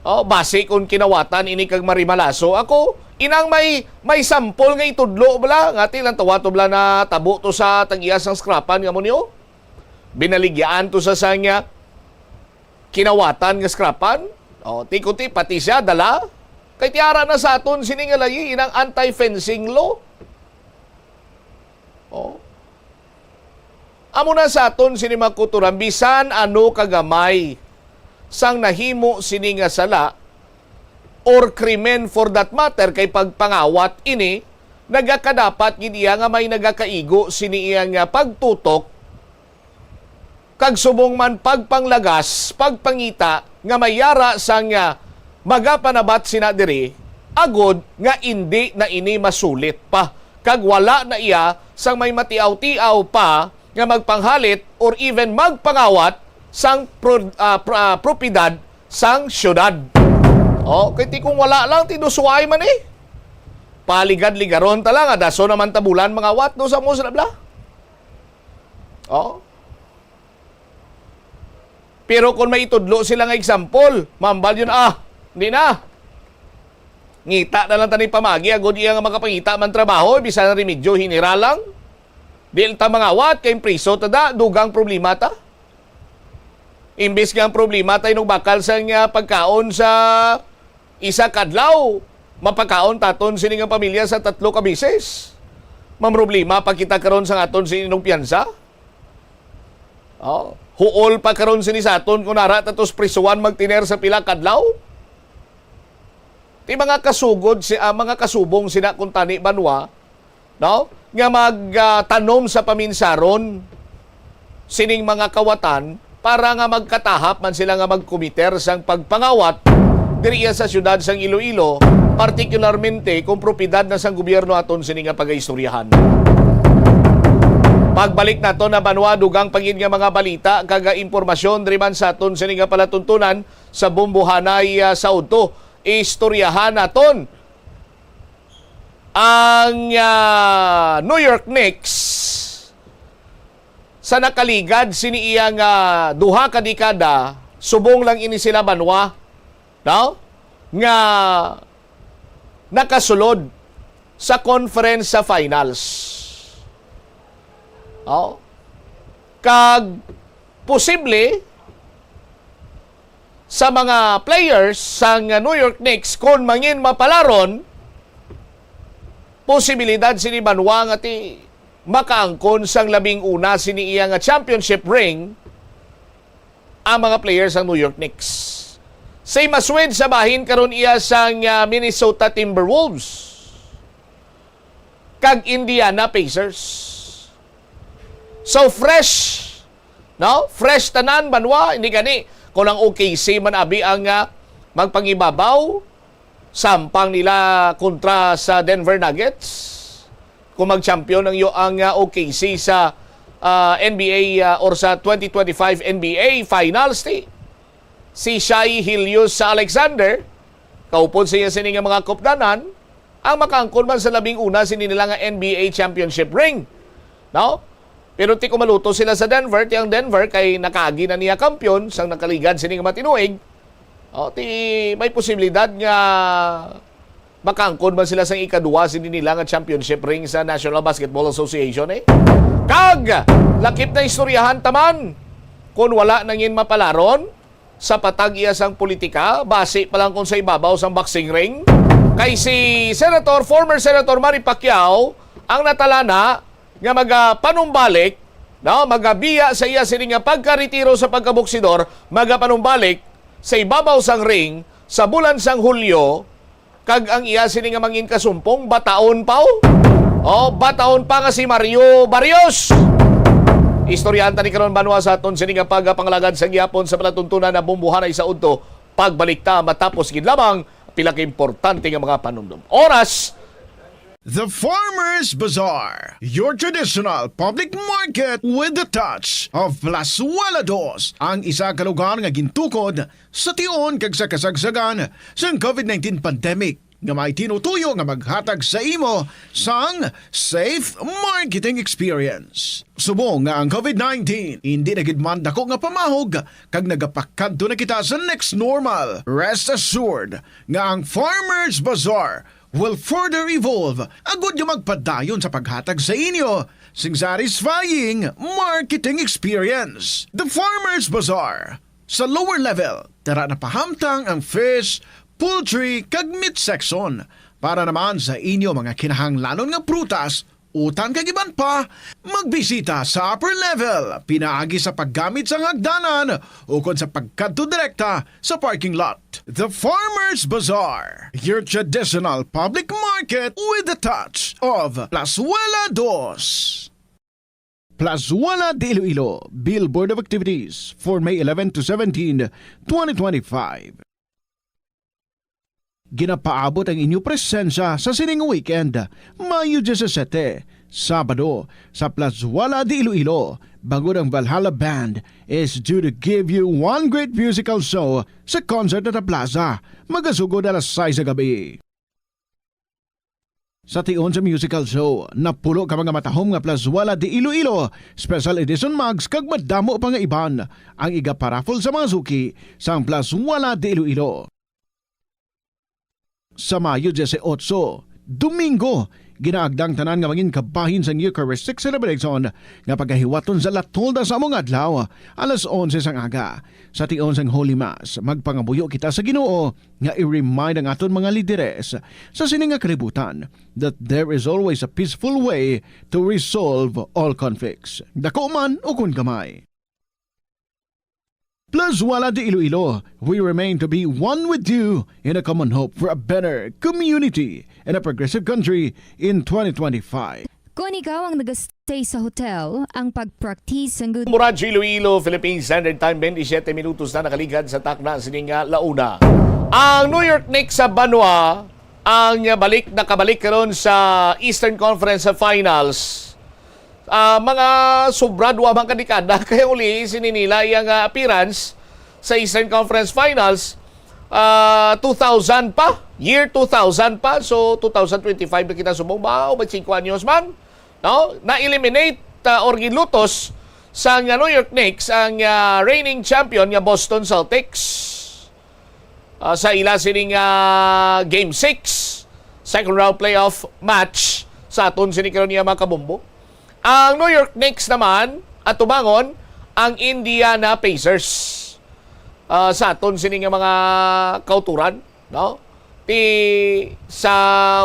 oh, basi kung kinawatan ini kag marimalaso ako, inang may, may sampol nga itudlo bala, nga ti lang tawa to bala na tabo to sa tag-iya sang skrapan nga mo niyo. Binaligyaan to sa sanya kinawatan nga skrapan. Oh, ti kuti pati siya dala. Kay tiara na sa aton sini nga layi inang anti-fencing law. Oh. Amo na sa aton sini mga kauturan, bisan ano kagamay sang nahimo sini nga sala or krimen for that matter, kay pagpangawat ini, nagakadapat gid iya nga may nagakaigo sini iya nga pagtutok, kag subong man pagpanglagas, pagpangita nga may yara sang, ah, magapanabat sina diri, agod nga indi na ini masulit pa, kag wala na iya sang may matiaw-tiaw pa nga magpanghalit or even magpangawat sang pro-, ah, pro-, ah, propiedad sang syudad. Oh, kay ti kung wala lang, ti do suway man eh. Paligad-ligaron ta lang, adaso naman tabulan mangawat, no, sa mo sila bla. Oh. Pero kung may itudlo sila nga example, mambal yun, ah, hindi na. Ngita na lang tani pamagi, agod iya nga makapangita man trabaho, bisan remedyo, hinira lang. Di ta mangawat, kay priso ta da, dugang problema ta. Imbis nga ang problema ta inugbakal sa nga pagkaon sa isa kadlaw, mapakaon taton sini nga pamilya sa tatlo ka bisis. Mamroblema pa kita karon sa aton sini nga piyansa. Oh, huol pa karon sini sa aton kung ara tatos prisuan magtiner sa pila kadlaw. Ti mga kasugod si, ah, mga kasubong sina kung tani banwa, no? Nga mag, ah, tanom sa paminsaron sining mga kawatan para nga magkatahap man sila nga magkomiter sang pagpangawat diri sa siyudad sang Iloilo, partikularmente kung propiedad na sang gobyerno aton sini nga pagaistoryahan. Pagbalik nato na banwa, dugang pa gid nga mga balita kag impormasyon diri man sa aton sini nga palatuntunan sa Bumbuhanay, ah, sa udto. Istoryahan naton ang, ah, New York Knicks sa nakaligad sini iya nga duha ka dekada, subong lang ini sila banwa, no? Nga nakasulod sa conference sa finals. Oh. Kag posible sa mga players sang New York Knicks, kon mangin mapalaron, posibilidad sini banwa nga ti makaangkon sang labing una sini iya nga championship ring ang mga players sang New York Knicks. Same as with sa bahin karon iya sang, ah, Minnesota Timberwolves kag Indiana Pacers. So, fresh, no? Fresh tanan, banwa. Hindi gani, kung ang O K C man abi ang, ah, magpangibabaw, sampang nila kontra sa Denver Nuggets. Kung mag-champion ang, ang, ah, O K C sa, ah, N B A, ah, or sa twenty twenty-five N B A Finals, ti, si Shai Gilgeous-Alexander, kaupod sa iya sini nga mga kupdanan, ang makaangkon man sa labing una sini nila nga N B A championship ring. No? Pero ti kung maluto sila sa Denver, ti ang Denver kay nakaagi na niya kampiyon sang nakaligad sini nga matinuig. O, ti may posibilidad nga makaangkon man sila sang ikaduwa sini nila nga championship ring sa National Basketball Association, eh. Kag lakip na istoryahan taman, kung wala nangin mapalaron, sa patag iya sang politika, basi pa lang kung sa ibabaw sang boxing ring. Kay si Senator, former Senator Manny Pacquiao, ang natalana nga magapanumbalik, no, magabiya sa iya sini nga pagkaretiro sa pagkaboksidor, magapanumbalik sa ibabaw sang ring sa bulan sang Hulyo, kag ang iya sini nga mangin kasumpong, bataon pa, oh. Oh, bataon pa nga si Mario Barrios. Istoryahan ta ni karon, banwa, sa aton sini nga pagpangalagad sa gihapon sa palatuntunan na Bumbuhanay sa udto. Pagbalik ta matapos gid lamang pila ka importante nga mga panumdom. Oras. The Farmers Bazaar, your traditional public market with the touch of Plazuela Dos, ang isa ka lugar nga gintukod sa tion kag sa kasagsagan sang covid nineteen pandemic, nga may tinutuyo nga maghatag sa imo sang safe marketing experience. Subong nga ang covid nineteen indi na gid man dako nga pamahog kag nagapakadto na kita sa next normal, rest assured nga ang Farmers Bazaar will further evolve agud nga magpadayon sa paghatag sa inyo sing satisfying marketing experience. The Farmers Bazaar, sa lower level, tara na pahamtang ang fish, poultry, kag meat section. Para naman sa inyo mga kinahanglanon nga prutas utang kag iban pa, magbisita sa upper level pinaagi sa paggamit sang hagdanan ukon sa pagkadto direkta sa parking lot. The Farmers Bazaar, your traditional public market with the touch of Plazuela Dos. Plazuela de Iloilo, Bill Board of Activities for May eleven to seventeen, twenty twenty-five. Ginapaabot ang inyo presensya sa sining weekend, Mayo diyasisete, Sabado, sa Plazuela de Iloilo, bangod ang Valhalla Band is due to give you one great musical show sa concert at the plaza. Magasugod alas sais sa gabi. Sa tion sa musical show, napulo ka mga matahom nga Plazuela de Iloilo Special Edition mugs kag madamo pa nga iban ang igaparaffle sa mga suki sang Plazuela de Iloilo. Sa Mayo diyesiyotso, Domingo, ginaagda ang tanan nga mangin kabahin sang Eucharistic celebration nga pagahiwaton sa La Tolda sa among adlaw, alas onse sang aga. Sa tion sang Holy Mass, magpangamuyo kita sa Ginoo nga i-remind ang aton mga lideres sa sini nga kalibutan that there is always a peaceful way to resolve all conflicts, dako man ukon gamay. Plazuela de Iloilo, we remain to be one with you in a common hope for a better community and a progressive country in twenty twenty-five. Kon ikaw ang nag-stay sa hotel, ang pag-practice sang good Mura Radyo Iloilo, Philippine Standard Time, twenty-seven minutos na nakaligad sa takna sining, ah, launa. Ang New York Knicks sa banwa ang, ah, balik, nakabalik karon sa Eastern Conference Finals. Ah, mga sobra duha man ka dekada kay uli sini nila iyang, ah, appearance sa Eastern Conference Finals, ah, two thousand pa, year two thousand pa. So, two thousand twenty-five na kita subong ba, o twenty-five anyos man, no? Na-eliminate, ah, or ginlutos sang, ah, New York Knicks ang, ah, reigning champion nga Boston Celtics. Ah, sa ila sining, ah, Game six, second round playoff match sa aton sini karon niya, mga kabombo. Ang New York Knicks naman atubangon ang Indiana Pacers, ah, sa aton sini nga mga kauturan, no? Ti sa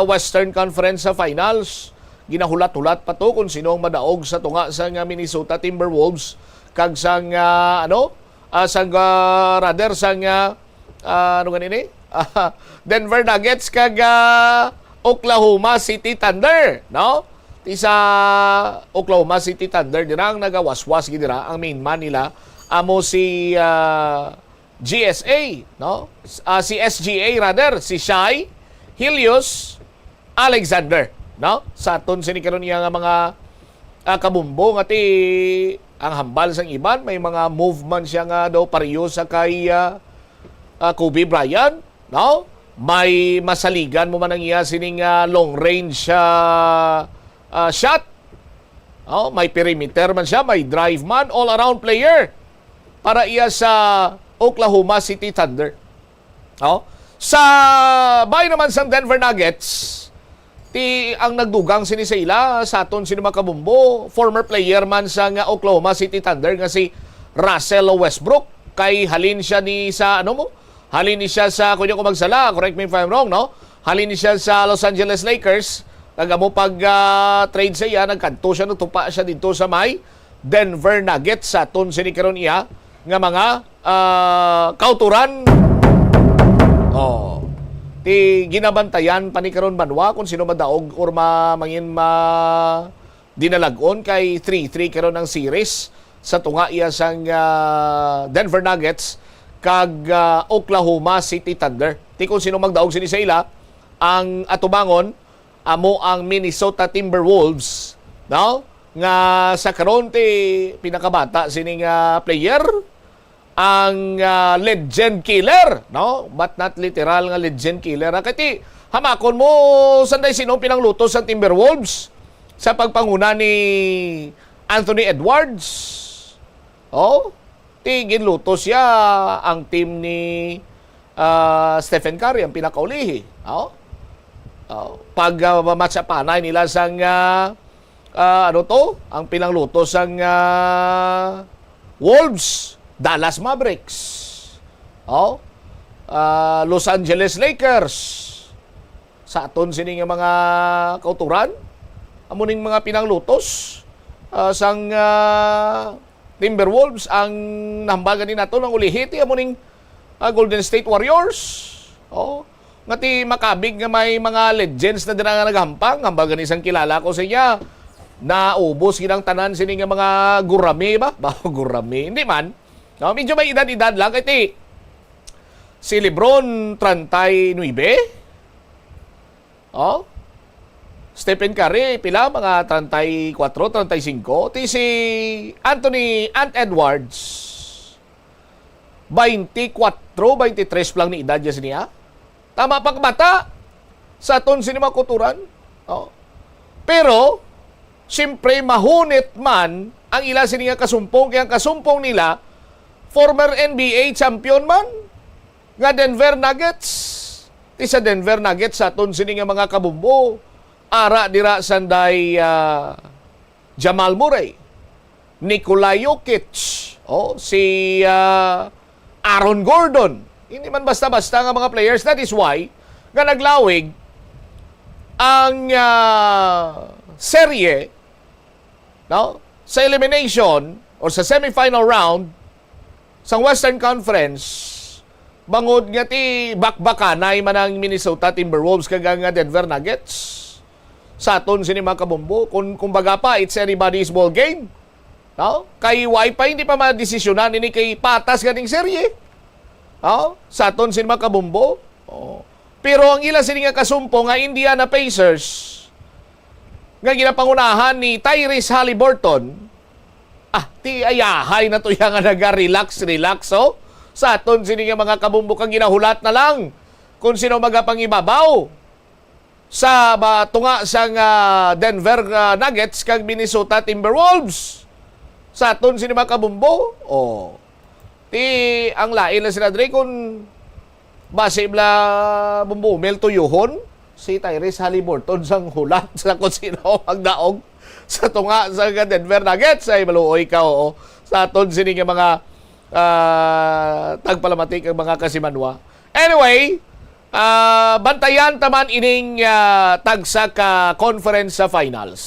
Western Conference sa Finals, ginahulat-hulat pa to kung sino ang madaog sa tunga sang, ah, Minnesota Timberwolves kag sang, ah, ano, ah, sang, ah, rather sang, ah, ah, ano gani ni? Ah, Denver Nuggets kag, ah, Oklahoma City Thunder, no? Ti sa Oklahoma City Thunder, dira ang nagawaswas gid dira, ang main man nila amo si, ah, G S A, no? S-, ah, si S G A rather, si Shai Gilgeous-Alexander, no? Sa aton sini karon niya nga mga, ah, kabumbo nga ti ang hambal sang iban, may mga move man siya nga daw pareho sa kay, ah, ah, Kobe Bryant, no? May masaligan mo man ang iya sining, ah, long range, ah, ah, shot. Oh, may perimeter man siya, may drive man, all-around player para iya sa Oklahoma City Thunder. Oh, sa bay naman sang Denver Nuggets, ti ang nagdugang sini sa ila, sa aton sini mga kabumbo, former player man sa nga Oklahoma City Thunder nga si Russell Westbrook, kay halin siya ni sa, ano mo? Halin ni siya sa, kunya ko magsala, correct me if I'm wrong, no? Halin ni siya sa Los Angeles Lakers, nagamo pag, ah, trade sa iya, nagkadto siya, nagtupa siya dito sa may Denver Nuggets, sa aton sini karon iya nga mga, ah, kauturan. Oh. Ti ginabantayan pa ni karon banwa kung sino madaog or ma-, mangin ma-, dinalag-on kay three three karon ang series sa tunga iya sang, ah, Denver Nuggets kag, ah, Oklahoma City Thunder. Ti kung sino magdaog sini sa ila, ang atubangon amo ang Minnesota Timberwolves, no? Nga sa karon ti pinakabata sini nga player, ang, ah, legend killer, no? But not literal nga legend killer, ha? Kay ti, hamakon mo, sanday sino ang pinanglutos sa Timberwolves sa pagpanguna ni Anthony Edwards? Oh, ti ginlutos siya ang team ni, ah, Stephen Curry, ang pinakaulihi. Oh? Oh, pag, ah, match up anay nila sang, ah, ah, ano to? Ang pinanglutos sang, ah, Wolves, Dallas Mavericks. Oh? Ah, Los Angeles Lakers. Sa aton sini nga mga kauturan, Amo ning mga pinanglutos, ah, sang, ah, Timberwolves ang nahambal gani nato nga ulihi ti amo ning, ah, Golden State Warriors. Oh, nga ti Maccabi nga may mga legends na dira nga nagahampang, hambal gani sang kilala ko sa iya. Naubos gid ang tanan sini nga mga gurami ba? Ba, gurami. Hindi man. No, medyo may edad-edad lang kay ti si LeBron treinta y nueve. Oh? Stephen Curry, pila? Mga treinta y cuatro, treinta y cinco. Ti si Anthony, Ant Edwards, twenty-four, twenty-three pa lang ni edad niya siniya. Tama pa kabata sa aton sini mga kuturan. Oh. Pero, siyempre, mahunit man ang ila sini nga kasumpong, kay ang kasumpong nila, former N B A champion man, nga Denver Nuggets. Ti sa Denver Nuggets, sa aton sini nga mga kabumbo, ara dira sanday, ah, Jamal Murray, Nikola Jokic, oh, si, ah, Aaron Gordon. Hindi man basta-basta nga mga players. That is why nga naglawig ang, ah, serye, no, sa elimination or sa semifinal round sa Western Conference, bangod nga ti bakbakanay man ang Minnesota Timberwolves kag ang Denver Nuggets sa aton sini mga kabumbo. Kung, kumbaga pa, it's anybody's ball game. No? Kay why pa hindi pa madesisyonan ini kay patas ganing serye. No? Sa aton sini mga kabumbo. Oh. Pero ang ila sini nga kasumpo nga Indiana Pacers nga ginapangunahan ni Tyrese Halliburton, ah, ti ayahay na to iya nga naga-relax, relax, oh. Sa aton sini nga mga kabumbo kag ginahulat na lang kung sino magapangibabaw sa ba, tunga sang, ah, Denver, ah, Nuggets kag Minnesota Timberwolves. Sa aton sini mga kabumbo, oh. Ti ang lain lang sila diri kung basi bala bumbumil tuyuhon si Tyrese Halliburton sang hulat sa kung sino magdaog sa tunga sa Denver Nuggets. Ay, maluoy ka, oo. Sa aton sini nga mga, ah, tagpalamati kag mga kasimanwa. Anyway, ah, bantayan ta man ining, ah, tagsa ka conference sa finals.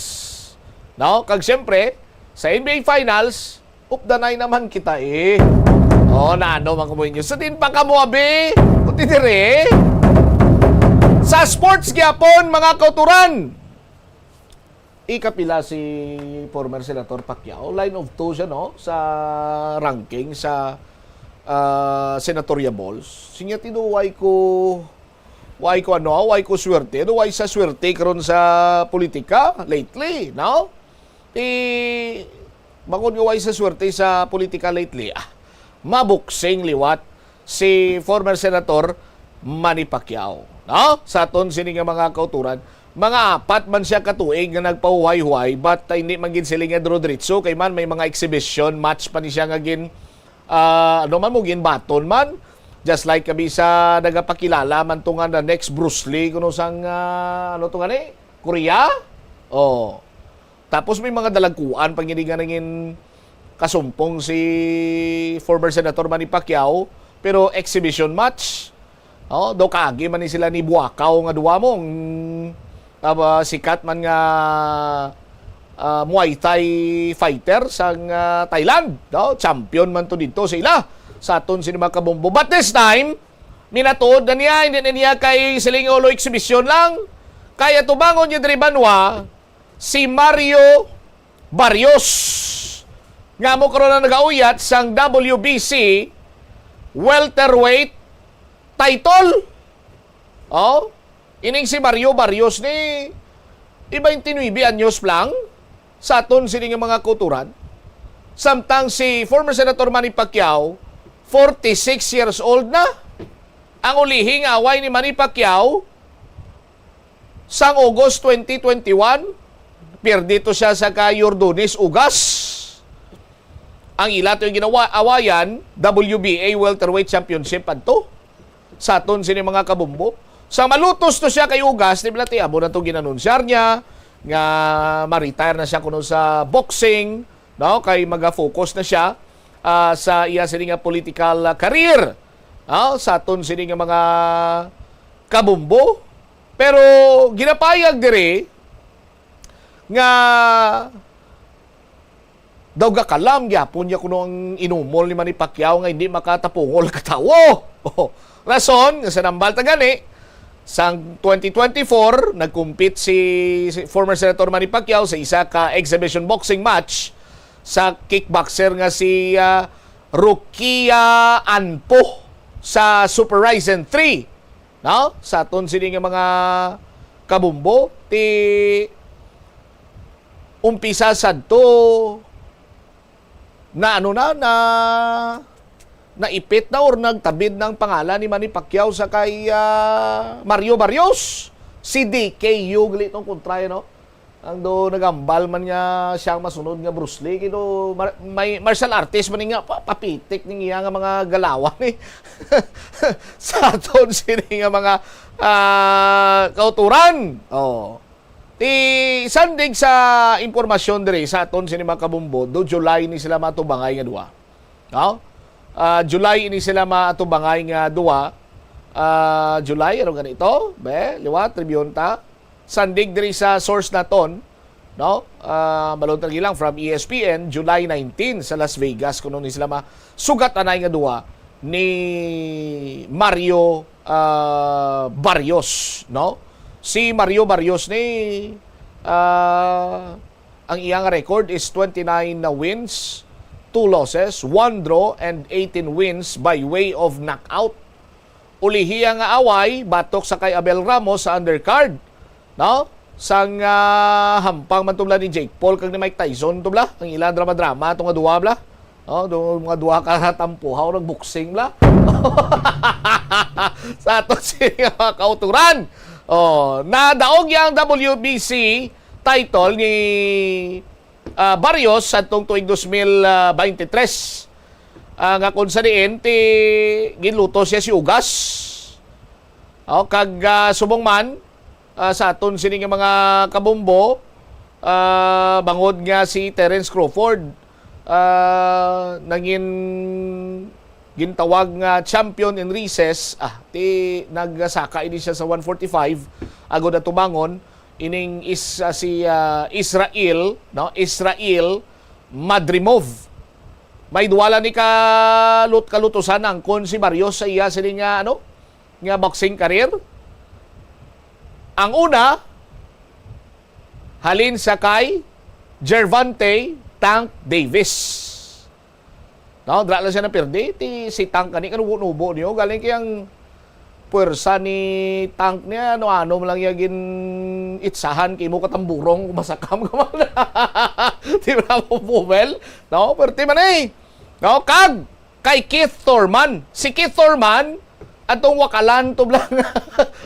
No? Kag siyempre, sa N B A Finals, updanay naman kita eh. Oh, naano man kamo inyo? Sa din pa kamo, abi? Kuti dire. Sa sports gyapon, mga kauturan. Ikapila si former Senator Pacquiao? Line of two siya, no? Sa ranking, sa, ah, senatorial balls. Sinya tinuway ko, way ko ano, way ko swerte. Ano, way sa swerte karon sa politika lately, no? Ti, bangod nga way sa swerte sa politika lately, ah, maboksing liwat si former Senator Manny Pacquiao, no? Sa aton sini nga mga kauturan, mga apat man siya ka tuig nga nagpahuway-huway, but, ah, hindi man gid sila nga duro-diretso, kay man may mga exhibition match pa ni siya nga gin, ah, ano man mo, ginbaton man. Just like kabi sa nagapakilala man to nga the next Bruce Lee, kuno sang, ah, ano to gani? Korea? Oh. Tapos may mga dalagkuan pa gid nga nangin kasumpong si former Senator Manny Pacquiao, pero exhibition match. Oh, do kaagi man ni sila ni Buakaw nga duwa mo. Ang, ah, sikat man nga, ah, Muay Thai fighter sang, ah, Thailand, no? Champion man to dito sa ila. Sa aton sini mga kabumbo. But this time, minatuod na niya, hindi na niya kay siling ulo exhibition lang. Kay atubangon niya diri banwa, si Mario Barrios, nga mo karon ang nagauyat sang W B C welterweight title. Oh, ining si Mario Barrios ni, di twenty-nine anyos pa lang sa aton sini nga mga kauturan. Samtang si former Senator Manny Pacquiao, forty-six years old na. Ang ulihing away ni Manny Pacquiao, sang August twenty twenty-one, pierde to siya sa ka Yordonis Ugas. Ang ila to yung ginawa, awayan, W B A Welterweight Championship adto. Sa aton sini mga kabumbo. Sa malutos to siya kay Ugas, di ba, ti amo na to ginanunsyar niya nga ma-retire na siya kuno sa boxing, no? Kay maga-focus na siya, ah, sa iya sini nga political, ah, career. Ah, sa aton sini nga mga kabumbo. Pero ginapayag diri nga daw gakalam gyapon niya kuno ang inumol ni Manny Pacquiao nga hindi makatapungol ka tawo. Oh, rason nga sa nambal ta gani, sang twenty twenty-four, nagkumpit si, si former Senator Manny Pacquiao sa isa ka exhibition boxing match sa kickboxer nga si, ah, Rukia Anpo sa Super Ryzen three. No? Sa aton sini nga mga kabumbo, ti umpisa sadto na ano na, na naipit na or nagtabid na ang pangalan ni Manny Pacquiao sa kay, ah, Mario Barrios. Si D K U gali tong kontra, eh, no? Ang do nagambal man nga siya ang masunod nga Bruce Lee, kay do mar-, may martial artist man ni nga pa-, papitik ning iya nga mga galawan, eh. Sa aton sini nga mga, ah, kauturan. Oh. Ti sandig sa impormasyon diri sa aton sini mga kabumbo, do July ni sila matubangay nga duwa. No? Ah, July ini sila maatubangay nga duwa. Ah, July, ano ganito? Be, liwat, review ta. Sandig diri sa source naton, no? Ah, malon ta lang from E S P N, July nineteen sa Las Vegas, kuno ni sila ma-, sugat anay nga duwa ni Mario, ah, Barrios, no? Si Mario Barrios ni, ah, ang iyang record is twenty-nine na wins, two losses, one draw, and eighteen wins by way of knockout. Ulihi nga away, batok sa kay Abel Ramos sa undercard, no? Sang, ah, hampang man tubla ni Jake Paul kag ni Mike Tyson tubla, ang ilang drama-drama to nga duwa bla. No, do mga duha ka tampuhaw nagboxing bla. Sa ato siya mga kauturan. Oh, nadaog yang W B C title ni, ah, Barrios sa tong tuig dos mil, ah, baynte tres. Ah, nga kung sa diin, ti ginluto siya si Ugas. Oh, kag, ah, subong man, ah, sa aton sini nga mga kabumbo, ah, bangod nga si Terence Crawford, ah, nangin gintawag nga champion in recess, ah, ti nagsaka ini siya sa one forty-five, agod na tubangon ining is, ah, si, ah, Israel, no? Israel Madrimov. May duwala ni kalut-, kalutusan angkon si Barrios sa iya sini nga, ano, nga boxing career. Ang una, halin sa kay Gervonta Tank Davis. No, dra lang siya napirdi. Ti si Tank kani kanubo-nubo niyo. Galing kay ang puwersa ni Tank niya, ano-ano man lang niya gin-itsahan kay mo katamburong kung masakam ka man. Di ba mo, Bubel? No, perte man eh. No, kag kay Keith Thurman. Si Keith Thurman, atong wakalan to lang.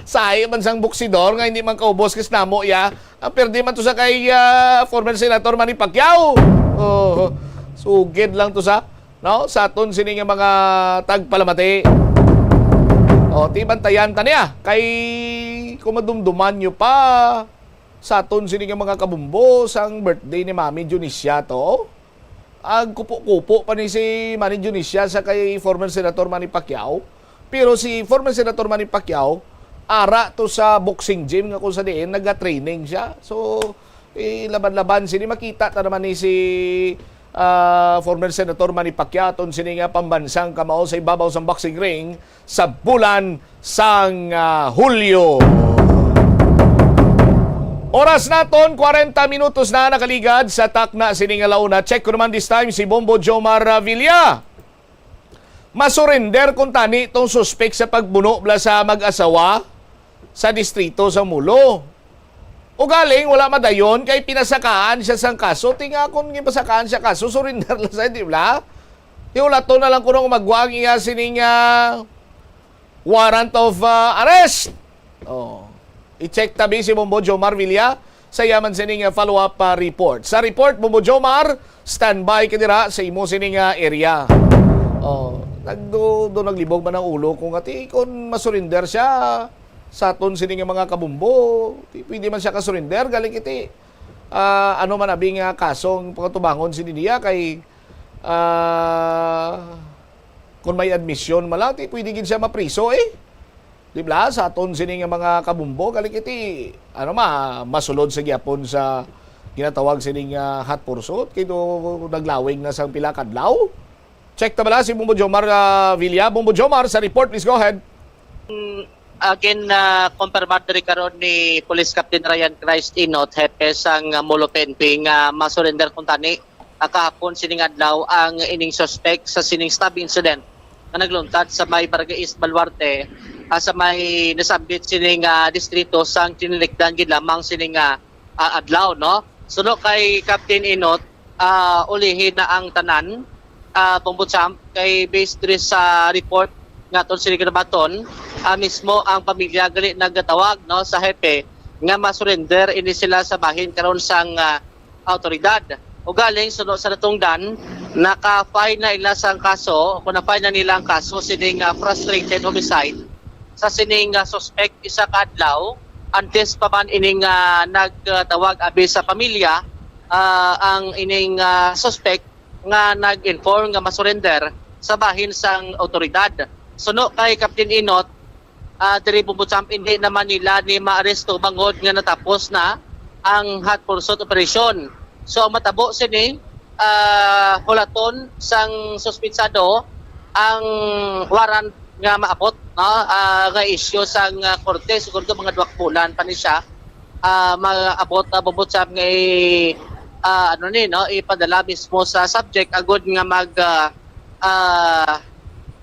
Sahi man sang buksidor nga hindi man kaubos kis namo ya. Ang perde man to sa kay, ah, former Senator Manny Pacquiao. Oh, sugid lang to sa, no? Sa aton sini nga mga tagpalamati. Oh, ti bantayan ta niya. Kay kung madumduman nyo pa, sa aton sini nga mga kabumbo, sang birthday ni Mami Dionisia to. Ag kupo-kupo pa ni si Manny Dionisia sa kay former Senator Manny Pacquiao. Pero si former Senator Manny Pacquiao, ara to sa boxing gym nga kung sa diin nagatraining siya. So, eh, laban-laban sini makita ta naman ni si, ah, former Senator Manny Pacquiao aton sini nga pambansang kamao sa ibabaw sang boxing ring sa bulan sang, ah, Hulyo. Oras naton, kwarenta minutos na nakaligad sa takna sini nga launa. Check ko naman this time si Bombo Jomar Villa. Masurrender kuntani tong suspek sa pagbuno bala sa mag-asawa sa distrito sa Mulo. Ugaling wala madayon kay pinasakaan siya sang kaso. Tinga kung gipasakaan siya kaso, surrender lang sa, di ba? Iulato na lang kuno kung magwa ang iya sining, ah, warrant of, ah, arrest. Oh. I-check tabi si Bombo Jomar Villa sa yaman sining, ah, follow-up, ah, report. Sa report, Bombo Jomar, standby ka dira sa imo sining, ah, area. Oh, nagdo, do naglibog man ang ulo ko nga ti kung masurinder siya sa aton sining mga kabumbo, ti pwede man siya kasurinder, galing iti, ah, ano man abi nga kasong pagatubangon sini niya kay, ah, kung may admisyon man lang, ti pwede gid siya mapriso, eh. Di ba? Sa aton sini nga mga kabumbo, galing iti, ano ma, masulod sa gyapon sa, ginatawag sining, ah, hot pursuit, kay do naglawig na sang pila ka adlaw. Check ta bala si Bombo Jomar, ah, Villa. Bombo Jomar, sa report, please go ahead. Mm, again, na kumpirmado diri karon ni Police Captain Ryan Christ Inot, hepe sang, ah, Molo P N P, nga masurrender kuntani, ah, kahapon sining adlaw ang ining suspect sa sining stab incident nga nagluntad sa may Barangay East Baluarte, ah, sa may nasambit sining, ah, distrito sang tinilikdan gid lamang sining, ah, ah, adlaw, no? Suno kay Captain Inot, ah, ulihi na ang tanan, ah, Bombo Champ, kay based diri sa report nga aton sini ginabaton, ah, mismo ang pamilya gali nagatawag, no, sa hepe nga ma-surrender ini sila sa bahin karon sang, ah, awtoridad. Ugaling suno sa natungdan, naka-file na ila sang kaso, kung na-file na nila ang kaso sining, ah, frustrated homicide sa sining, ah, suspect isa ka adlaw antes pa man ining, ah, nagtawag abi sa pamilya, ah, ang ining, ah, suspect nga nag-inform nga ma-surrender sa bahin sang awtoridad. Suno kay Captain Inot, ah, diri Bombo Champ, hindi naman nila ni maaresto bangod nga natapos na ang hot pursuit operation. So ang matabo sini, ah, hulaton sang suspitsado ang warrant nga maabot, no, ah, nga issue sang, ah, korte, siguro mga duha ka bulan pa ni siya, ah, maabot, ah, Bombo Champ, nga i-, ah, ano ni, no, ipadala mismo sa subject agud nga mag, ah, ah,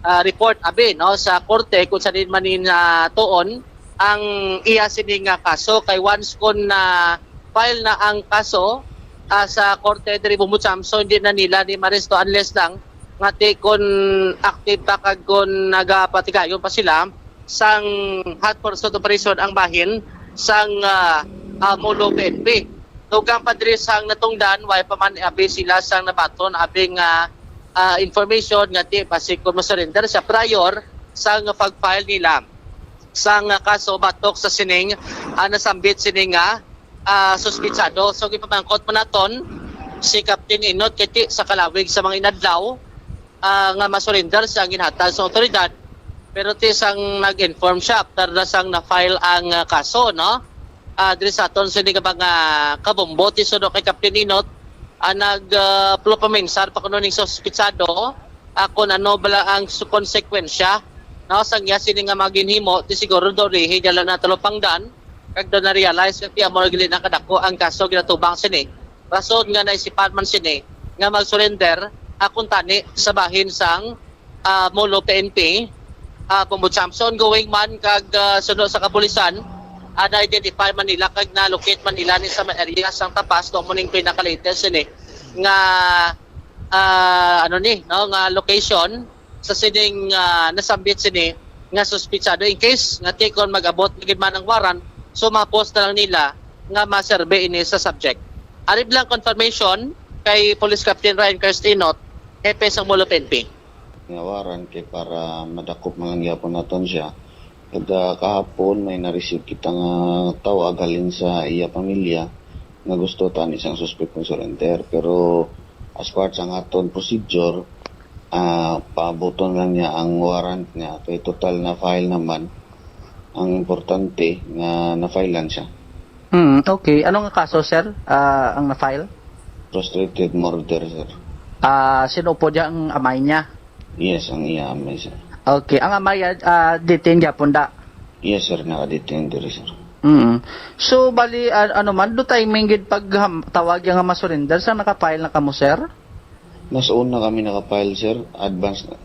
ah, report abi, no, sa korte kung sa din man ni natuon ang iya sini nga kaso. Kay once kon na-file na ang kaso, ah, sa korte diri Bombo Champ, so hindi na nila ni maresto unless lang nga ti kon active pa kag kon nagapatigayon pa sila sang hot pursuit operation ang bahin sang, ah, ah, Molo P N P. Dugang pa diri sang natungdan, way pa man abi sila sang nabaton abi nga, ah, information nga ti basi kon ma-surrender siya prior sang pag-file nila sang kaso batok sa sining, ah, nasambit sini nga, ah, suspitsado. So gipamangkot man naton si Captain Inot kay ti sa kalawig sa mga inadlaw, ah, nga ma-surrender siya ang ginhatag sa otoridad. Pero ti sang nag-inform siya after na sang na-file ang, ah, kaso, no? Ah, diri sa aton sini nga mga kabombo, ti suno kay Captain Inot, ah, nag, ah, plo paminsar pa kuno ning suspitsado, ah, kung ano bala ang su-, konsekwensya, no, sang iya sini nga mga ginhimo, ti siguro do rihi dala na talupangdan, kag do na-realize nga ti amo gali na kadako ang kaso ginatubang sini. Rason nga naisipan man sini nga mag-surrender, ah, kuntani sa bahin sang, ah, Molo P N P, ah, Bombo Champ. So, ongoing man kag, ah, suno sa kapulisan, ah, na-identify man nila kag na-locate man nila ni sa may area sang Tapas, no, mo ning pinaka-latest sini nga, ah, ano ni, no, nga location sa sining, ah, nasambit sini nga suspitsado. In case nga ti kon mag-abot na gid man ang warrant, so ma-post na lang nila nga ma-survey ini sa subject. Ari lang confirmation kay Police Captain Ryan Kirstinot, hepe sang Molo P N P. Nga warrant kay para madakop man lang gyapon naton siya. Kag, ah, kahapon may na-receive kita nga tawag halin sa iya pamilya nga gusto tani sang suspect mag-surrender. Pero as part sang aton procedure, ah, paabuton lang niya ang warrant niya. Kay total na-file naman. Ang importante nga na-filean siya. Hmm, okay. Ano nga kaso, sir, ah, ang na-file? Frustrated murder, sir. Ah, sino po diya ang amay niya? Yes, ang iya amay, sir. Okay. Ang amay, ah, ah, detain gyapon da? Yes, sir. Naka-detain diri, sir. Mm. So, bali, ah, ano man, do timing gid pag ham- tawag yung nga masurrender sa naka-file na kamo, sir? Mas una kami naka-file, sir. Advance na.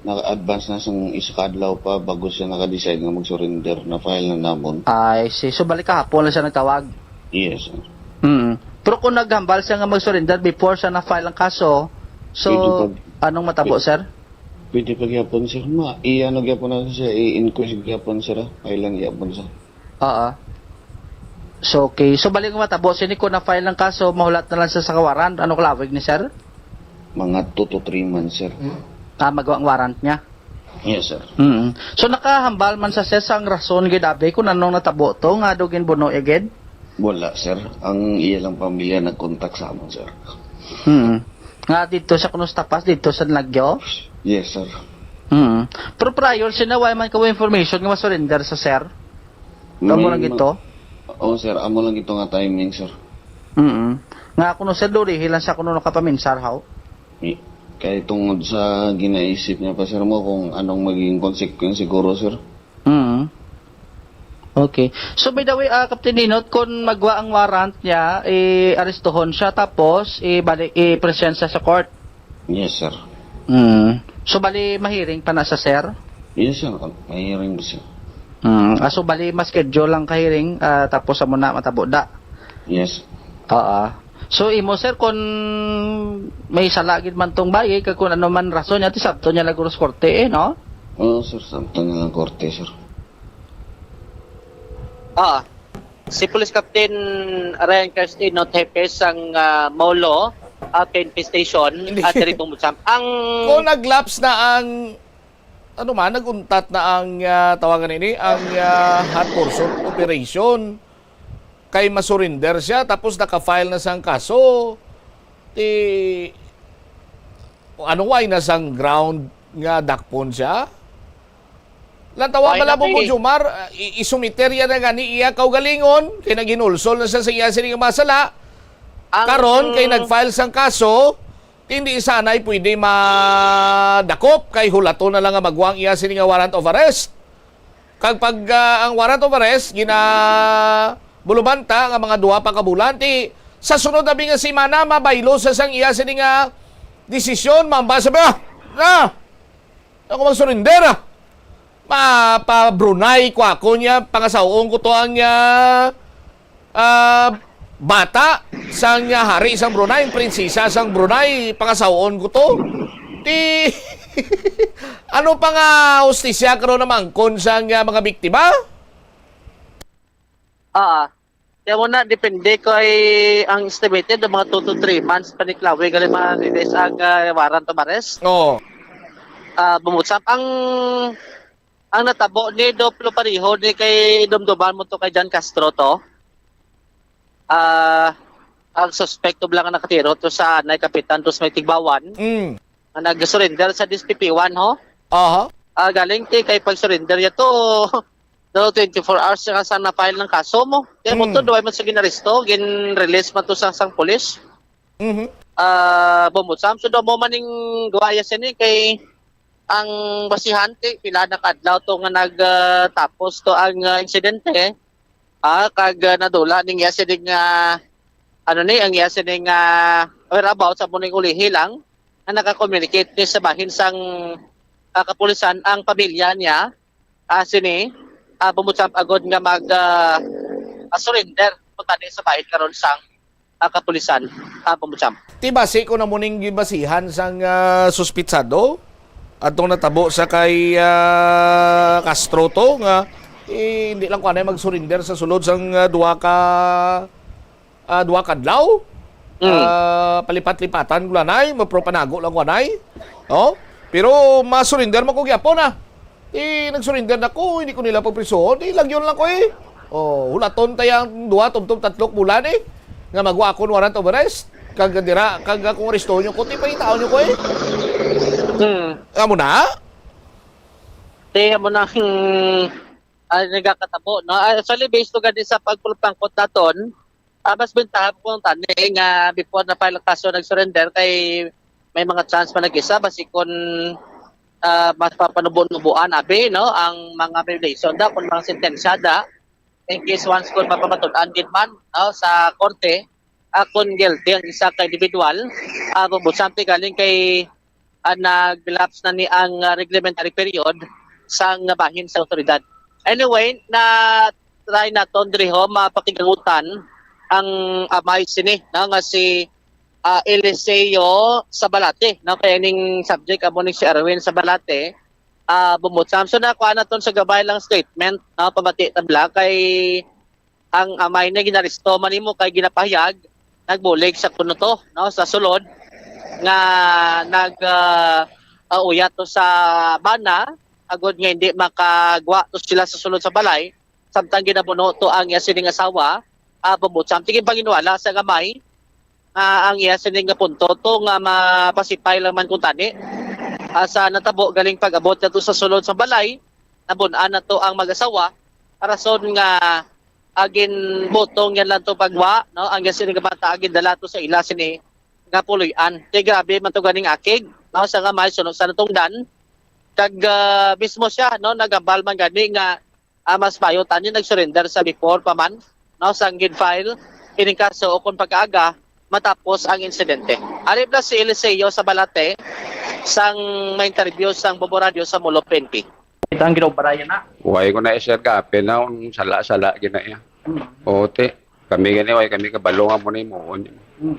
Naka-advance na sang isa ka adlaw pa bago siya naka-decide nga mag-surrender. Na-file na namon. I see. So, bali kahapon lang siya nagtawag? Yes, sir. Mm. Pero kung naghambal siya nga mag-surrender before siya na-file ang kaso, so, Pwede pag- anong matabo, sir? Pwede pa gyapon, sir. Ma, i-ano gyapon na siya, i-inquest gyapon, sir. Ah. Filean gyapon, sir. Oo. So, okay. So, bali nga matabo, sini kung na-file ang kaso, mahulat na lang siya sa warrant. Ano kalawig ni, sir? Mga two to three months, sir. Ah, magawa ang warrant niya. Yes, sir. Mm. So, nakahambal man sa, sir, sang rason gid abi kung anong natabo to nga do ginbuno iya gid? Wala, sir. Ang iya lang pamilya nag-contact sa amon, sir. Mm. Nga dito sa Kunos Tapas, dito sa Nagyo? Yes, sir. Mm. Pero prior siya na, wala man ka information nga ma-surrender sa, sir? Amo May lang ma- ito? Oo, sir. Amo lang ito nga timing, sir. Mm. Nga kuno, sir, durihi lang sa kuno nakapaminsar, haw? I-, kay tungod sa ginaisip niya pa, sir, mo kung anong maging consequence siguro, sir. Mm. Okay. So, by the way, ah, Captain Ninot, kung magwa ang warrant niya, i-arestuhon siya, tapos ibalik, i-present siya sa court. Yes, sir. Mm. So, bali, mahiring pa na sa, sir? Yes, sir. Mahiring pa, sir. Mm. Ah, so, bali, ma-schedule lang ka hearing, ah, tapos sa muna matabo da. Yes. Oo. So, imo, sir, kung may sala gid man tong bayi, kag kung ano man rason niya, ti sabton niya lang guro sa korte, eh, no? Oo, sir. Sabton niya lang korte, sir. Ah, si Police Captain Ryan Kirsten, not Hepe sang, ah, Molo, ah, P N P Station, Hindi. At diri Bumbudsam. Ang Kung nag-lapse na ang, ano man, nag-untat na ang, ah, tawagan ini, ang, ah, hot pursuit operation, kay masurinder siya, tapos naka-file na sang kaso, ti, ano, way na sang ground nga dakpon siya? Lantawa Why bala not, mo, eh? Jomar, ah, i-, isumiter ya na gani iya kaugalingon, kay naghinulsol na siya sa iya sini nga mga sala. Ang Karon, kay nag-file sang kaso, hindi sanay pwede madakop, kay hulaton na lang nga magwa ang iya sini nga warrant of arrest. Kag pag, ah, ang warrant of arrest, gina-, bulubanta nga mga duha pa ka bulan, ti sa sunod abi nga semana, mabaylo sa sang iya sini nga desisyon, mambasa ba? Na! Ako mag-surrender, ah. Ma-, pa Brunei ko ako niya, pangasawon ko to ang, ah, ah, bata sang, ah, hari sang Brunei, ang prinsesa sang Brunei, pangasawon ko to. Ti, ano pa nga hustisya karon naman kon sang, ah, mga biktima? Ah, kaya mo na, depende kay ang estimated, ang mga two to three months pa ni Chloe, gali ma-release ang, ah, warrant of arrest. Oo. Ah, Bumbudsam, ang, ang natabo ni Doplo pareho ni kay dumduman mo to kay John Castro to. Ah, ang suspect to lang ang nakatiro to sa anay kapitan to sa may Tigbawan. Mm. Nga nag-surrender sa D S P P one, ho? Aha. Ah, galing ti kay pag-surrender niya to, daw twenty-four hours nga sa na-file ng kaso mo. Kaya mo Mm. to, duway man sa ginaresto, gin-release man to sa sang pulis. Mhm. Ah, Bumbudsam, so daw mo maning guwaya sini kay ang basihan kay pila na kadlaw to nga nag, ah, tapos to ang, ah, insidente. Ah, kag, ah, nadula ning iya sining, ah, ano ni, ang iya sining, ah, whereabouts amo ning ulihi lang nga naka-communicate ni sa bahin sang, ah, kapulisan ang pamilya niya, ah, sini, ah, Bumbudsam agod nga mag, ah, ah, surrender punta ni sa bahin karon sang, ah, kapulisan, ah, Bumbudsam. Ti basi ko na mo ning gibasihan sang, ah, suspitsado atong natabo sa kay, ah, Castro to nga, eh, hindi lang kuanay mag-surrender sa sulod sang, ah, duha ka, ah, duha ka adlaw. Mm. Ah, palipat-lipatan ko lanay, mapropanago lang kuanay. Oh, pero ma-surrender man ko gyapon, ah. Ti nag-surrender na ko, hindi ko nila pagprisuhon. Ti lagyon lang ko, eh. Oh, hulaton tayang duha, tubtob tatlo ka bulan, eh. Nga magwa akon warrant of arrest. Kag dira, kag kung arestahon nyo ko, ti pangitaon nyo ko, eh. Hmm. Amo na? Ti amo na, hmm, ah, nagakatabo, no? Ah, actually, based to gani sa pagpulpangkot naton, ah, mas bintaha po kung tani nga before na file ang kaso, nag-surrender kay may mga chance pa nag-isa, basi kung, ah, mas papanubo-nubuan, abi, no, ang mga violation da, kung mga sentensya da, in case once kung mapamatud-an gid man, no, sa korte, ah, kung guilty ang isa ka individual, ah, Bumbudsam, ti galing kay, ah, nag-lapse na ni ang, ah, reglementary period sang bahin sa awtoridad. Anyway, na try naton diri ho mapakigangutan ang amay sini, no, nga si, ah, Eliseo Sabalate, no, kay ning subject amo ni si Erwin Sabalate, ah, Bumbudsam. So, nakuha naton sa gabay lang statement, no, pamati tabla kay ang amay na ginaresto man nimo kay ginapahayag nagbulig sa kuno to, no, sa sulod nga nag, ah, ah, uyat to sa bana agod nga hindi makagwa to sila sa sulod sa balay, samtang ginabuno to ang iya sining asawa, ah, Bumbudsam. Ti ginpanginwala sa amay nga ang iya sining nga punto to nga mapasipay lang man kung tani, ah, sa natabo galing pag-abot nato sa sulod sa balay, nabun-an na to ang mag-asawa, rason nga ah, ginbutong yan lang to pagwa, no? Ang yan sini nga bata, ah, gindala to sa ila sini nga puloy-an. Kay grabe man to ganing akig, no? Sa nga may suno sa natungdan, kag, ah, mismo siya, no, nagabal man gani nga, ah, mas mayo tani nag-surrender sa before pa man, no, sang gin-file ining kaso o kung pagkaaga matapos ang insidente. Ari bala si Eliseo Sabalate sang may interview sang Bobo Radio sa Molo P N P. Kita ang ginobra yan na. Why ko na, sir, kape na kung sala-sala gina iya. Hmm. O, te, kami gani, why kami kabalo nga mo na imuon. Hmm.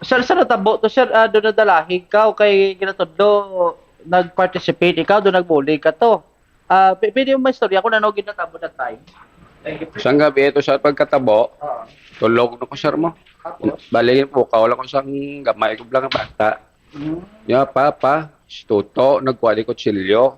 Sir, sa natabo to, sir, ah, doon nadalahig ka o kay ginatudlo, nag-participate ikaw, doon nagbulig ka to. Ah, pi-, pwede mo maistorya kung ano ginatabo that time? Thank you, sir. Sang gabi ito, sir, pagkatabo, Oo. tulog na ko, sir, mo. Tapos? Bali, pukaw lang ko sang gamay ko lang nga bata. Hmm. Nya, papa, si Tuto, nagkuha ni kutsilyo.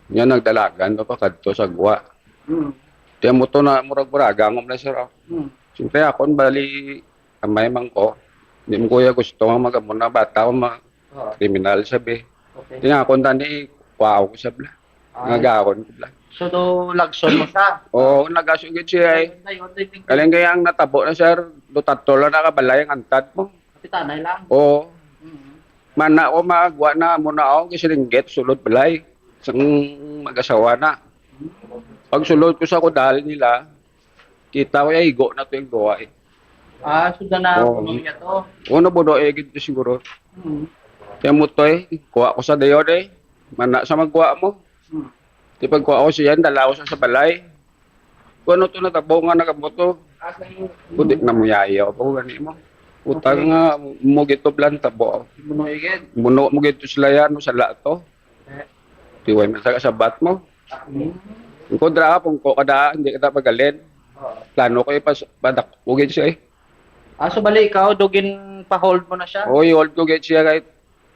Nya, nagdalagan pa, pa kadto sa gwa. Hmm. Tiyan mo to na, murag-muraga, ang umla, sir, oh. Hmm. Siyempre, ako, bali, amay man ko. Di mo kuya gusto nga mag-, amo na bata, ko ma-, Oo. kriminal, sabi. Okay. Tiyan ako, tani, kuha ko, sabi. Ah. Nagahon ko, bla. So, do, lagson mo siya? Oo, nagaso gid siya, eh. Ayun, ayun, ayun, ayun. Galing kaya ang natabo na, sir, do tatlo lang nakabalay ang antad mo. Kapitanay lang. Oo. Mm. Mana ko magwa na mo na ako, kasi ringgit, sulod balay. Sang mag-asawa na. Mm. Pag sulod ko sa kudal nila, kita ko, ay, igo na to yung gawa, eh. Ah, so na Oo. Buno niya to? Oo, nabuno, eh, gid to siguro. Mm. Kaya mo to, eh, kuha ko sa dayon, eh. Mana sa magwa mo. Mm. Di pagkuha ko siya, dala ko sa, sa balay. Kung ano to natabo nga nagamo to. Kundi na mo yayaw pa ko gani mo. Utang Okay. nga mo gito blan tabo. Muno igid. Muno mo gito sila yan, no, sala to. Eh. Tiway man sa kasabat mo. Hmm. Ang kontra ka, pungko ka da, hindi ka da pagalin. Oo. Plano ko ipas-, padak-, ugid siya eh. Ah, so bali ikaw, do ginpa-hold mo na siya? Oo, i-hold ko gid siya kahit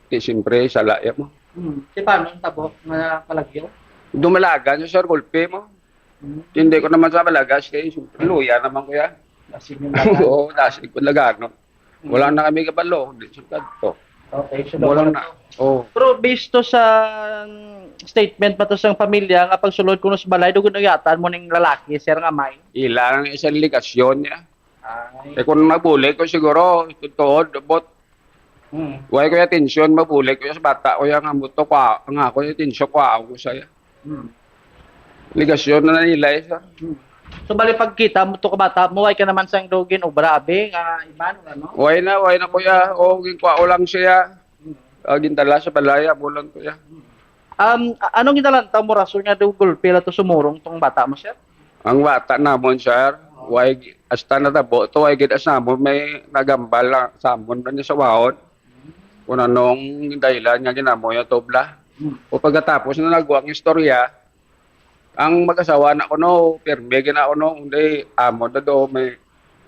di siyempre, sala ya mo. Hmm. Si paano ang tabo nga kalagyo? Dumalagan siya, sir, gulpi mo. Hmm. Hindi ko naman sa malagas kay siyempre, luya naman ko yan. Dasig yung lagan. Oo, dasig ko lagano. Hmm. Wala na kami kabalo, di sa kadto. Okay, so Wala wala na. to. Oo. Pero based to sa, mm, statement pa to sang pamilya nga pagsulod kuno sa balay, dugon uyatan mo ning lalaki, sir, nga may? Ilang isang ligasyon niya. Ay. Eh, kung mabulig ko siguro, tuod, but Hmm. Why ko ya atensyon, mabulig ko ya sa bata ko ya nga mo to, kwa, nga ako ya atensyon, kwa ako sa ya. Hmm. Ligasyon na nila eh, sir. Hmm. So, bali pagkita mo to ka bata mo, why ka naman sang do ginobra, abi, nga iban, ano? Why na, why na, kuya? O, ginkuha ko lang siya. Hmm. Ah, gintala sa balaya, bulan, kuya. Hmm. Um, a-, anong ginalantaw mo rason nga do gulpi la to sumurong tong bata mo, sir? Ang bata namon, sir, Oh. way gi-, hasta natabo to, way gid as namon may nagambal lang sa amon man sa wahon. Kung anong dahilan nga ginamo niya to, bla. Hmm. O pagkatapos na nagwa ang istorya, ang mag-asawa na kuno, pirmi gina kuno, hindi, amon na do, may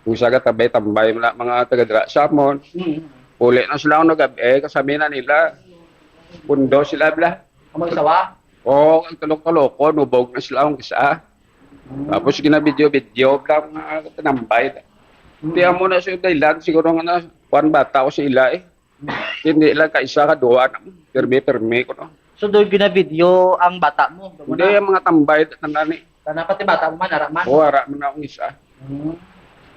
usa ka tambay-tambay na mga taga dira sa amon. Hmm. Uli na sila, nag-, eh, kasami na nila. Pundo sila, bla. Ang mag-asawa? Oo, ang tulok-tulokon, nubog na sila ang isa. Hmm. Tapos gina-video-video lang mga tinambay. Hmm. Di amo na sa dahilan, siguro nga na, kuwan bata ko sa ila eh. Hmm. Hindi lang ka isa ka duwa na, pirmi-pirmi ko, no? So, doon gina-video ang bata mo? Hindi, ang mga tambay, tangani. Kana pati bata mo man, ara man? Oo, ara man akong isa. Hmm.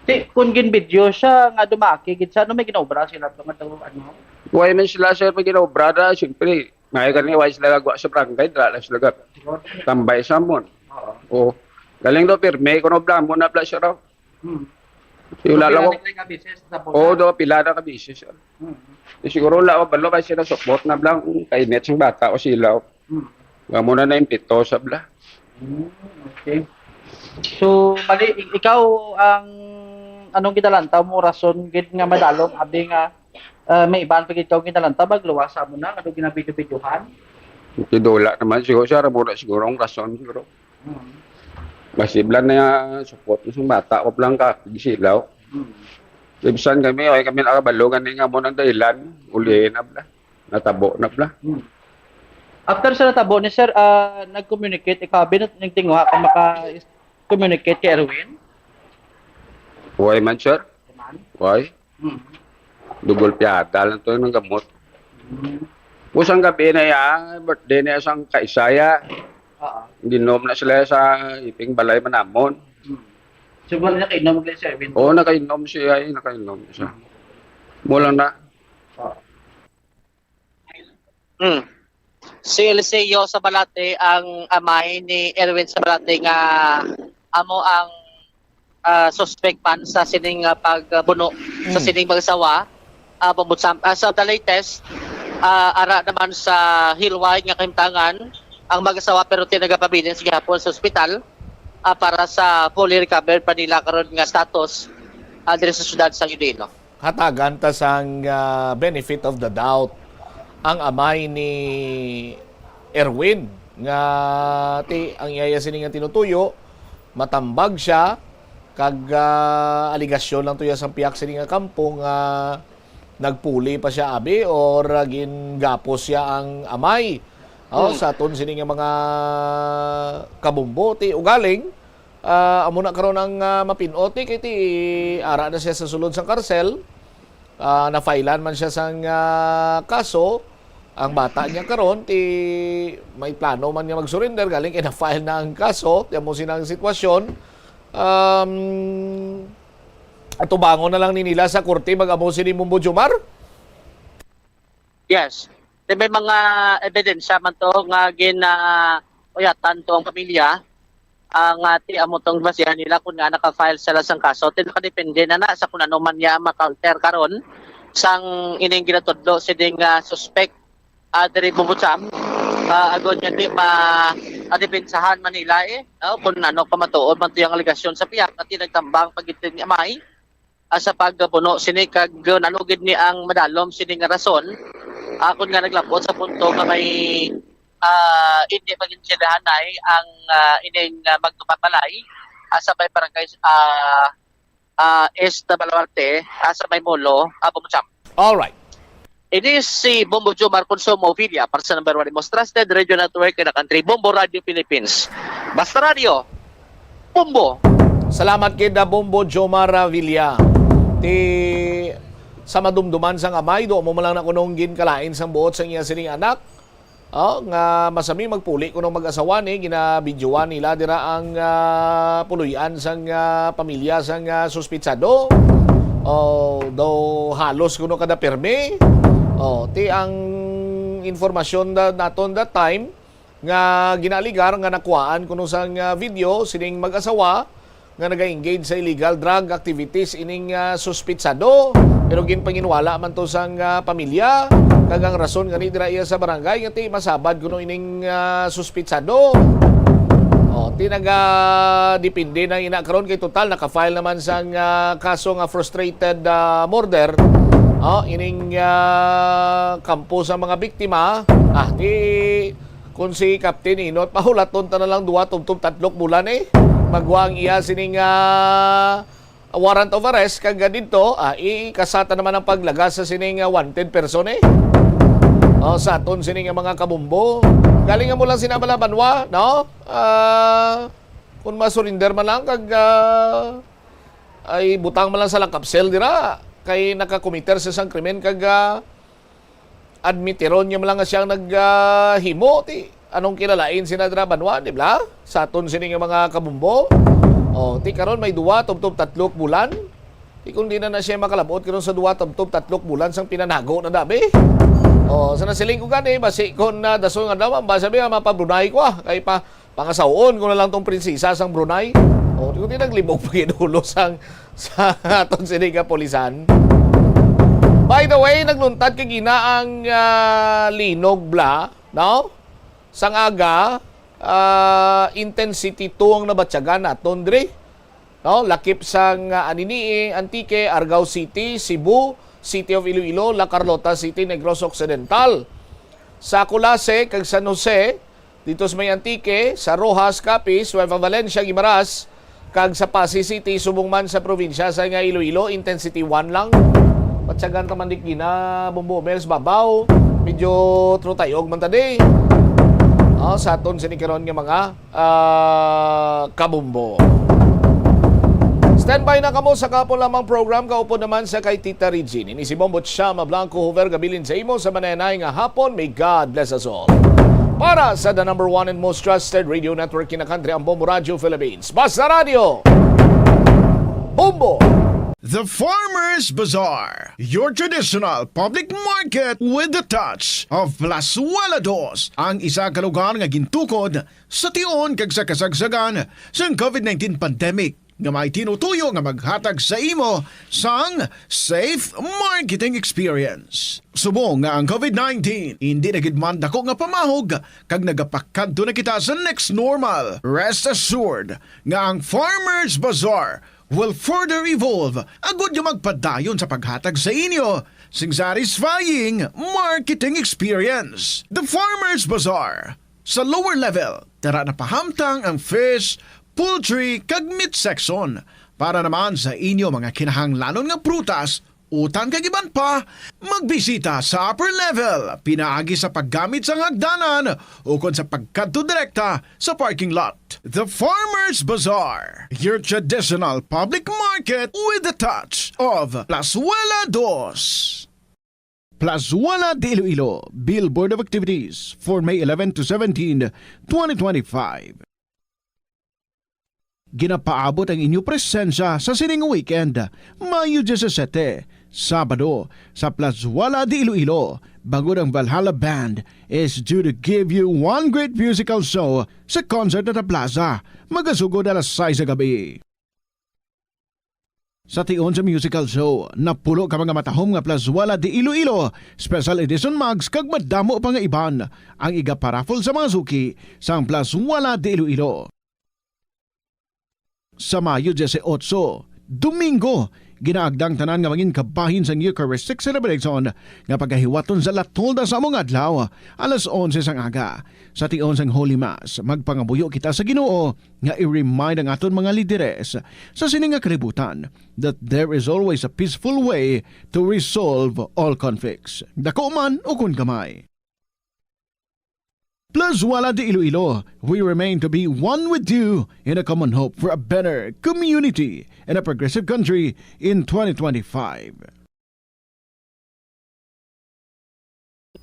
Ti, kung gin-video siya, nga dumaki, gid siya, ano may ginaobra sila, to, nga to, ano? Why man sila, sir, may ginaobra na, siyempre, may kani, why sila gagwa sa barangay, dala lang sila gag-, tambay sa amon. Oo. Oo. Galing do, pirmi, kuno blamo na pala siya raw. Hmm. Yung So, lalaw pila ko. na kayo ka beses sa Oo, bola? do, pila na ka beses, sir. Hmm. Eh, siguro wala ko balo, kay sila support na lang, kainit siyang bata o sila. Hmm. Nga muna na yung pito, sabla. Hmm, okay. So, mali, i-, ikaw ang anong ginalantaw mo, rason gid nga madalom, abi nga, ah, may iban pa gid ikaw ginalantaw, magluwas sa mo na, ano ginabidyo-bidyohan? Kidula naman siguro, sir, muna siguro ang rason, siguro. Hmm. Masiblan na support mo sa bata, o lang ka, gisilaw. Hmm. Ibsan kami, okay kami nakabalo, gani nga mo ng dahilan, ulihin na bla. Natabo na bla. Hmm. After sa natabo ni sir, ah, nag-communicate, ikaw, bin, nagtinguha ka maka-communicate kay Erwin? Why man, sir? Why? Hmm. Dugol piyada lang to ng gamot. Hmm. Usang gabi na ya, birthday na sang kaisaya. Oo. Ginom na sila sa iping balay manamon. Hmm. So, wala na kainom, guys, Erwin? Oo, nakainom siya, eh, nakainom siya. Mula na. Hmm. Si Eliseo Sabalate ang amay ni Erwin Sabalate nga amo ang ah, suspect man sa sining ah, pagbuno sa Mm. sining mag-asawa. Ah, Bombo Sam, ah, sa the latest, ah, ara naman sa hilway nga kahimtangan ang mag-asawa, pero tinagapabilin sa gihapon sa ospital ah, para sa fully recovered pa nila karon nga status ah, diri sa syudad sa Iloilo. Hatagan ta sang ah, benefit of the doubt ang amay ni Erwin nga ti ang iya sini nga tinutuyo, matambag siya kag ah, aligasyon lang tuya sang pihak sini nga kampo nga nagpuli pa siya abi or ah, gingapos siya ang amay. Oh, Hmm. sa aton sini nga mga kabumbo ti ugaling ah, amo na karon ang ah, mapin-ot ni kay ti ara na siya sa sulod sang karsel. Ah, na-filean man siya sang ah, kaso. Ang bata niya karon ti may plano man nga mag-surrender galing kay na-file na ang kaso. Ti amo sina ang sitwasyon. Um, atubangon na lang ni nila sa korte mag-amo sini, Bombo Jomar. Yes. Then may mga ebidensya man to nga ginauyatan to ang pamilya, ah, nga ti amo tong basihan nila kung nga naka-file sila sang kaso. Ti nakadepende na na sa kung ano man niya maka-alter karon sang ining ginatudlo sining ah, suspect ah, diri Bombo Jam. Ah, agod nga di ma adepensahan man nila eh, no? Kung ano pa matuod man to yung alegasyon sa pihak nga tinagtambang pag ni amay ah, sa pagbuno sini kag nalugid ni ang madalom sini nga rason akon nga naglabot sa punto nga may ah, hindi pag-intindihanay ang ah, ining ah, magtumabalay ah, sa may barangay ah, ah, East Baluarte ah, sa may Molo, ah, Bombo Jam. All right. Ini si Bombo Jomar Consumo Villa para sa number one most trusted radio network in the country, Bombo Radio Philippines. Basta Radio, Bombo. Salamat kay da Bombo Jomar Villa. Ti sa madumduman sang amay, do mo man lang na kunong ginkalain sang buot sang iya sining anak. Oh, nga masami magpuli kuno mag-asawa ni ginabidyoan nila dira ang ah, puloy-an sang ah, pamilya sang ah, suspitsado. Oh, daw halos kuno kada pirmi. Oh, ti ang informasyon da, naton that time nga ginaaligar nga nakuhaan kuno sang ah, video sining mag-asawa nga naga-engage sa illegal drug activities ining ah, suspitsado, pero ginpanginwala man to sang ah, pamilya kag ang rason gani dira iya sa barangay nga ti masabad kuno ining ah, suspitsado. Oh, ti naga depende na ina karon kay total naka-file naman sang ah, kaso nga frustrated ah, murder. Oh, ining ah, kampo sa mga biktima. Ah, ti Kung si Captain Inot, pahulaton ta na lang duwa tubtob tatlok bulan eh. Magwa ang iya sining ah, warrant of arrest kag didto ah, ikasata naman ang paglagas sa sining ah, wanted person eh. Oh, sa aton sining nga mga kabumbo. Galing nga mo lang sinabalabanwa, no? Ah, kung masurinder man lang kag ah, ay butang man lang sa lakapsel dira kay nakakomiter sa isang krimen kag ah, admitiron niya man lang nga siya ang naghimo ti anong kinalain sina dira banwa, di ba? Sa aton sini nga mga kabumbo. Oh, ti karon may duwa tubtob tatlok bulan. Ti kung di na na siya makalabot karon sa duwa tubtob tatlok bulan sang pinanago na dabi. Oh, sa nasiling ko gani basi kon na dason nga daw ba sabi nga mapabrunay ko ah, kay pa pangasawon ko na lang tong prinsesa sang Brunei. Oh, di ko ti naglibog pa gid ulo sang sa aton sini nga pulisan. By the way, nagluntad kagina ang ah, linog bla, no? Sang aga, ah, intensity two ang nabatyagan naton diri. No, lakip sang ah, Anini, Antique, Argao City, Cebu, City of Iloilo, La Carlota City, Negros Occidental. Sa Culasi kag San Jose, dito sa may Antique, sa Roxas, Capiz, Nueva Valencia, Guimaras, kag sa Passi City, subong man sa probinsya sa nga Iloilo, intensity one lang. Patsagan ta man dik gina, Bombo Mel, sa babaw. Medyo trutayog man ta di. Oh, sa aton sini karon nga mga ah, kabumbo. Standby na kamo sa kapon lamang program kaupod naman sa kay Tita Regine. Ini si Bombo Chama Blanco Hoover gabilin sa imo sa manenay nga hapon. May God bless us all. Para sa the number one and most trusted radio network in the country, ang Bombo Radio Philippines. Basta Radio! Bombo! The Farmers Bazaar, your traditional public market with the touch of Plazuela Dos, ang isa ka lugar nga gintukod sa tion kag sa kasagsagan sang COVID nineteen pandemic, nga may tinutuyo nga maghatag sa imo sang safe marketing experience. Subong nga ang COVID nineteen hindi na gid man dako nga pamahog kag nagapakadto na kita sa next normal, rest assured nga ang Farmers Bazaar will further evolve agud nga magpadayon sa paghatag sa inyo sing satisfying marketing experience. The Farmers Bazaar, sa lower level, tara na pahamtang ang fish, poultry, kag meat section. Para naman sa inyo mga kinahanglanon nga prutas, utan kag iban pa, magbisita sa upper level pinaagi sa paggamit sang hagdanan ukon sa pagkadto direkta sa parking lot. The Farmers Bazaar, your traditional public market with the touch of Plazuela Dos. Plazuela de Iloilo, Billboard of Activities for May eleven to seventeen, twenty twenty-five. Ginapaabot ang inyo presensya sa sining weekend, Mayo disisete, Sabado, sa Plazuela de Iloilo, bangod ang Valhalla Band is due to give you one great musical show sa concert at the plaza, magasugod alas sais sa gabi. Sa tion sa musical show, napulo ka mga matahom nga Plazuela de Iloilo Special Edition mugs kag madamo pa nga iban ang igaparaffle sa mga suki sang Plazuela de Iloilo. Sa Mayo dieciocho, Domingo, ginaagda ang tanan nga mangin kabahin sang Eucharistic Celebration nga pagahiwaton sa La Tolda sa among adlaw, alas onse sang aga. Sa tion sang Holy Mass, magpangabuyo kita sa Ginoo nga i-remind ang aton mga lideres sa sini nga kalibutan that there is always a peaceful way to resolve all conflicts, dako man ukon gamay. Plazuela de Iloilo, we remain to be one with you in a common hope for a better community and a progressive country in twenty twenty-five.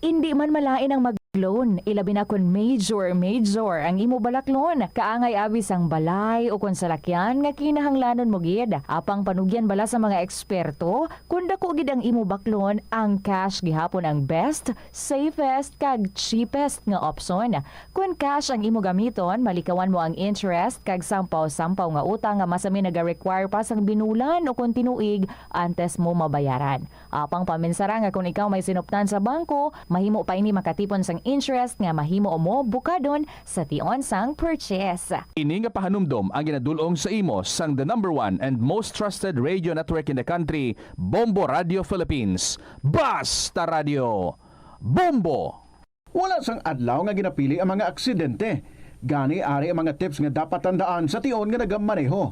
Indi man malain ang mag-loan, ilabi na kon major, major ang imo balaklon. Kaangay abi sang balay o kon salakyan nga kinahanglanon mo gid. Apang panugyan bala sa mga eksperto, kon dako gid ang imo baklon, ang cash gihapon ang best, safest, kag cheapest nga opsyon. Kon cash ang imo gamiton, malikawan mo ang interest kag sampaw-sampaw nga utang nga masami naga-require pa sang binulan o kon tinuig antes mo mabayaran. Apang paminsara nga kon ikaw may sinuptan sa bangko, mahimo pa ini makatipon sang interest nga mahimo mo bukadon sa tion sang purchase. Ini nga pahanumdom ang ginadul-ong sa imo sang the number one and most trusted radio network in the country, Bombo Radio Philippines. Basta Radio, Bombo! Wala sang adlaw nga ginapili ang mga aksidente. Gani, ari ang mga tips nga dapat tandaan sa tion nga nagamaneho.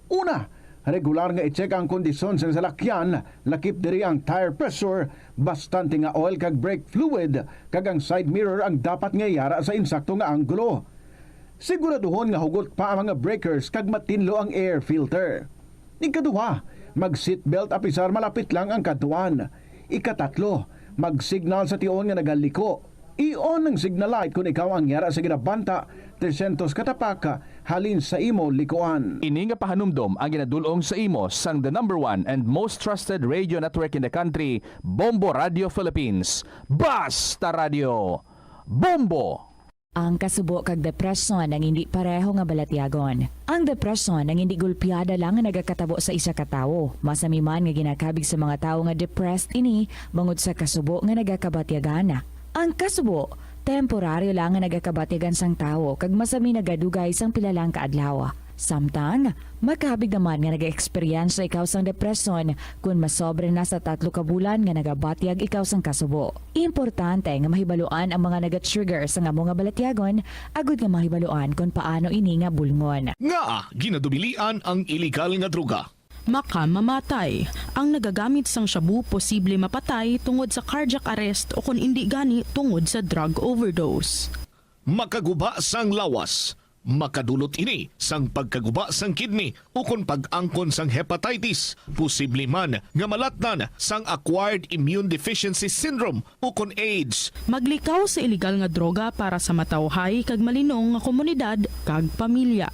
Una, regular nga i-check ang kondisyon sang salakyan, lakip diri ang tire pressure, bastante nga oil kag brake fluid, kag ang side mirror ang dapat nga yara sa insakto nga anggulo. Siguraduhon nga hugot pa ang mga breakers kag matinlo ang air filter. Ikaduha, mag-seatbelt apisar malapit lang ang kadtuan. Ikatatlo, mag-signal sa tion nga nagaliko. I-on ang signal light kon ikaw ang yara sa ginabanta trescientos ka tapak halin sa imo likuan. Ini nga pahanumdom ang ginadul-ong sa imo sang the number one and most trusted radio network in the country, Bombo Radio Philippines. Basta Radio, Bombo! Ang kasubo kag depresyon ang indi pareho nga balatyagon. Ang depresyon ang indi gulpiada lang nga nagakatabo sa isa ka tawo. Masami man nga ginakabig sa mga tawo nga depressed ini bangod sa kasubo nga nagakabatyagan. Ang kasubo, temporaryo lang nga nagakabatyagan sang tawo kag masami nagadugay sang pila lang ka adlaw. Samtang, makabig naman nga nag-eksperyensya ikaw sang depresyon kon masobra na sa tatlo ka bulan nga nagabatyag ikaw sang kasubo. Importante nga mahibaluan ang mga naga-trigger sang amo nga balatyagon agud nga mahibaluan kon paano ini nga bulngon. Ngaa ginadumilian ang iligal nga droga? Makamamatay. Ang nagagamit sang shabu posible mapatay tungod sa cardiac arrest o kon indi gani tungod sa drug overdose. Makaguba sang lawas. Makadulot ini sang pagkaguba sang kidney ukon pag-angkon sang hepatitis, posible man nga malatnan sang acquired immune deficiency syndrome ukon AIDS. Maglikaw sa iligal nga droga para sa matawhay kag malinong nga komunidad kag pamilya.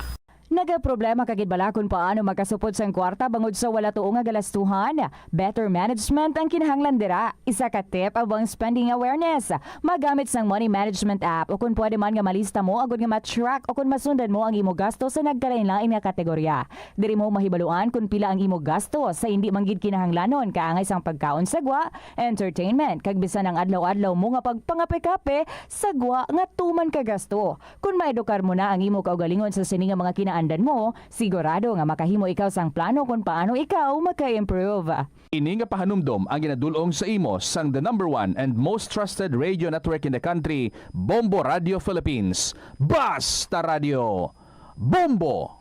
Nagaproblema ka gid bala kon paano makasupod sang kwarta bangod sa wala tuo nga galastuhan? Better management ang kinahanglan dira. Isa ka tip amo ang spending awareness. Magamit sang money management app o kon pwede man nga malista mo agud nga ma-track o kon masundan mo ang imo gasto sa nagkalain-lain nga kategorya. Diri mo mahibaluan kon pila ang imo gasto sa indi man gid kinahanglanon, kaangay sang pagkaon sa gwa, entertainment, kag bisan ang adlaw-adlaw mo nga pagpangape-kape sa gwa nga tuman ka gasto. Kon maedukar mo na ang imo kaugalingon sa sini nga mga kinaandan mo, sigurado nga makahimo ikaw sang plano kon paano ikaw maka-improve. Ini nga pahanumdom ang ginadul-ong sa imo sang the number one and most trusted radio network in the country, Bombo Radio Philippines. Basta Radio, Bombo!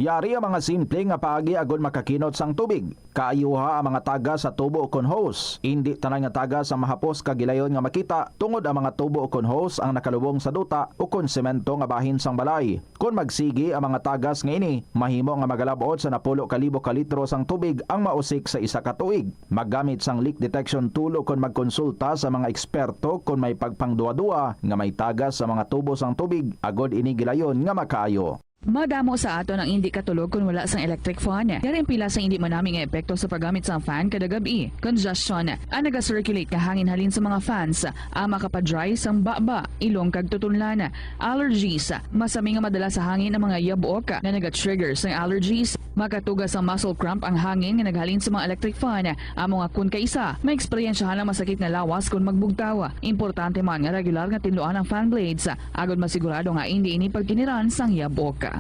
Yari ang mga simple nga paagi agud makakinot sang tubig. Kaayuha ang mga tagas sa tubo ukon hose. Indi tanan nga tagas ang mahapos kag gilayon nga makita, tungod ang mga tubo ukon hose ang nakalubong sa duta ukon semento nga bahin sang balay. Kon magsigi ang mga tagas nga ini, mahimo nga magalab-ot sa napulo ka libo ka litro sang tubig ang mausik sa isa ka tuig. Maggamit sang leak detection tool ukon magkonsulta sa mga eksperto kon may pagpangduwa-duwa nga may tagas sa mga tubo sang tubig, agud ini gilayon nga makaayo. Madamo sa aton ang indi katulog kon wala sang electric fan. Yari ang pila sang indi manami nga epekto sa paggamit sang fan kada gab-i. Congestion, ang naga-circulate nga hangin halin sa mga fans, ang makapadry sang baba, ilong kag tutunlan. Allergies, masami nga madala sa hangin ang mga yabok nga naga-trigger sang allergies. Makatuga sang muscle cramp ang hangin nga naghalin sa mga electric fan. Amo nga kon kaisa, maeksperiensyahan ang masakit nga lawas kon magbugtaw. Importante man nga regular nga tinluan ang fan blades, agud masigurado nga indi ini pagkiniran sang yabok.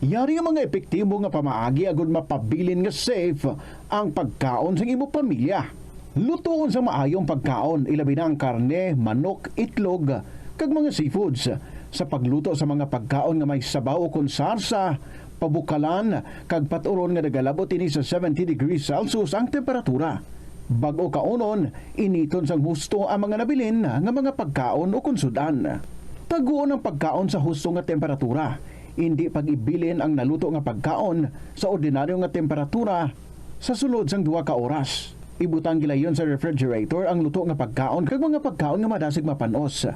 Yari ang mga epektibo nga pamaagi agud mapabilin nga safe ang pagkaon sang imo pamilya. Lutoon sa maayo ang pagkaon, ilabi na ang karne, manok, itlog, kag mga seafoods. Sa pagluto sa mga pagkaon nga may sabaw ukon sarsa, pabukalan, kag pat-uron nga nagalabot ini sa seventy degrees Celsius ang temperatura. Bag-o kaunon, initon sang husto ang mga nabilin nga mga pagkaon ukon sud-an. Taguon ang pagkaon sa husto nga temperatura. Indi pag-ibilin ang naluto nga pagkaon sa ordinaryo nga temperatura sa sulod sang duha ka oras. Ibutang gilayon sa refrigerator ang luto nga pagkaon kag mga pagkaon nga madasig mapan-os.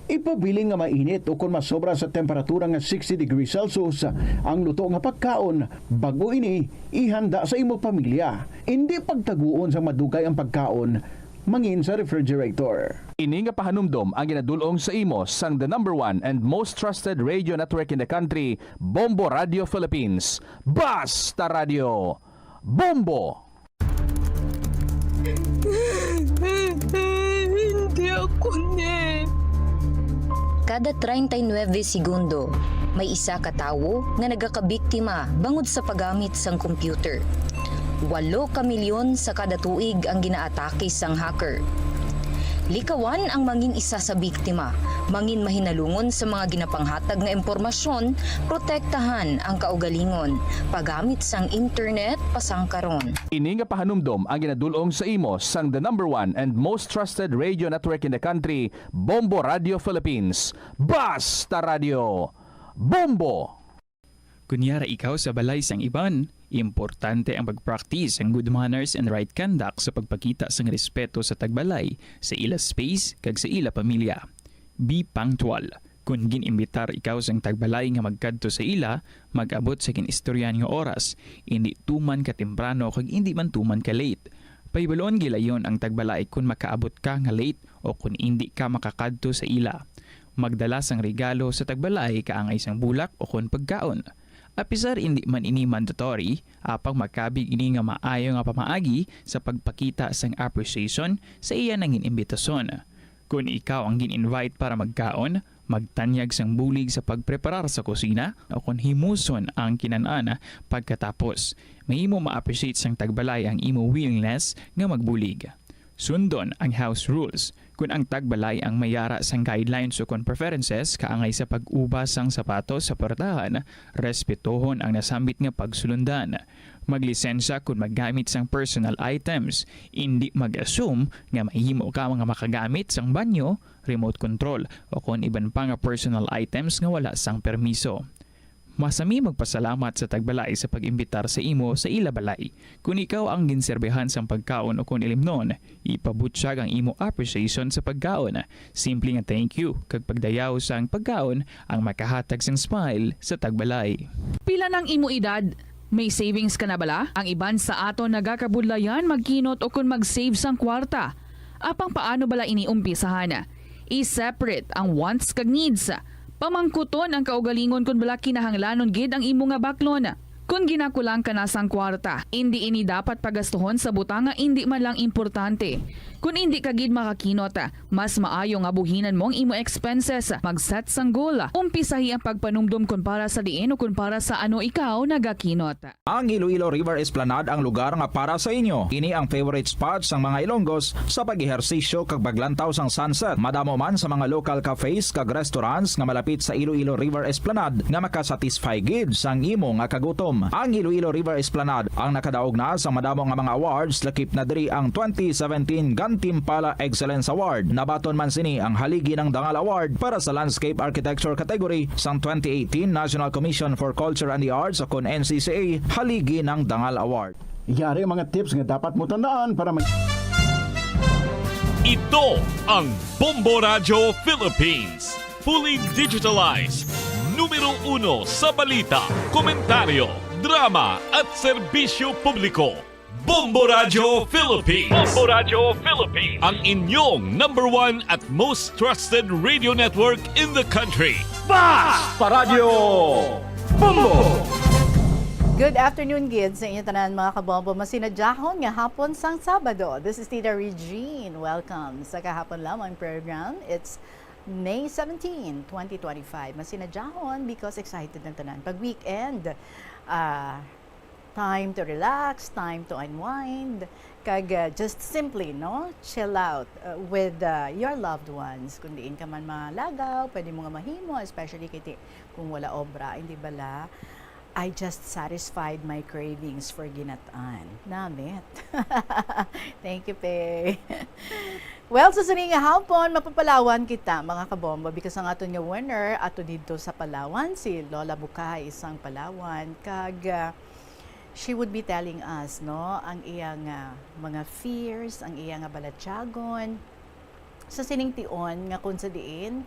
Ipabilin nga mainit ukon masobra sa temperatura nga sixty degrees Celsius ang luto nga pagkaon bag-o ini ihanda sa imo pamilya. Indi pagtaguon sang madugay ang pagkaon mangin sa refrigerator. Ini nga pahanumdom ang ginadul-ong sa imo sang the number one and most trusted radio network in the country, Bombo Radio Philippines. Basta Radio, Bombo! Hindi ako ni. Kada treinta y nueve segundo, may isa ka tawo nga nagakabiktima bangod sa paggamit sang computer. Walo ka milyon sa kada tuig ang ginaatake sang hacker. Likawan ang mangin isa sa biktima, mangin mahinalungon sa mga ginapanghatag nga impormasyon, protektahan ang kaugalingon, paggamit sang internet pasangkaron. Ini nga pahanumdom ang ginadul-ong sa imo sang the number one and most trusted radio network in the country, Bombo Radio Philippines. Basta Radio, Bombo! Kon yara ikaw sa balay sang iban, importante ang pag-practice sang good manners and right conduct sa pagpakita sang respeto sa tagbalay, sa ila space, kag sa ila pamilya. Be punctual. Kon gin-imbitar ikaw sang tagbalay nga magkadto sa ila, mag-abot sa gin-istoryahan nga oras, indi tuman ka temprano kag indi man tuman ka late. Pahibaluon gilayon ang tagbalay kon makaabot ka nga late o kon indi ka makakadto sa ila. Magdala sang regalo sa tagbalay kaangay sang bulak o kon pagkaon. Apisar indi man ini mandatory, apang makabig ini nga maayo nga pamaagi sa pagpakita sang appreciation sa iya nangin imbitasyon. Kon ikaw ang gin-invite para magkaon, magtanyag sang bulig sa pagpreparar sa kusina o kon himuson ang kinan-an pagkatapos. Mahimo ma-appreciate sang tagbalay ang imo willingness nga magbulig. Sundon ang house rules. Kon ang tagbalay ang may yara sang guidelines ukon preferences kaangay sa pag-ubas sang sapatos sa puertahan, respetuhon ang nasambit nga pagsulundan. Maglisensya kon maggamit sang personal items. Indi mag-assume nga mahimo ka nga makagamit sang banyo, remote control, o kon iban pa nga personal items nga wala sang permiso. Masami magpasalamat sa tagbalay sa pag-imbitar sa imo sa ila balay. Kon ikaw ang ginserbihan sang pagkaon ukon ilimnon, ipabutyag ang imo appreciation sa pagkaon. Simple nga thank you kag pagdayaw sang pagkaon ang makahatag sang smile sa tagbalay. Pila nang imo edad? May savings ka na bala? Ang iban sa aton nagakabudlayan magkinot ukon mag-save sang kwarta. Apang paano bala ini umpisahan? I-separate ang wants kag needs. Pamangkuton ang kaugalingon kon bala kinahanglanon gid ang imo nga baklon. Kon ginakulang ka na sang kwarta, indi ini dapat pagastuhon sa butang nga indi man lang importante. Kon indi ka gid makakinot, mas maayo nga buhinan mo ang imo expenses. Mag-set sang goal. Umpisahi ang pagpanumdom kon para sa diin o kon para sa ano ikaw nagakinot. Ang Iloilo River Esplanade ang lugar nga para sa inyo. Ini ang favorite spot sang mga Ilonggos sa pag-ehersisyo kag paglantaw sang sunset. Madamo man sa mga local cafes kag restaurants nga malapit sa Iloilo River Esplanade nga makasatisfy gid sang imo nga kagutom. Ang Iloilo River Esplanade ang nakadaog na sang madamo nga mga awards, lakip na diri ang twenty seventeen Gantimpala Excellence Award. Nabaton man sini ang Haligi ng Dangal Award para sa Landscape Architecture category sang twenty eighteen National Commission for Culture and the Arts, o kon N C C A, Haligi ng Dangal Award. Yari ang mga tips nga dapat mo tandaan para mag- Ito ang Bombo Radyo Philippines. Fully digitalized. Numero uno sa balita, komentaryo, drama, at serbisyo publiko. Bombo Radyo Philippines. Bombo Radyo Philippines. Ang inyong number one at most trusted radio network in the country. Bas! Paradyo! Bombo! Good afternoon gid sa inyo tanan, mga kabombo. Masinadyahon nga hapon sang Sabado. This is Tita Regine. Welcome sa Kahapon Lamang program. It's May seventeen, twenty twenty-five. Masinadyahon because excited ang tanan. Pag weekend, ah, time to relax, time to unwind, kag, ah, just simply, no, chill out, uh, with, uh, your loved ones. Kung diin ka man malagaw, pwede mo nga mahimo, especially kay ti-, kung wala obra, hindi bala? I just satisfied my cravings for ginat-an. Namit. Thank you, Pe. Well, sa sini nga hapon, mapapalawan kita, mga kabombo, because ang aton nga winner ato didto sa Palawan, si Lola Bukay, isang Palawan, kag, ah, she would be telling us, no, ang iya nga mga fears, ang iya nga balatyagon sa sining tion nga kung sa diin,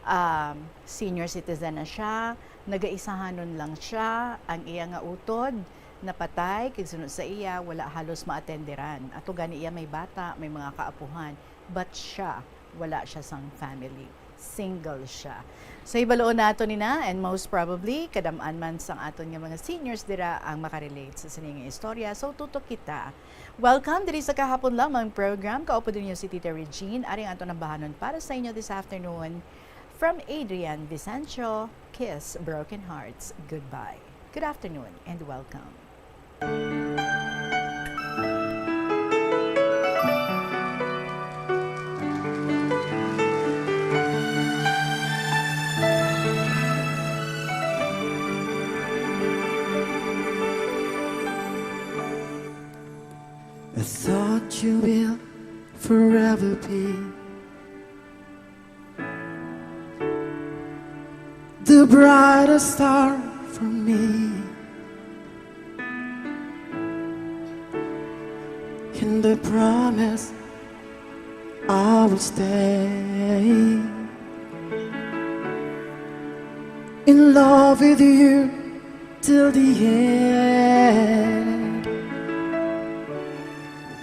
um, senior citizen na siya, nagaisahanon lang siya, ang iya nga utod napatay, kag sunod sa iya, wala halos maatenderan. Ato gani iya may bata, may mga kaapuhan, but siya, wala siya sang family. Single siya. So, hibaluon nato ni na, and most probably, kadam-an man sang aton nga mga seniors dira ang makarelate sa sini nga istorya. So, tutok kita. Welcome diri sa Kahapon Lamang program. Kaupod ninyo si Tita Regine. Ari ang aton ambahanon para sa inyo this afternoon. From Adrian Vicencio, Kiss Broken Hearts Goodbye. Good afternoon and welcome. I thought you will forever be the brightest star for me. And I promise I will stay in love with you till the end.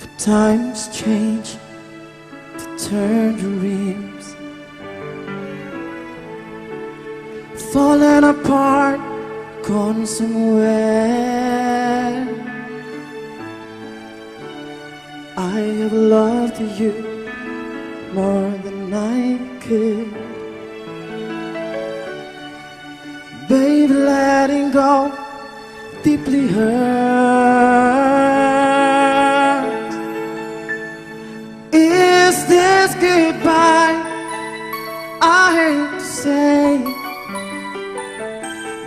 But times change to turn dreams, falling apart, gone somewhere. I have loved you more than I could. Babe, letting go deeply hurts. Is this goodbye I hate to say?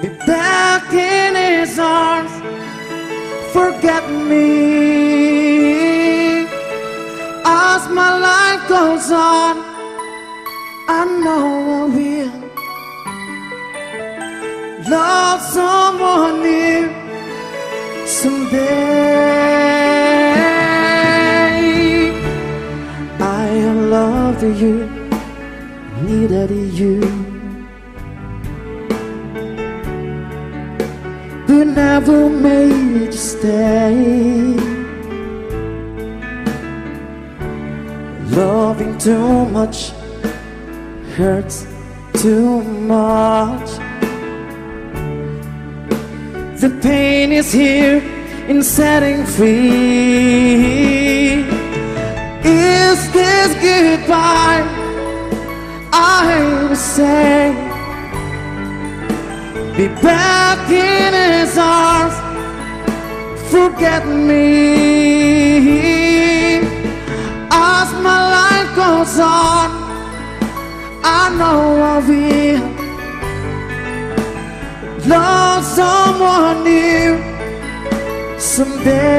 Be back in his arms. Forget me as my life goes on. I know I will. Love Someone new someday. I am loved you, needed you. Who never made you stay. Loving too much hurts too much. The pain is here in setting free. Is this goodbye? I say, be back in his arms. Forget me as my life goes on. I know I will love someone new someday.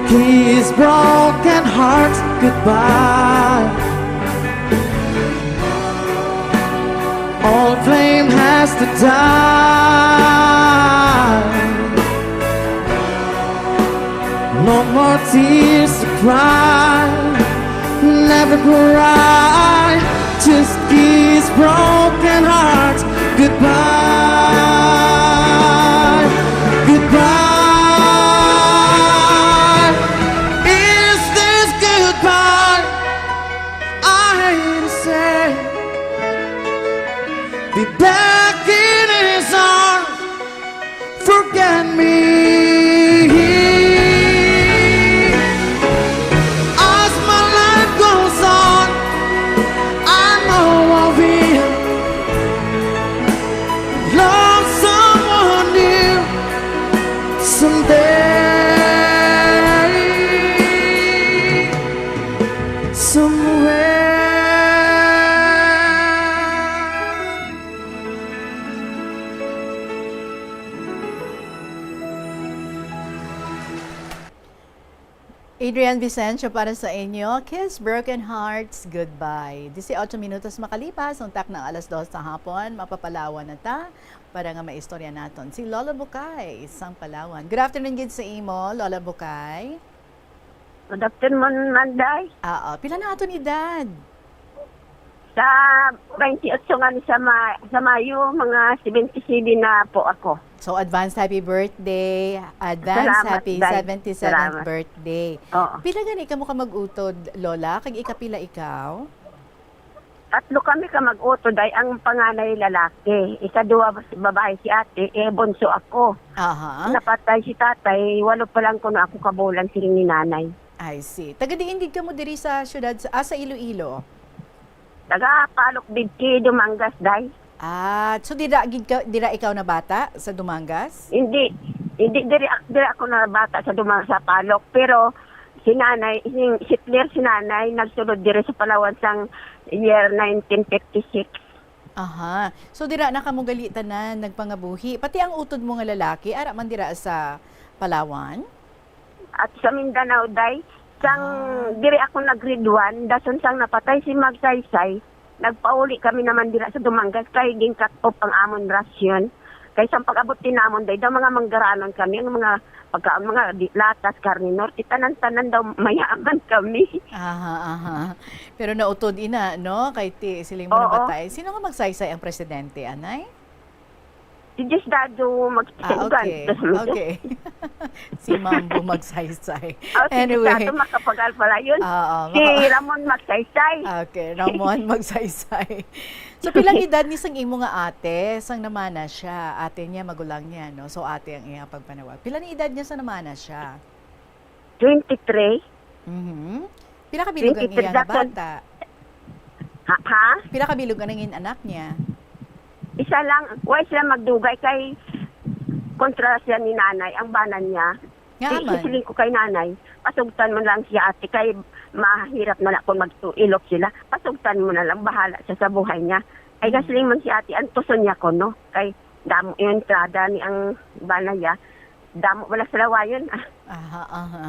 Kiss broken hearts goodbye. All blame has to die. No more tears to cry. Never cry. Just kiss broken hearts goodbye. Goodbye. Is this goodbye? I hate to say, be back in his arms. Forget me. As my life goes on, I know I will love someone new someday. Somewhere. Adrian Vicencio para sa inyo, Kiss Broken Hearts Goodbye. Dieciocho minutos makalipas, untak na alas dos sa hapon, mapapalawan na ta para nga maistorya naton si Lola Bukay sang Palawan. Good afternoon gid sa imo, Lola Bukay. Good afternoon, Manday. Oo, pila na aton edad? Sa twenty-eight nga ni sa Ma-, sa Mayo, mga seventy-seven na po ako. So, advance happy birthday. Advance Salamat, happy Day. Seventy-seventh Salamat. Birthday. Oo. Pila gani kamo ka mag-utod, Lola? Kag ikapila ikaw? Tatlo kami ka mag-utod, Day. Ang panganay lalaki. Ikaduha, babae si ate, eh, bunso ako. Aha. Napatay si tatay, walo pa lang kuno ako kabulan, siling ni nanay. I see. Taga diin gid kamo diri sa siyudad, sa, ah, sa Iloilo? Taga Palok Bidki, Dumangas, Day. Ah, so dira gid ka, dira ikaw nabata sa Dumangas? Hindi. Hindi, diri ak-, diri ako nabata sa Dumangas, sa Palok. Pero si nanay, si, si Claire, si nanay, nagsulod diri sa Palawan sang year nineteen fifty-six. Aha. So dira na kamo gali tanan nagpangabuhi. Pati ang utod mo nga lalaki, ara man dira sa Palawan? At sa Mindanao, Day, sang Ah. diri ako nag-grade one, dason sang napatay si Magsaysay, nagpauli kami naman dira sa Dumangas kay gin-cut off ang amon rasyon. Kay sang pag-abot din namon, Day, daw mga manggaranon kami, ang mga pagkaon, mga di-, latas, karne, norte, tanan-tanan daw mayaman kami. Aha, aha. Pero nautod ina, no? Kay ti, siling mo Oo. Nabatay. Sino nga Magsaysay ang presidente, anay? Si Diosdado Magsaysay. Ah, okay. Okay. Si Mambo Magsaysay. Oh, si Anyway. Diosdado, makapagal pala yun. Oo, Si maka- Ramon Magsaysay. Okay, Ramon Magsaysay. So, pilang edad ni sang imo nga ate, sang namana siya? Ate niya, magulang niya, no? So, ate ang iyang pagpanawag. Pila ni edad niya sa namana siya? Twenty-three. Mhm. Pila ka bilog ang Twenty-three iya nga daton. Bata? Ha, ha? Pila ka bilog ang nangin anak niya? Isa lang, wa sila magdugay kay kontra siya ni nanay, ang bana niya. Nga Di-, aman? Isiling ko kay nanay, "Pasugtan mo lang si ate kay mahirap na lang kung magtuilok sila. Pasugtan mo na lang, bahala siya sa buhay niya." Ay, Mm. Kasiling man si ate, antuson niya ko, no? Kay damo yung entrada ni ang bana niya. Damo wala sa lawayon. Aha, aha.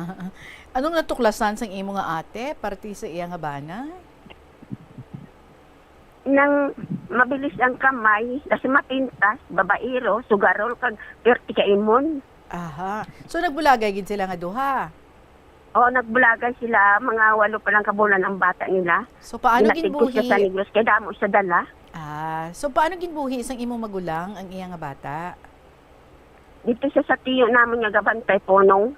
Anong natuklasan sang imo nga ate, parte sa iya nga bana? Nang mabilis ang kamay, tas mapintas, babaero, sugarol, kag perti ka imon. Aha. So, nagbulagay gid sila nga duha? Oo, nagbulagay sila. Mga walo pa lang ka bulan ang bata nila. So, paano Natigos siya sa ginbuhi? Negros, kay damo siya dala. Ah, so paano ginbuhi sang imong magulang ang iya nga bata? Dito siya sa tiyo namon nga gabantay punong.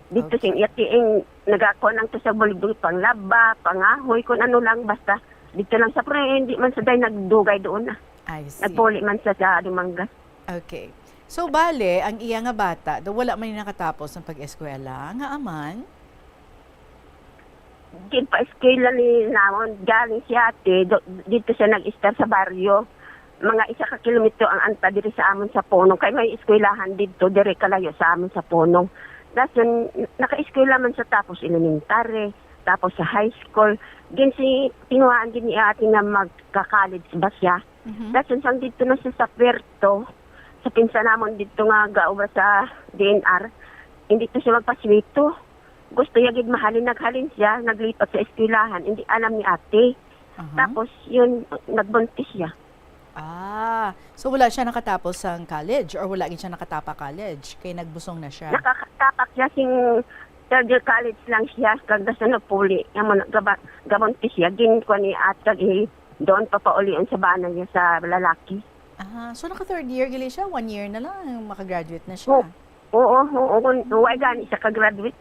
Dito Okay. sing iya tiing nagakuha lang to sa bulog, panglaba, pangahoy, kung ano lang, basta dito lang sa pre, hindi man sa day nagdugay doon na. I see. Nagpuli man siya sa Dumangas. Okay. So, bale, ang iya nga bata, do wala man ni nakatapos ang pag-eskwela, nga aman? Ginpa-eskwela ni namon, galing si ate, do, dito siya nag-start sa baryo. Mga isa ka kilometro ang anta diri sa amon sa Punong, kay may eskwelahan dito, diri kalayo sa amon sa Punong. Dason, naka-eskwela man siya tapos elementary, tapos sa high school. Gin si, tinguhaan gid ni ate nga magka-college ba siya. Mhm. Dason, sang dito na siya sa Puerto, sa pinsan namon dito nga gaobra sa D N R, hindi to siya magpaswito. Gusto niya gid mahalin, naghalin siya, naglipat sa eskwelahan, hindi alam ni ate. Aha. Tapos, yun, nagbuntis siya. Ah, so wala siya nakatapos sang college or wala gid siya nakatapa college kay nagbusong na siya? Nakatapak siya sing third year college lang siya, kag dason nagpuli. Nga mo, gaba-, gabuntis siya, gin kuha ni ate, kag i-, doon papaulion sa bana niya sa lalaki. Ah, so naka third year gali siya, one year na lang, makagraduate na siya. Oo, oo, oo, kun, why gani siya ka-graduate?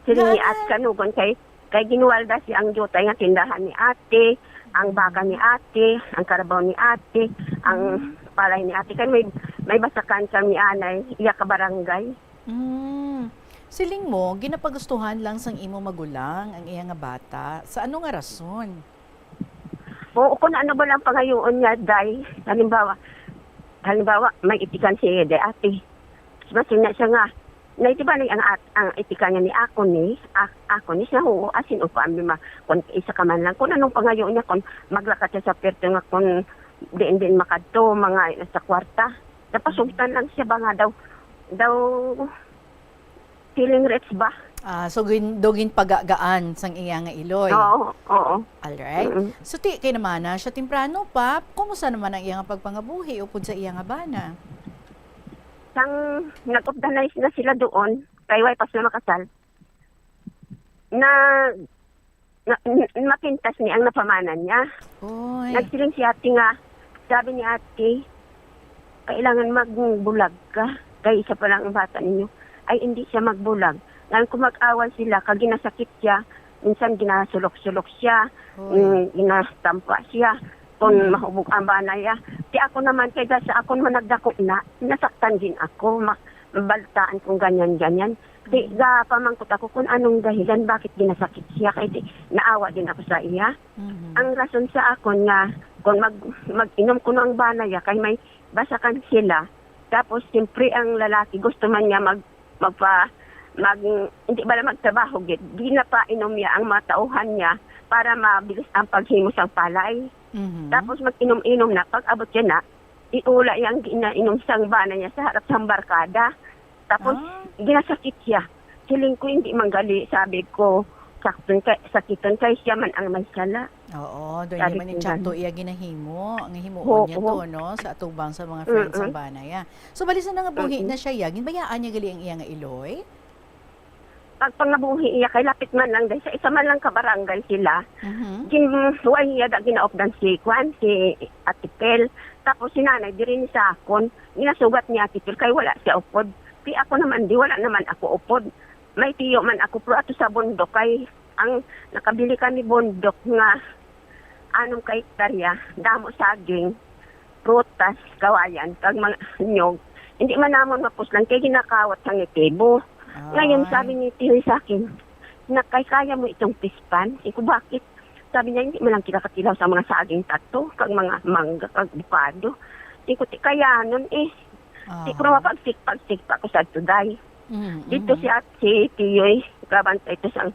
Sila ni Gana. Ate Kanugon kay, kay ginuwalda siya ang jutay nga tindahan ni ate, ang baka ni ate, ang karabaw ni ate, ang Mm. palay ni ate. Kay may, may basakan kami anay, iya ka barangay. Mm. Siling mo, ginapagustuhan lang sang imo magulang ang iya nga bata. Sa ano nga rason? Oo, kung ano ba lang pangayoon niya, day. Halimbawa, halimbawa, may itikan si Ede, ate. Mas na siya nga, na, di ba, na ang at-, ang itikan niya ni ako ni, a-, ako ni siya, oo, asin, upa, ang lima, kung isa ka man lang, kung anong pangayoon niya, kung maglakat siya sa perto nga, kung diin-diin makadto, mga nasa kwarta. Napasugtan lang siya ba nga daw, daw, feeling rich ba? Ah, so gin-, do ginpagagaan sang iya nga iloy. Oo, oo. Alright. Mm-mm. So, ti, kay namana siya temprano pa, kumusta naman ang iya nga pagpangabuhi upod sa iya nga bana? Sang nag-organize na sila doon, kay way pa sila makasal, na, na, n-, mapintas ni ang napamanan niya. Oy. Nagsiling si ate nga, sabi ni ate, "Kailangan magbulag ka, kay isa pa lang ang bata ninyo." Ay, hindi siya magbulag. Ngayon, kung mag-away sila, kag ginasakit siya, minsan ginasulok-sulok siya, Oy. mm, ginastampa siya, kung Mm. mahubog ang bana niya. Ti ako naman, kay sa akon man nagdako na, nasaktan din ako, ma-, mabaltaan kung ganyan-ganyan. Ti, Mm. gapamangkot ako kung anong dahilan, bakit ginasakit siya, kay ti, naawa din ako sa iya. Mhm. Ang rason sa akon nga, kung mag-, mag-inom kuno ang bana niya, kay may basakan sila, tapos siyempre ang lalaki gusto man niya mag-, magpa-, mag-, hindi bala magtrabaho gid, ginapainom niya ang mga tauhan niya para mabilis ang paghimo sang palay. Mhm. Tapos mag-inom-inom na, pag-abot siya na, iula niya ang ginainom sang bana niya sa harap sang barkada. Tapos, Ah. ginasakit siya. Siling ko, "Hindi man gali," sabi ko, "sakton kay, sakiton kay siya man ang may sala." Oo, doon Sabi naman ko yung tsakto gani. iya ginahimo, ang himuon Oo, niya to, oo. no, sa atubang sa mga friends sa Mm-mm. bana, ya. So, bali sa nangabuhi Mm-mm. na siya, ya, ginbayaan niya gali ang iya nga iloy? Pagpangabuhi iya, kay lapit man lang, dahil sa isa man lang ka barangay sila, Mhm. gin-, huway niya da ginaupdan si, kwan, si Ate Pel. Tapos si nanay, diri ni sa akon, ginasugat ni Ate Pel, kay wala siya upod. Di ako naman, di wala naman ako upod. May tiyo man ako, pero ato sa bundok, kay ang nakabili kami bundok nga anom ka hektarya, damo saging, prutas, kawayan, kag mga nyog. Hindi man namon mapuslan kay ginakawat sang nitibo. Ngayon, Ay. sabi ni Tiyoy sa akin, "Nak, kay kaya mo itong pispan?" Sabi ko, "Bakit?" Sabi niya, "Hindi man lang kita katilaw sa mga saging tato, kag mga mangga, kag bukado." Sabi ko, "Ti kaya nun eh." Di ko Aha. na mapagsikpag-sikpa ko sa tuday. Mm, Dito mm. si at-, si Tiyoy, kabantay to sa,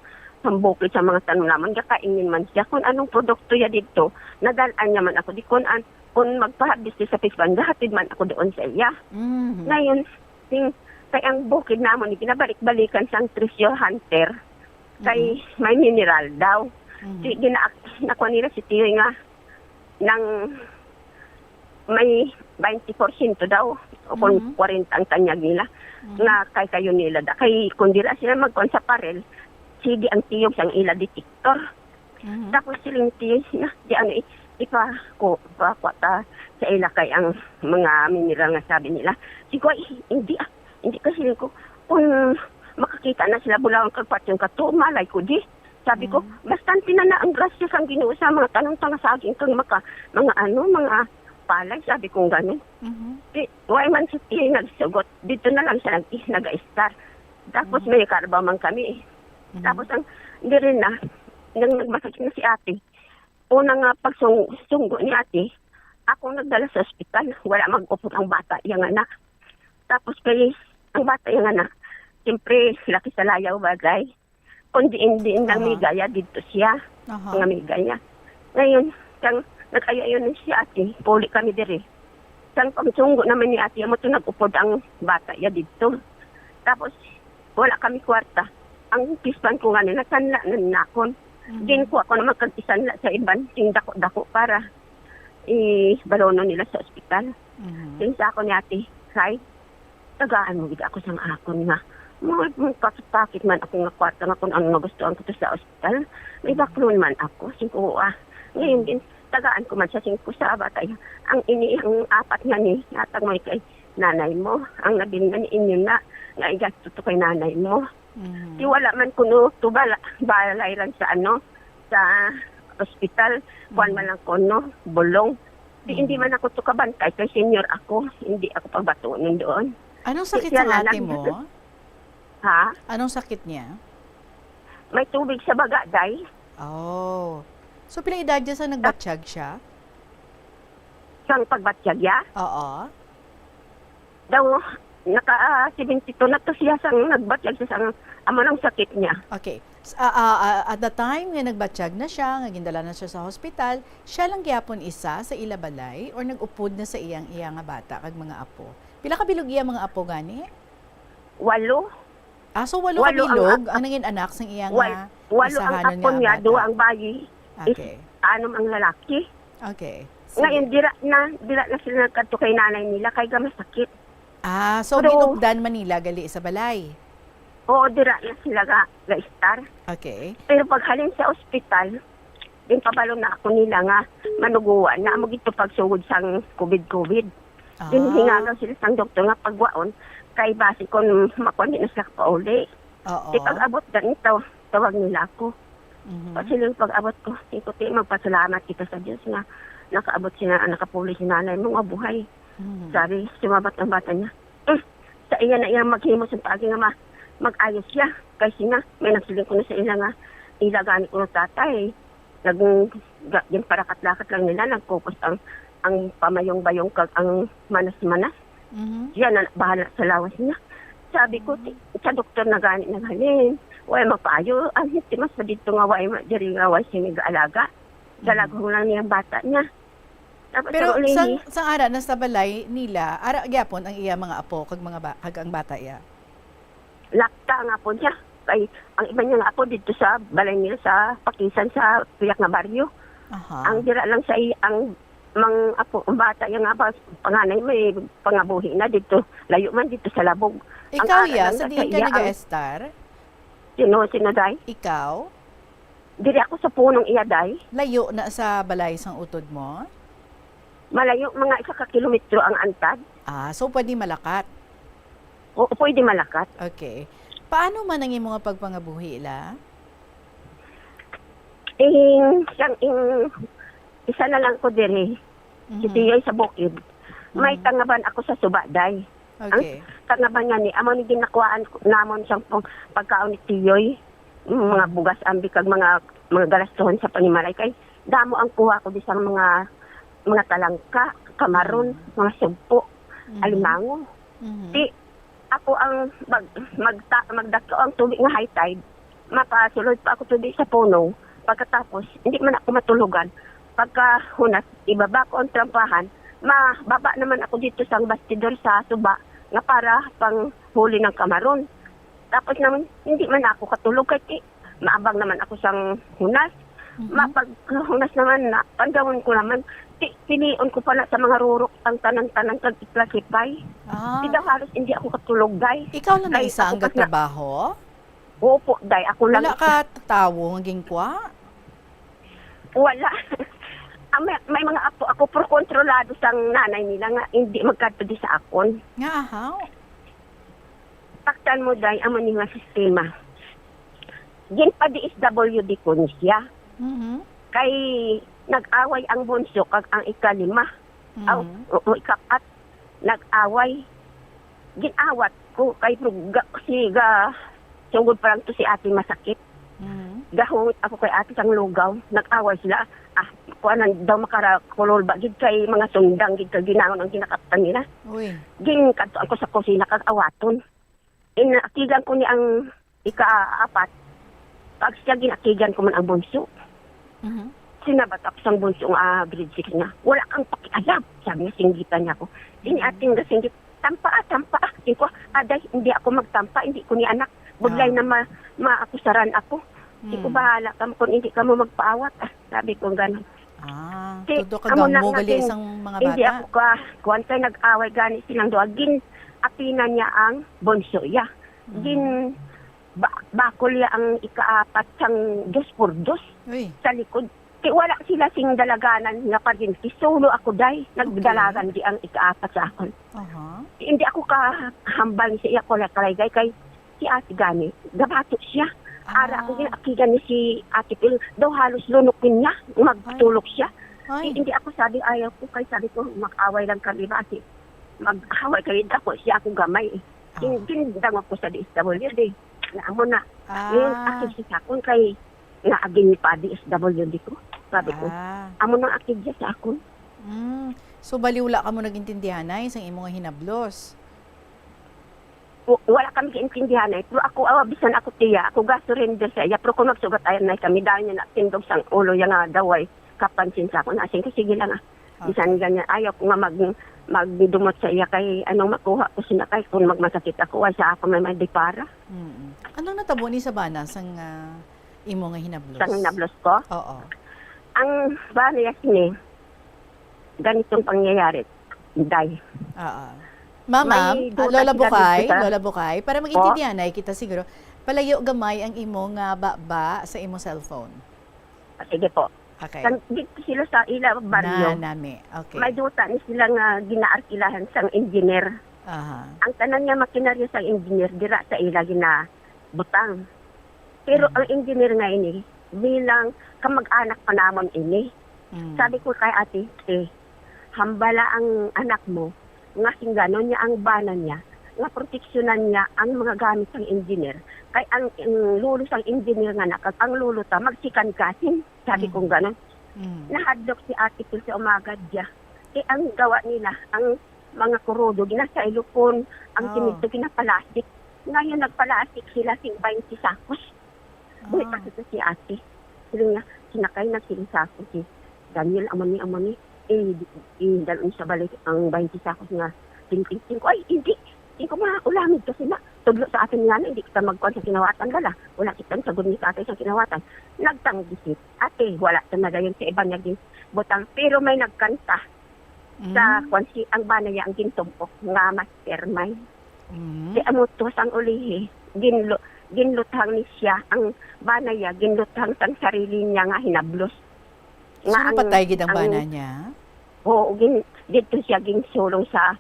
sa bukid sa mga tanom naman, gakaingin man siya. Kung anong produkto ya dito, nadalaan niya man ako. Di kung an-, kung magpahabis siya sa pispan, gahatid man ako doon sa iya. Mhm. Ngayon, sing, kay ang bukid namon, ginabalik-balikan sang treasure hunter. Kay Mhm. may mineral daw. Mhm. Di, gina-, nakuha nila si Tiyoy nga, Nang may twenty porsyento daw, o kung Mhm. kwarenta ang tanyag nila, Mhm. nga kay kayo nila da. Kay kung dira sila magkuan sa parel, sige ang tiyog sang ila detector. Mhm. Tapos siling ti na, di ano, i-, ipa-, ko, pakuha ta sa ila kay ang mga mineral nga sabi nila. Sigo, "Ay, hindi ah, hindi ka," siling ko, "kung makakita na sila bulawan kag patyon ka to, malay ko di." Sabi ko, Mm. "Bastante na na ang grasya sang Ginoo sa mga tanom ta nga saging kag maka, mga ano, mga palay," sabi kong gano'n. Mhm. Di, way man si Tiya nagsugot, dito na lang siya nag-, nag-a-estar. Tapos Mhm. may karba man kami. Mhm. Tapos ang, diri na, nang nagmasakit na si ate, una nga pagsung-, sunggo ni ate, ako nagdala sa ospital. Wala mag-upod ang bata, yang anak. Tapos kay, ang bata, yang anak, siyempre, laki sa layaw, bagay. Kundi hindi lang Aha. may gaya dito siya, Aha. mga may gaya. Ngayon, kang nag-ayo-ayo na si ate, puli kami diri. Sang pagsunggo naman ni ate, amo to nag-upod ang bata ya dito. Tapos, wala kami kwarta. Ang pispan ko nga nila, sanla na nakon. Mhm. Din ko ako naman kag isanla sa iban, sing dako-dako para ibalono nila sa ospital. Mhm. Sing sa ako ni ate, "Kay, tagaan mo gid ako sang akon nga. Mo, mo pakit-pakit man ako nga kwarta nga kung ano nga gusto ang kuto sa ospital. May Mhm. baklon man ako, sing ko, ah." Ngayon Mhm. din, tagaan ko man sa singko sa bata. Ang ini, ang apat nga ni, natag mo kay nanay mo. Ang nabilin na ni inyo na, nga igasto to kay nanay mo. Mhm. Di wala man kuno to bala-, balay lang sa ano, sa ospital. Kuwan Mhm. man lang kuno, bulong. Di, hindi Mhm. man ako to kabantay, kay senior ako. Hindi ako pagbatuon doon. Anong Di sakit siya sa na ate lang. mo? Ha? Anong sakit niya? May tubig sa baga, day. Oh. So, pila edad niya sa nagbatyag siya? Sang pagbatyag ya? Oo. Daw, naka, ah, seventy-two na to siya sang nagbatyag siya sang amo nang sakit niya. Okay. S-, ah, ah, ah, at the time nga nagbatyag na siya, nga gindala na siya sa hospital, siya lang gyapon isa sa ila balay or nag-upod na sa iyang iya nga bata kag mga apo? Pila ka bilog iya mga apo gani? Walo. Ah, so walo ka Walo ang bilog a-, ang nangin anak sang iya wal-, nga walo ang isahanon apo nga niya, bata? Duha ang bayi, is-, Okay. anom ang lalaki. Okay. Sige. Ngayon, dira na, dira na sila nagkadto kay nanay nila kay gamasakit. Ah, so Pero ginupdan man nila gali sa balay? Oo, dira na sila ga, ga-estar. Okay. Pero paghalin sa ospital, din pabalo na ako nila nga manuguan na amo gid to pagsugod sang covid covid. Ah. Din hingaga sila sang doktor nga pagwaon kay basi kon makuan di na sila kapauli. Oo. Di pag-abot ganito, tawag nila ako. Mhm. Pag sila yung pag-abot ko, ikuti, magpasalamat kita sa Diyos nga nakaabot si na-, nakapuli si nanay mo nga buhay. Mhm. Sabi, sumabat ang bata niya. Eh, sa iya na iyang maghimo sa paagi nga ma-, mag-ayos siya. Kay siya, may nagsiling ko na sa ila nga, ila gani ko ng tatay. Nag-, ga-, yung parakat-lakat lang nila, nag-focus ang, ang pamayong-bayong kag ang manas-manas. Mhm. Siya na bahala sa lawas niya. Sabi ko, Mhm. ti-, sa doktor na gani naghalin. Way mapayo, ang hitimas pa dito nga way ma-, diri nga way siya nag-aalaga. Mhm. Dalaghong lang niyang bata niya. Tapos Pero ang uli sang, ni- sang ara na sa balay nila, ara gyapon ang iya mga apo kag mga ba-, kag ang bata iya? Lakta nga po niya. Kay ang iba niya nga apo dito sa balay nila sa Pakisan sa tuyak nga baryo. Aha. Ang dira lang sa i-, ang mang apo, ang bata niya nga ba, panganay may pangabuhi na dito. Layo man dito sa Labog. Ang Ikaw, ara iya, lang sa na sa diin ka iya ang nag-estar? Sino, sino, day? Ikaw? Diri ako sa punong iya, day. Layo na sa balay sang utod mo? Malayo, mga isa ka kilometro ang antad. Ah, so pwede malakat? Oo, pwede malakat. Okay. Paano man ang imo nga pagpangabuhi, ila? Ing, sang, ing, isa na lang ko diri. Si Mhm. Tiyoy sa bukid. May Mhm. tangaban ako sa suba, day. Ang Okay. tangaban nga ni, amo ni ginakuhaan ko, namon sang pag-, pagkaon ni Tiyoy. Mga Mhm. bugas, ambi, kag mga, mga galastuhon sa panimalay. Kay damo ang kuha ko di sang mga, mga talangka, kamaron, Mhm. mga sugpo, Mhm. alimango. Mhm. Ti, ako ang mag-, magta-, magdako ang tubig nga high tide, mapasulod pa ako tubig sa punong. Pagkatapos, hindi man ako matulugan. Pagkahunas, ibaba ko ang trampahan, mababa naman ako dito sa bastidor sa suba nga para pang huli ng kamaron. Tapos naman, hindi man ako katulog kay ti-, maabang naman ako sang hunas. Mhm. Mapaghunas naman na, pandawan ko naman, Ti-, pilion ko pa na sa mga rurok ang tanan-tanan kag i-classify. Ah. Di daw halos hindi ako katulog, day. Ikaw lang na Kay isa ako ang pa na gatrabaho? Opo, day. Ako lang Wala isa. ka tawo nga ginkwa? Wala. Ah, may, may mga apo ako, pero kontrolado sang nanay nila nga hindi magkadto di sa akon. Nga ahaw? Taktan mo, day, amo ni nga sistema. Ginpa-D S W D ko ni siya. Mhm. Kay nag-away ang bunso kag ang ikalima. Aw, Mhm. o, o, ikapat. Nag-away. Gin-awat ko kay ga-, si ga-, sugod pa lang to si ate masakit. Mhm. Gahungit ako kay ate sang lugaw. Nag-away sila. Ah, kuanan daw makarakulol ba gid kay mga sundang gid kay ginangon ang ginakaptan nila. Uy. Ginkadto ako sa kusina kag awaton. Inakigan ko ni ang ikaapat. Pag siya ginakigan ko man ang bunso. Mhm. Sinabat ako sang bunso nga, ah, grade six na, "Wala kang pakialam," sabi niya, singgitan niya ako. Ini Mhm. ating gasinggit, "Tampa, ah, tampa, ah." Sabi ko, "Aday, hindi ako magtampa, hindi ko ni anak. Budlay Ah. na ma-, maakusaran ako." Sabi ko, Mm. "Bahala ka mo kung hindi ka mo magpaawat, ah." Sabi ko, ganun. Ah, Ti, tudo ka amo na gamo nga gali gin-, sang mga hindi bata? ako ka, kuwan kay nag-away gani silang duha. Gin-apinan niya ang bunso iya. Mm. Gin-, ba-, bakol niya ang ikaapat sang dos por dos Uy. sa likod. Ti wala sila sing dalaganan nga paryente. Solo ako, day. Okay. Nagdalagan di ang ikaapat sa akon. Aha. Ti hindi ako kahambal sa iya, kulay kalaygay kay si ate gani, gabato siya. Ara ako Ah. ginakigan ni si Ate Pil, daw halos lunok niya, magtulog siya. Ay. Di, hindi ako sabi, ayaw ko, kay sabi ko, mag-away lang kami ba, si, mag-away kayo, ako, siya ako gamay. Ah. Gin-, gindang ako sa D S W D. Na amo na. Ah. Ngayon, ako si Sakon kay, nga agin pa D S W D ko. Sabi ko, Ah. amo nang akid siya sa akon. Mm. So, bali wala ka mo nagintindihan, Nay, sang imo nga hinablos? W-, wala kami kaintindihan, eh. Pero ako, ah, bisan ako, tiya, ako ga-surrender sa iya. Pero kung magsugat, ayan na kami, dahil niya natindog sang ulo, iya nga daw ay kapansin sa ako. Nasin ko, sige lang, ah. Okay. Bisan ganyan, ayaw ko nga mag-, magdumot sa iya kay anong makuha ko sina kay kung magmasakit ako, ay sa ako may may dipara. Mm. Anong natabo ni sa bana sang, ah, imo nga hinablos? Sang hinablos ko? Oo. Ang bana ya sini, ganitong pangyayari, day. Oo. Ma'am, May ma'am, ah, duda Lola sila Bukay, dito sa Lola Bukay, para Po? Maintindihan ay kita siguro, palayo gamay ang imo nga baba sa imo cellphone. Ah, sige po. Okay. Kan-, dito sila sa ila baryo. Na, nami. Okay. May duta ni sila nga ginaarkilahan sang engineer. Aha. Ang tanan nga makinarya sang engineer, dira sa ila ginabutang. Pero Mm. ang engineer nga ini, bilang kamag-anak pa namon ini. Mm. Sabi ko kay ate, "Eh, hambala ang anak mo, nga singganon niya ang bana niya, nga proteksyonan niya ang mga gamit sang engineer. Kay ang, ang lolo sang engineer nga na, kag ang lolo ta, magsikan kasin." Sabi Mm. kong ganon. Mm. Nahadlok si ate ko sa umaga diya. Kay ang gawa nila, ang mga kurodo, ginasailupon, ang Oh. simento ginapalastik. Ngayon, nagpalastik sila sing twenty sakos. Buhi pa Ah. kita si ate. Siling niya, sinakay na siling sa ako si Daniel, amo ni, amo ni. Eh, di, eh, dalon sa balik ang twenty sakos nga tingting ko. Ay, hindi. Hindi ko maulamig kasi na. Tudlo sa atin nga na, hindi kita magkuhan sa kinawatan bala. Wala kita sa gud ni tatay sa kinawatan. Nagtanggisit. Ate, wala ta na dayon sa iba niya gin-, butang. Pero may nagkanta sa Mm. kwan si, ang bana niya ang gintumpok nga mastermind. Mm. Di amo to sang ulihi, ginlu-, ginluthang ni siya ang bana niya, ginluthang sang sarili niya nga hinablos. Nga So, ang, napatay gid ang ang bana niya? Oo, gin-, dito siya ginsulong sa,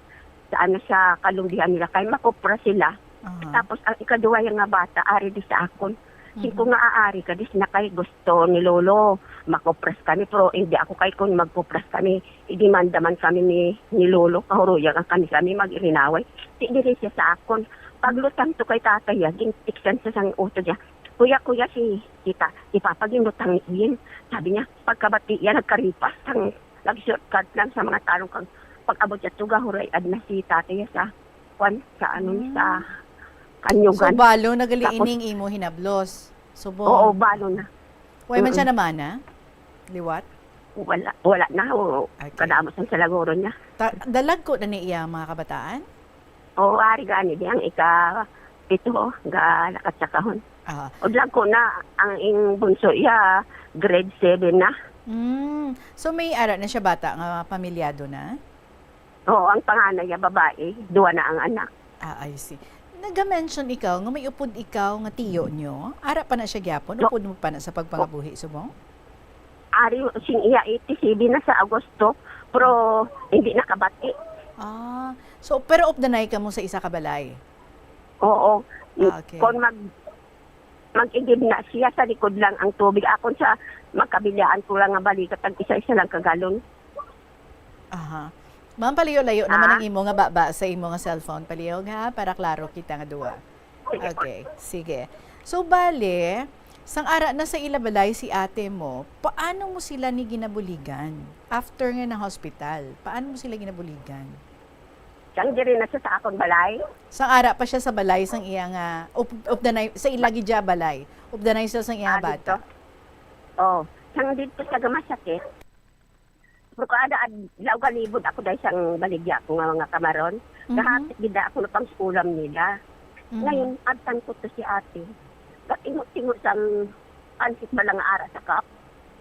sa ano, sa kalumbihan nila, kay makopra sila. Aha. Tapos ang ikaduwa nga bata, ari di sa akon. Singko Mhm. nga aari ka, di sina kay gusto ni Lolo, makopras kami, pero hindi ako kay kung magkopras kami, idemanda man kami ni, ni Lolo, kahuruyan ang kami, kami mag-irinaway. Di diri siya sa akon. Paglutang to kay tatay, ya, gintiksan sa sang uto niya. "Kuya, kuya, si, kita, si Papa ginlutang ni Ian." Sabi niya, pagkabati niya, nagkaripas, sang, nag-shortcut lang sa mga talong kag pag-abot niya, tuga, huray, ad na si tatay ya sa, kwan, sa ano, Hmm. sa So, Kanyugan. balo na gali Tapos ining imo hinablos? Subo? Oo, balo na. Way man siya Mm-mm. namana? Liwat? Wala, wala na. Oo. Okay. Kadamo sang salaguron niya. Ta-, dalagko na ni iya mga kabataan? Oo, ari gani di ang ika-pito, oh, ga-, nakatsakahon. Ah. Udlagko na ang ing bunso iya, grade seven na. Mm. So, may ara na siya bata nga pamilyado na? Oo, ang panganay nga babae, duwa na ang anak. Ah, I see. Naga-mention ikaw nga may upod ikaw nga tiyo nyo. Ara pa na siya gyapon? No. Upod mo pa na sa pagpangabuhi subong? Ari sing iya eighty-seven na sa Agosto, pero hindi nakabati. Ah, so pero updanay ka mo sa isa ka balay? Oo. Ah, okay. Kung mag mag-igib na siya, sa likod lang ang tubig. Akon sa magkabilaan ko lang nga balikat, tag isa-isa lang ka galon. Aha. Ma'am, palayo-layo naman Ah? ang imo nga baba sa imo nga cellphone. Palihog ha, para klaro kita nga duwa. Sige po. Okay, sige. So, bale, sang ara na sa ila balay si ate mo, paano mo sila ni ginabuligan? After nga na hospital, paano mo sila ginabuligan? Sang diri na siya sa akong balay. Sang ara pa siya sa balay sang iya nga up, updanay sa ila gid siya balay. Updanay siya sang iya Ah, nga bata. Dito. Oh, sang dito sa gamasakit. Pero kada adlaw galibod ako dahil sang baligya ko nga mga kamaron. Mhm. Gahapit gid ako na pang ulam nila. Mhm. Ngayon, abtan ko to si ate. Gatingo-tingo sang pansit ba lang ara sa cup.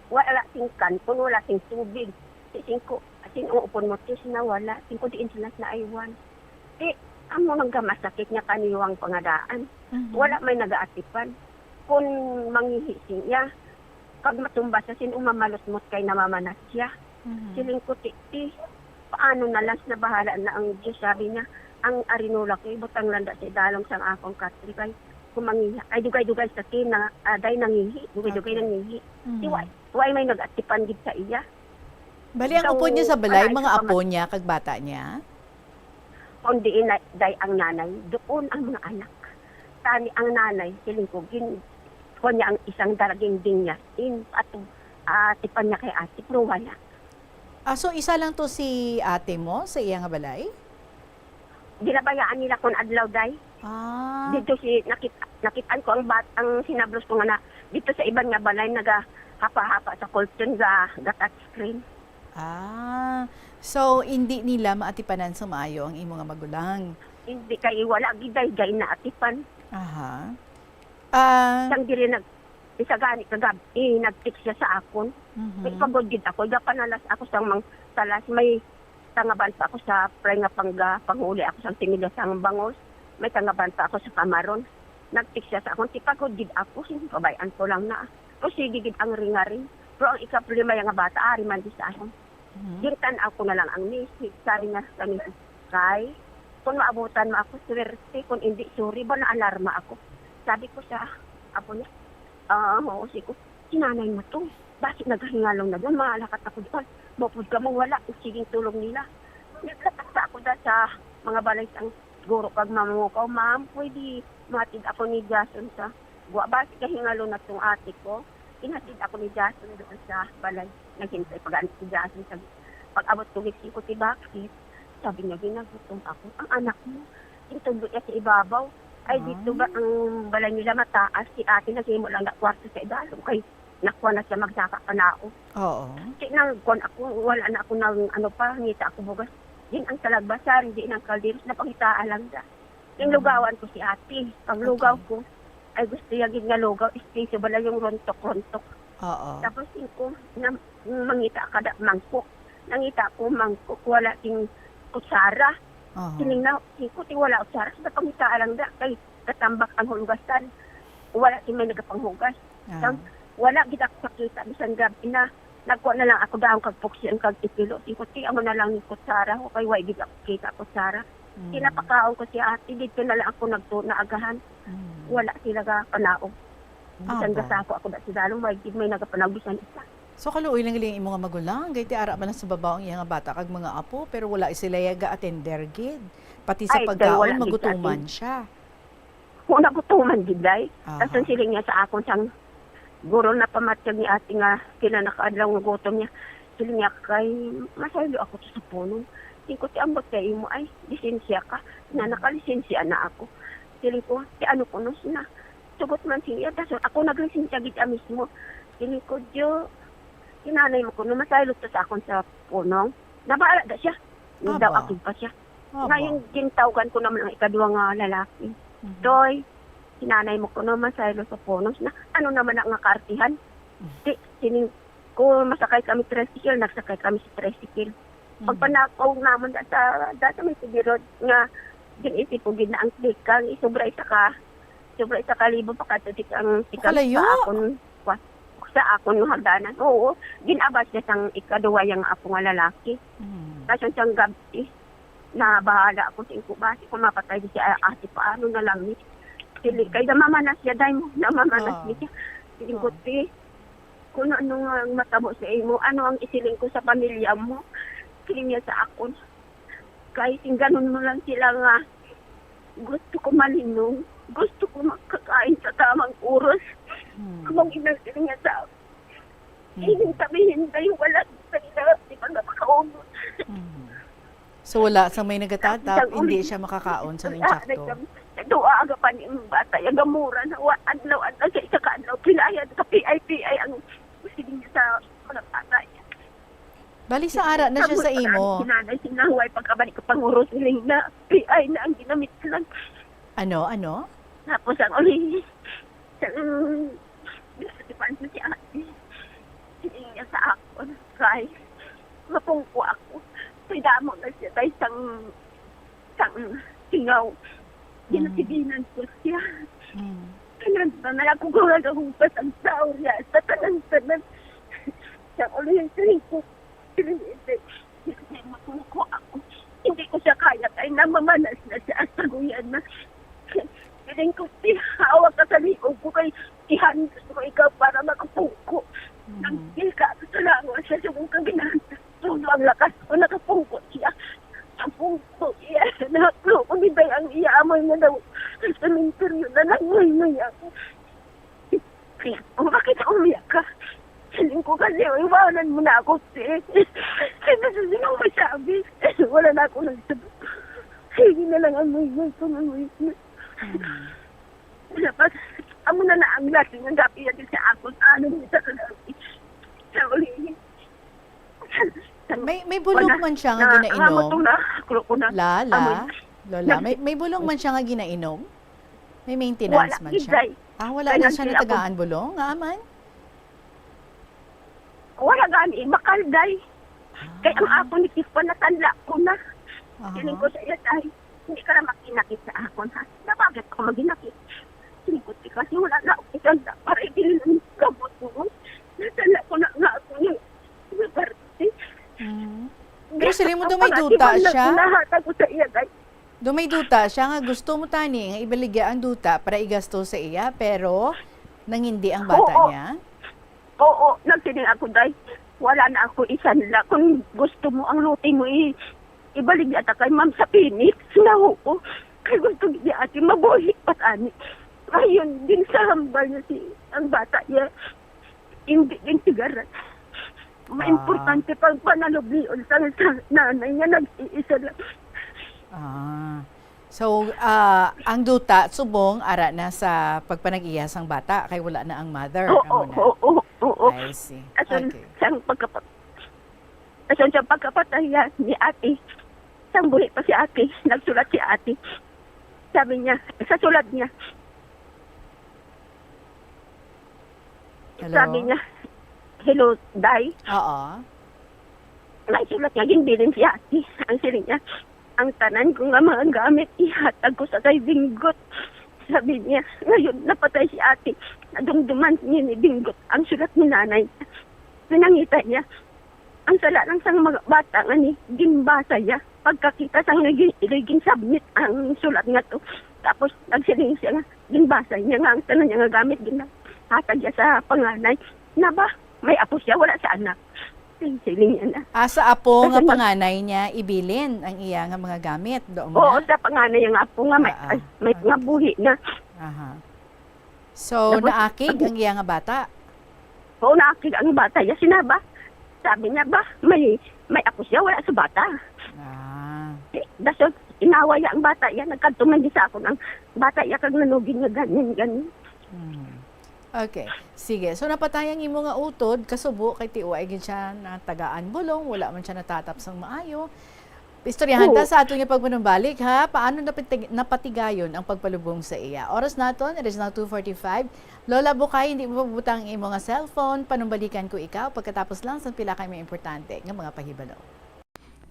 Wala sing kanton, wala sing tubig. Sising ko, asin uupon mo, tis na wala. Sing ko diin sila na aywan. Di, amo nang gamasakit nga kaniwang pangadaan. Mhm. Wala may nagaatipan. Kung mangihi siya, kag matumba sa sin umamalot-mot kay namamanas siya. Mhm. Siling ko, "Ti, ti, paano na lang na bahala na ang Diyos?" Sabi niya, "Ang arinola ko, ibutang lang da sa idalom sang akong katre kay kumangihi." Ay, dugay-dugay sa tin, na, ah, day nangihi, dugay-dugay Okay. nangihi. Mhm. Di wa, wa may nag-atipan gid sa iya. Bali, ang Ikaw, upod niya sa balay, wala mga ka apo niya, kag bata niya? Kundi ina, day ang nanay, doon ang mga anak. Tani ang nanay, siling ko, gin, kuha niya ang isang daraging dinya, in, ato, ah, tipan niya kay ate, pero wala. Ah, so isa lang to si ate mo sa iya nga balay? Ginabayaan nila kung adlaw, day. Ah. Dito si, nakit, nakitaan ko ang bat, ang sinablos ko nga na, dito sa iban nga balay, naga hapa-hapa sa kultyon, ga, ga touchscreen. Ah. So, hindi nila maatipanan sa maayo ang imo nga magulang? Hindi kay wala, giday, gay naatipan. Aha. Ah. Sang diri nag, isa gani kagab, eh, nag-text siya sa akon. Mhm. Ipagod gid ako, gapanalas ako sang mang, talas, may tangaban pa ako sa pray nga pangga, panghuli ako sang similya sang bangos. May tangaban pa ako sa kamaron. Nag-text siya sa akon, ipagod gid ako, sige, pabayaan ko lang na. O sige gid ang ringaring. Pero ang ikaproblema nga bata, ari man di sa akon. Mhm. Gintan-aw ko na lang ang message. Sabi niya sa message, "Kay, kung maabutan mo ako, swerte. Kung hindi, sorry ba, naalarma ako." Sabi ko sa apo niya, "Ah, oo, si ko, si nanay mo to. Basi nagahingalaw na doon, malakat ako doon. Mapod ka mong wala, ang siging tulong nila." Naglatak sa ako da sa mga balay sang guro kag mamukaw, "Ma'am, pwede matid ako ni Jason sa gwa? Basi kahingalo na tong ate ko." Inhatid ako ni Jason doon sa balay. Naghintay pag si Jason sa pag-abot ko, gid ko, "Ti, bakit?" Sabi niya, "Ginagutom ako." Ang anak mo, intudlo niya sa ibabaw. Ay, Ah. Dito ba ang balay nila mataas? Si ate naghimo lang na kwarto sa idalom kay nakuha na siya magsaka ka na ako. Oo. Di nang kuwan ako, wala na ako ng ano pa, ngita ako bugas. Din ang talagbasan, din ang kalderos, napangitaa lang da. Yung lugawan ko si ate. Pag lugaw ko, ay gusto niya gid nga lugaw, espeso ba lang yung rontok-rontok. Oo. Tapos yung ko, na, mangita ka da, mangkok. Nangita ko, mangkok, wala sing kutsara. Oo. Sining na, singko, ti wala kutsara. Sa pangitaa lang da, kay katambak ang hulugasan. Wala si may nagapanghugas. Ah. Kag wala gid ako kakita bisan gabi na. Nagkuha na lang ako daw kag puksian kag ipilo. Singko, ti amo na lang ni kutsara ko kay way gid ako kita kutsara. Mm. Kinapakaon ko si ate, dito na lang ako nagtuna agahan. Mm. Wala sila ga panaog. Bisan Aba. Gasako ako da si Dalong, way gid may nagapanaog bisan isa. So, kaluoy lang gali ang imo nga magulang, kay ti ara man lang sa babaw ang iya nga bata kag mga apo, pero wala sila ya ga-attender gid. Pati sa Ay, kay pagkaon, wala gid magutuman attend. Siya. Kung nagutuman gid, day. Aha. Tapos ang siling niya sa akon sang guro na pamatyag ni ate nga sila nakaadlaw nga gutom niya. Siling niya, "Kay masaylo ako sa punong." Siling ko, "Ti ambot kay imo ay, lisensya ka." Na nakalisensya na ako. Siling ko, "Ti ano kuno na? Sugot man siya, dason ako naglisensya gid, ah, mismo." Siling ko, "Diyo, si nanay mo kuno masaylo to sa akon sa punong." Nabahala da siya. Daw Aba. Ako pa siya. Aba. Ngayon, gintawgan ko naman ang ikaduha nga lalaki. Mhm. "Doy, si nanay mo kuno masaylo sa punong." Na, ano naman ang nga kaartihan? Di, sining, Kung masakay kami tricycle, nagsakay kami sa tricycle. Mm. Pagpanakaw naman da sa, da sa may City Road nga gin-isip ko gid na ang tikang, eh, sobra isa ka, sobra isa ka libo pa kadto tikang, tikang Kalayo. sa akon, kwa-, sa akon nga hagdanan. Oo, gin-abas niya sang ikaduwa yang ako nga lalaki. Mm. Tapos siyang gabi, na bahala ako sa iko, basi kung mapatay di siya, ate, paano na lang ni? Sili, Mm. kay namamanas siya, day mo, namamanas Ah. ni siya. Siling ko, Ah. "Te, kung ano nga ang matabo sa imo, ano ang isiling ko sa pamilya mo?" Siling niya sa akon, "Kay tingganon mo lang sila nga gusto ko malinong, gusto ko makakain sa tamang oras." Hmm. Among ina, siling niya sa akon. Hmm. Ibig sabihin, day, wala sa ila, di ba, nga makaubos. Hmm. So, wala sa may nagatatap, Isang hindi uli. siya makakaon sa Wala, insakto. nagkam-, nagduwa aga pa ni ang bata, yung gamura na wa-, adlaw-adlaw sa isa ka adlaw, pinayan ka P I P I ang sige niya sa mga bata. Bali, sa ara na siya sa Tapos, imo. Sinanay, sinahuay pagkabalik ko panguros, siling na P I na ang ginamit lang. Ano, ano? Tapos ang uli, sa, sa, sa, si ate, siling niya sa akon, kay, mapungko ako. Kay damo na siya, kay sang, sang singaw. Mm. Ginasiginan ko siya. Mm. Kaya na ako gawag akong patagsaw niya sa tanan-tanan. Sa uli, siling ko, siling, hindi, hindi masuko ako. Hindi ko siya kaya, kay namamanas na siya sa guyan na. Siling ko, "Hawak ka sa liog ko, kay ihan gusto ko ikaw para makapungko." Mm. Nagkil ka sa langaw siya sa kong kaginahan. Tulo ang lakas ko, nakapungko siya. Ang pungko iya, nahaklo ko ni Day ang iya amoy nga daw sa sementeryo na nanguy-nguy ako. "Oh, bakit umiyak ka?" Siling ko, "Kasi iwanan mo na ako, sis." Kasi sino masabi? Wala na ako nagsabi. Sige na lang ang nguy-nguy ko, nguy-nguy. Mm. Dapat, amo na na ang lasing ang gabi yan sa akon. Ano mo sa kagabi? Sa uli. May, may bulong Wala. man siya nga Na, ginainom? Ang amo tong na, kulo ko na. La, la. Amoy. Lola, Nag- may, may bulong man siya nga ginainom? May maintenance Wala, man siya? giday. Ah, wala Kaya na siya nag-, natagaan bulong? Nga man? Wala gani, bakal, day. Ah. Kay ang ako ni Kis pa, natanla ko na. Aha. Siling ko sa iya, "Day, hindi ka na makinakit sa akon, ha?" "Na bakit ko maginakit?" Siling ko, "Di kasi wala na ako itanla para ibilin ang gamot mo. Natanla ko na nga ako yung, yung parte." Mm. Pero siling mo, Ang dumayo mga duta timan na siya? Pinahatag ko sa iya, day. Dumayo duta siya nga gusto mo tani nga ibaligya ang duta para igasto sa iya, pero nangindi ang bata Oo. niya? Oo, nagsiling ako, "Day, wala na ako isanla. Kung gusto mo ang lote mo, i-, ibaligya ta kay Ma'am sa Phoenix." Nahuo ko. Kay gusto niya ate, mabuhi pa tani. Ayun, din sa hambal niya si, ang bata niya. Hindi din sigaran. Ah. Maimportante pag panalublion sa, sa nanay nga nag-iisa lang. Ah. So, ah, ang duta, subong, ara na sa pagpanag-iya sang bata, kay wala na ang mother, Oo, amo na. oo, oo, oo. I see. Asan Okay. sang pagkapa-, asan sang pagkapatay niya ni ate? Sang buhi pa si ate, nagsulat si ate. Sabi niya, sa sulat niya, Hello? Sabi niya, "Hello, Day." Oo. May sulat nga ginbilin si ate. Ang siling niya, "Ang tanan ko nga mga gamit, ihatag ko sa kay Dinggot." Sabi niya, "Ngayon, napatay si ate. Nadumduman niya ni Dinggot ang sulat ni nanay. Pinangita niya." Ang sala lang sang mga bata nga ni, ginbasa niya. Pagkakita sang nag-, nag-submit ang sulat nga to. Tapos nagsiling siya nga, ginbasa niya nga ang tanan niya nga gamit, ginhatag niya sa panganay. Na ba, may apo siya, wala sa anak. Ang siling niya na. Ah, sa apo nga Tapos na- panganay niya, ibilin ang iya nga mga gamit, doon mo Oo, na? sa panganay nga apo nga may, Ah, ah. ay, may Okay. nga buhi na. Aha. So, Tapos, naakig ang iya nga bata? Oo, naakig ang bata niya. Sinaba, sabi niya ba, may, may apo siya, wala sa bata. Ah. Eh, daso, inaway niya ang bata niya. Nagkadto man di sa akon ang bata niya kag nanugid nga ganyan, ganyan. Hmm. Okay. Sige. So, napatay ang imo nga utod, kasubo kay tiuay gid siya natagaan bulong, wala man siya natatap sang maayo. Istoryahan ta Oo. sa aton nga pagpanumbalik, ha? Paano napatig- napatigayon ang pagpalubong sa iya? Oras naton, it is now two forty-five. Lola Bukay, hindi mo pabutang ang imo nga cellphone. Panumbalikan ko ikaw pagkatapos lang sa pila ka mga importante nga mga pahibalo.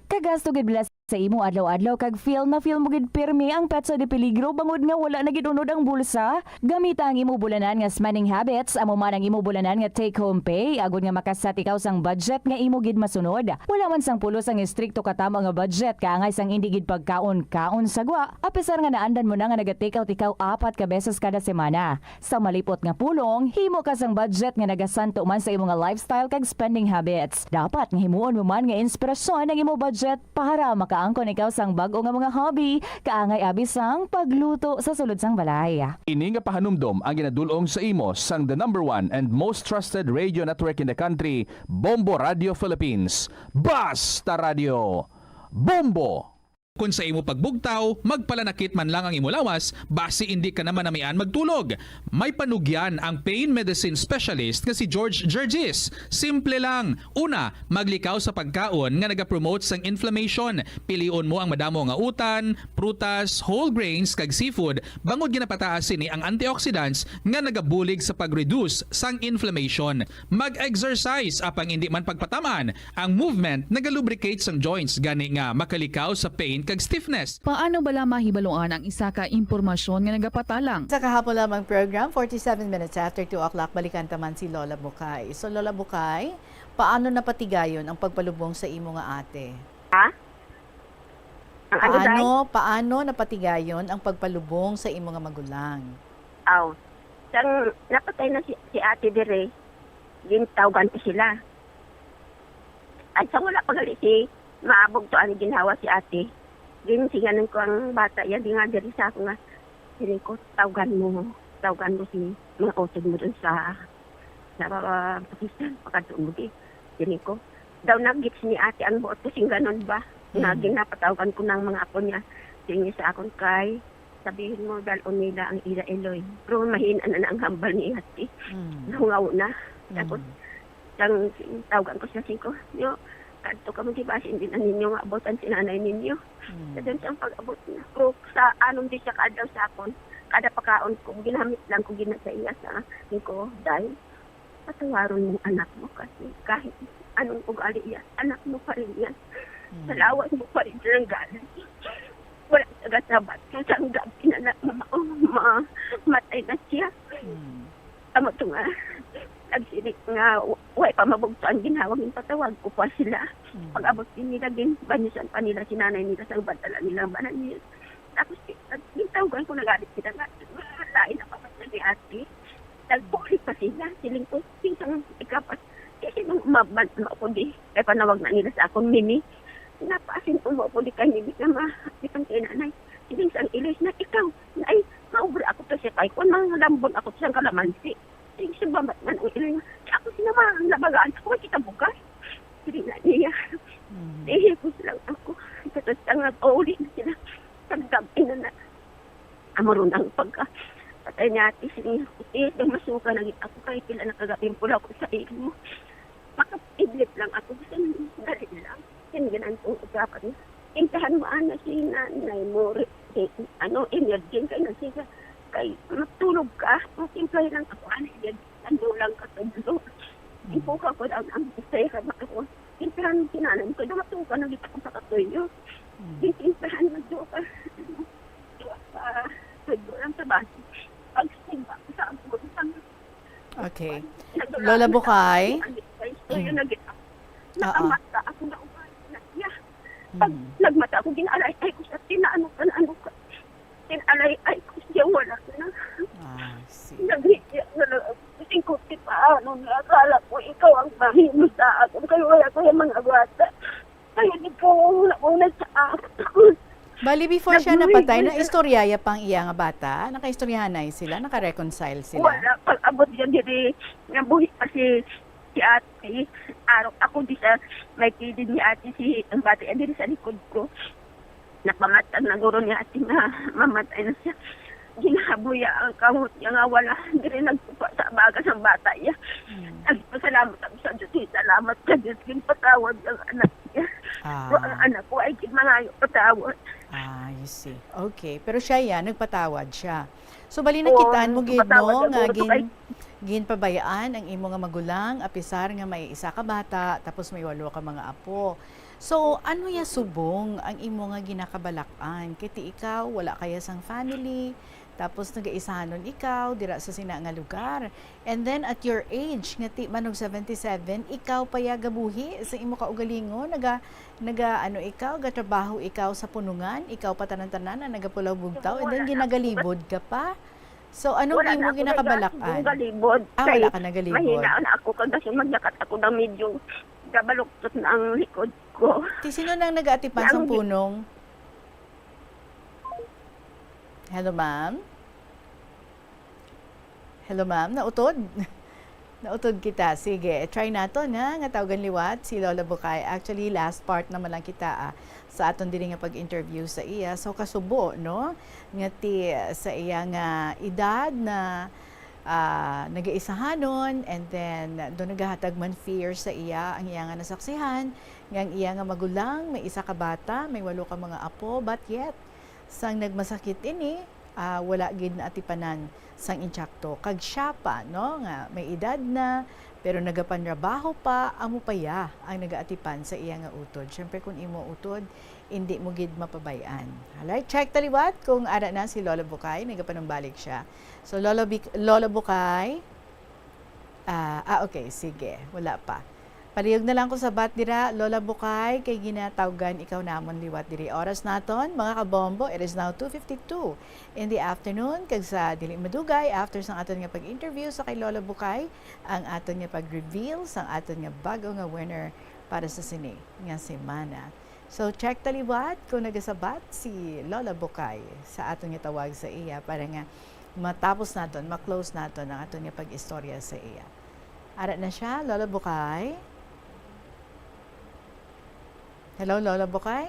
Kagasto gid bala sa imo adlaw-adlaw kag feel na feel mo gid pirmi ang petsa de peligro bangod nga wala na gid unod ang bulsa? Gamita ang imo bulanan nga spending habits, amo man ang imo bulanan nga take-home pay, agod nga makasat ikaw sang budget nga imo gid masunod. Wala man sang pulos ang estrikto katamo nga budget kaangay sang indi gid pagkaon-kaon sa gwa, apisar nga naandan mo na nga naga-take out ikaw apat ka beses kada semana. Sa malipot nga pulong, himo ka sang budget nga nagasanto man sa imo nga lifestyle kag spending habits. Dapat nga himuon mo man nga inspirasyon ang imo budget para makaangkon ikaw sang bag-o nga mga hobby, kaangay abi sang pagluto sa sulod sang balay. Ini nga pahanumdom ang ginadul-ong sa imo sang the number one and most trusted radio network in the country, Bombo Radio Philippines. Basta Radio, Bombo! Kon sa imo pagbugtaw, magpalanakit man lang ang imo lawas, basi indi ka na manamian magtulog. May panugyan ang pain medicine specialist nga si George Gergis. Simple lang. Una, maglikaw sa pagkaon nga nagapromote sang inflammation. Pilion mo ang madamo nga utan, prutas, whole grains, kag seafood, bangod ginapataas sini ang antioxidants nga nagabulig sa pag-reduce sang inflammation. Mag-exercise, apang indi man pagpataman, ang movement nagalubricate sang joints, gani nga makalikaw sa pain kag stiffness. Paano bala mahibaluan ang isa ka impormasyon nga nagapatalang? Sa kahapon lamang program, forty-seven minutes after two o'clock, balikan ta man si Lola Bukay. So, Lola Bukay, paano napatigayon ang pagpalubong sa imo nga ate? Ha? Ang ano, Day? Paano, paano napatigayon ang pagpalubong sa imo nga magulang? Aw. Sang napatay na si, si ate dire, gintawgan ko sila. Ay, sang wala pa gali si maabog to, ang ginhawa si ate. Ginsinganan ko ang bata, yan, di nga diri sa ako nga, siling ko, "Tawgan mo, tawgan mo si mga utod mo dun sa, sa, uh, pakistan, pakadto mo di." Siling ko, daw nag-gets ni ate ang buot ko, sing ganon ba? Na Mm. ginapatawgan ko ng mga apo niya. Siling niya sa akon, "Kay, sabihin mo, dalon nila ang ila iloy." Pero mahina na, na ang hambal ni ate. Mm. Nahungaw na. Tapos, Mm. sang tawgan ko siya, sing ko, "Nyo, kadto ka mo, di ba? Hindi na ninyo nga abutan si nanay ninyo." Mm. Sa dun siyang pag-abot niya. Pero sa anom di siya kaadlaw sa akon, kada pakaon ko, ginamit lang ko gina sa iya sa sing ko, "Day, patawaron mong anak mo kasi kahit anong ugali yan, anak mo pa rin yan. Sa Mm. lawas mo pa rin siya nanggaling. Wala taga sabat. Kung saan gabi na na, ma, ma, matay na siya." Mm. Amo to nga, nagsiling nga, wa pa mabugto ang ginhawa, ginpatawag ko pa sila. Mm. Pag-abot din nila, ginbanyusan pa nila si nanay nila sa bantala nila ang banan niya. Tapos, gintawgan ko, nagalit sila nga, "Lain na pa man ni ate." Nagpuli pa sila, siling ko, "Kinsang ikapat, kasi nung ma, ma, ma, ako di, kay panawag na nila sa akon, Mimi. Napasin ko mo ako di kay Mimi nga ma, di kang kay nanay." Siling sang ilis na, "Ikaw, nay, maubra ako to siya kay kung mga lambon ako sa kalamansi." Siling sa bamat man ang ilis, "Ako sila mga labagaan, ako kita bukas." Siling na niya, Mm. "Ihipos lang ako." Tapos ang nag-uli na sila, sa gabi na na. Amo ron ang pagka patay ni ate, siling niya, "Ate, daw masuka na gid ako kay pila na kagabi ang pula ko sa imo. Makaidlip lang ako, bisan dali lang." Yan ganan kong usapan niya. "Tindahan mo, ana, si nanay mo, re, si, ano, emerging kay na siya. Kay matulog ka, matimplay lang ako, ana, yan, ano lang ka, tulo." Ipuka ko lang ang pera na ako. Tindahan mo si nanay mo, kay daw masuka na gid ako sa katuyo. Mm. Tindahan mo, duha ka, duha ka, duha lang sa basi. Pag sa ako, sa Okay. Lola Bukay? Yun na gid. Oo. Nakamata ako na ugali na siya. Pag Mm. nagmata ako, ginalay-ay ko siya, tinaano ka na ano ka. Ginalay-ay ko siya, wala na. Ah, I see. Naghiya na lang ako. Singkuti pa, ano na, akala ko ikaw ang mahimo sa akin. Kaya wala ko yung mga bata. Kaya di ko nauna sa ako. Bali, before siya Nag-, napatay, nag-, na istorya ya pang iya nga bata? Nakaistoryahanay sila? Naka-reconcile sila? Wala. Pag-abot niya diri, nga buhi pa si, si ate. Araw ako di sa may kilid ni ate, si, ang bata yan diri sa likod ko. Napamatag na guro ni ate nga mamatay na siya. Ginahaboya ang kamot niya nga wala. Diri nagtupa sa baga sa bata niya. Mm. Nagpasalamat ako sa Diyos. Salamat sa Diyos. Ginpatawad ang anak niya. Pero ang Ah, anak ko ay gid mangayo patawad. Ah, you see. Okay. Pero siya yan, nagpatawad siya. So, bali Oo, nakitaan mo gid, patawad no, ang nga ulo ko gin-, kay ginpabayaan ang imo nga magulang, apisar nga may isa ka bata, tapos may walo ka mga apo. So, ano ya subong ang imo nga ginakabalak-an? Kay ti ikaw, wala kaya sang family, tapos nagaisahanon ikaw, dira sa sina nga lugar. And then, at your age, nga ti manog seventy-seven, ikaw pa ya gabuhi sa imo kaugalingon, naga, naga, ano ikaw, gatrabaho ikaw sa punungan, ikaw pa tanan-tanan ang nagapulaw bugtaw, and then Wala na ako. Ginagalibod ka pa. So, anong Wala imo na ako nag-, ginakabalak-an? Galibod. Ah, kay wala ka nagalibod. Mahina na ako, kag dason magyakat ako na medyo gabaluktot na ang likod ko. Ti sino nang nagaatipan Ang sang gi- punong? Hello, ma'am? Hello, ma'am? Nautod? Nautod kita. Sige, try naton, ha, nga tawgan liwat si Lola Bukay. Actually, last part naman lang kita, ah, sa aton diri nga pag-interview sa iya. So, kasubo, no? Nga ti, sa iya nga edad na, ah, nagaisahanon, and then do nagahatag man fear sa iya ang iya nga nasaksihan, nga ang iya nga magulang, may isa ka bata, may walo ka mga apo, but yet, sang nagmasakit ini, ah, wala gid naatipanan sang insakto. Kag siya pa, no, nga may edad na, pero nagapanrabaho pa, amo pa ya ang nagaatipan sa iya nga utod. Siyempre, kung imo utod, indi mo gid mapabay-an. Alright, check ta liwat kung ara na si Lola Bukay, nagapanumbalik siya. So, Lola Bic-, Lola Bukay, Ah, ah, okay, sige. Wala pa. Palihog na lang ko sabat dira, Lola Bukay, kay ginatawgan ikaw namon liwat diri. Oras naton, mga kabombo, it is now two fifty-two in the afternoon. Kag sa dili madugay, after sang aton nga pag-interview sa kay Lola Bukay, ang aton nga pag-reveal sang aton nga bago nga winner para sa sini nga semana. So, check ta liwat kung nagasabat si Lola Bukay sa aton nga tawag sa iya para nga matapos naton, ma-close naton ang aton nga pag-istorya sa iya. Ara na siya, Lola Bukay. Hello, Lola Bukay?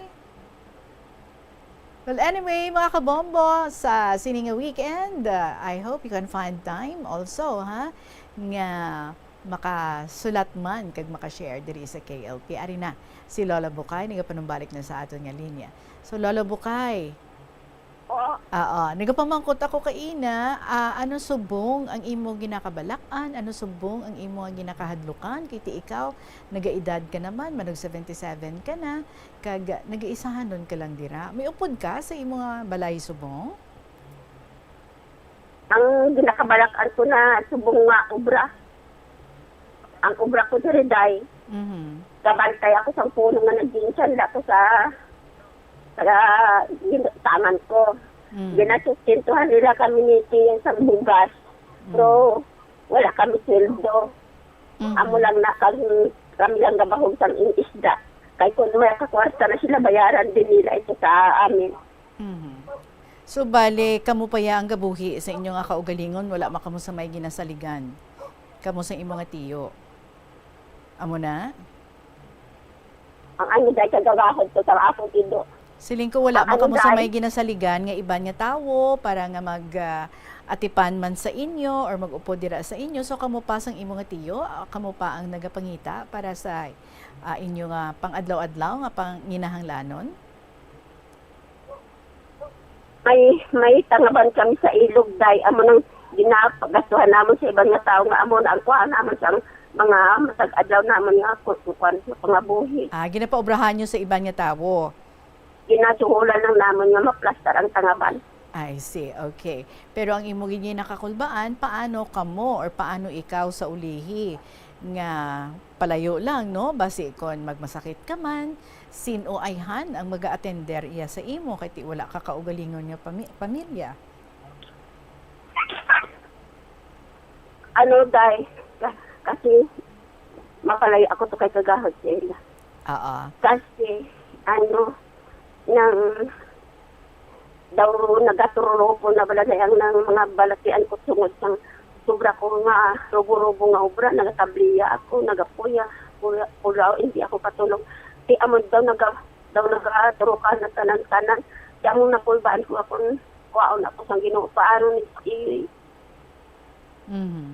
Well, anyway, mga kabombo, sa sini nga weekend, uh, I hope you can find time also, ha, nga makasulat man kag makashare diri sa K L P. Ari na, si Lola Bukay, nagapanumbalik na sa aton nga linya. So, Lola Bukay, Oo. Oo, nagapamangkot ako kaina, ah, ano subong ang imo ginakabalak-an? Ano subong ang imo nga ginakahadlukan? Kay ti ikaw, nagaedad ka naman, manog seventy-seven ka na, kag nagaisahanon ka lang dira. May upod ka sa imo nga balay subong? Ang ginakabalak-an ko na subong nga obra. Ang obra ko diri, day, Mhm. gabantay ako sang puno nga nagginsan dato sa, sa gin-, taman ko. Mm. Ginasustentuhan nila kami ni Tiya sang bugas. Mm. Pero wala kami sweldo. Mhm. Amo lang na kami, kami lang gabahog sang isda. Kay kung may kakwarta na sila, bayaran din nila ito sa amin. Mhm. So, bale, kamo pa ya ang gabuhi sa inyo nga kaugalingon, wala man kamo sa may ginasaligan? Kamo sa imo nga tiyo? Amo na? Ang ano, day, kagagahod ko sa akong ido. Siling ko, wala Ang man ano, kamo sa day? may ginasaligan nga iban nga tawo para nga mag, ah, atipan man sa inyo or mag-upod dira sa inyo. So, kamo pa sang imo nga tiyo, ah, kamo pa ang nagapangita para sa, ah, inyo nga pang-adlaw-adlaw nga panginahanglanon? May, may tangaban kami sa ilog, day. Amo nang ginapagastuhan namon sa iban nga tawo nga amo na ang kuha namon sa mga matag adlaw namon nga ku-, kukuan sa pangabuhi. Ah, ginapaubrahan nyo sa iban nga tawo? Ginasuhulan lang namon nga maplastar ang tangaban. I see. Okay. Pero ang imo gid nakakulbaan, paano kamo or paano ikaw sa ulihi nga palayo lang, no? Basi kon magmasakit ka man, sin-o ayhan ang maga-atender iya sa imo kay ti wala ka kaugalingon nga pami-, pamilya? Ano, day? Ka-, kasi mapalayo ako to kay kagahod sa ila. Oo. Kasi, ano, nang daw nagatururupo na bala na ang nang mga balatian ko tungod sang sobra ko nga rubo-rubo nga obra, nagatabliya ako, nagapuya, puya, pulaw, hindi ako katulog. Di amo daw naga-, daw nagaturukan na tanan-tanan. Di amo nakulbaan ko akon kwaon ako sang Ginoo. Paano ni i- Mhm.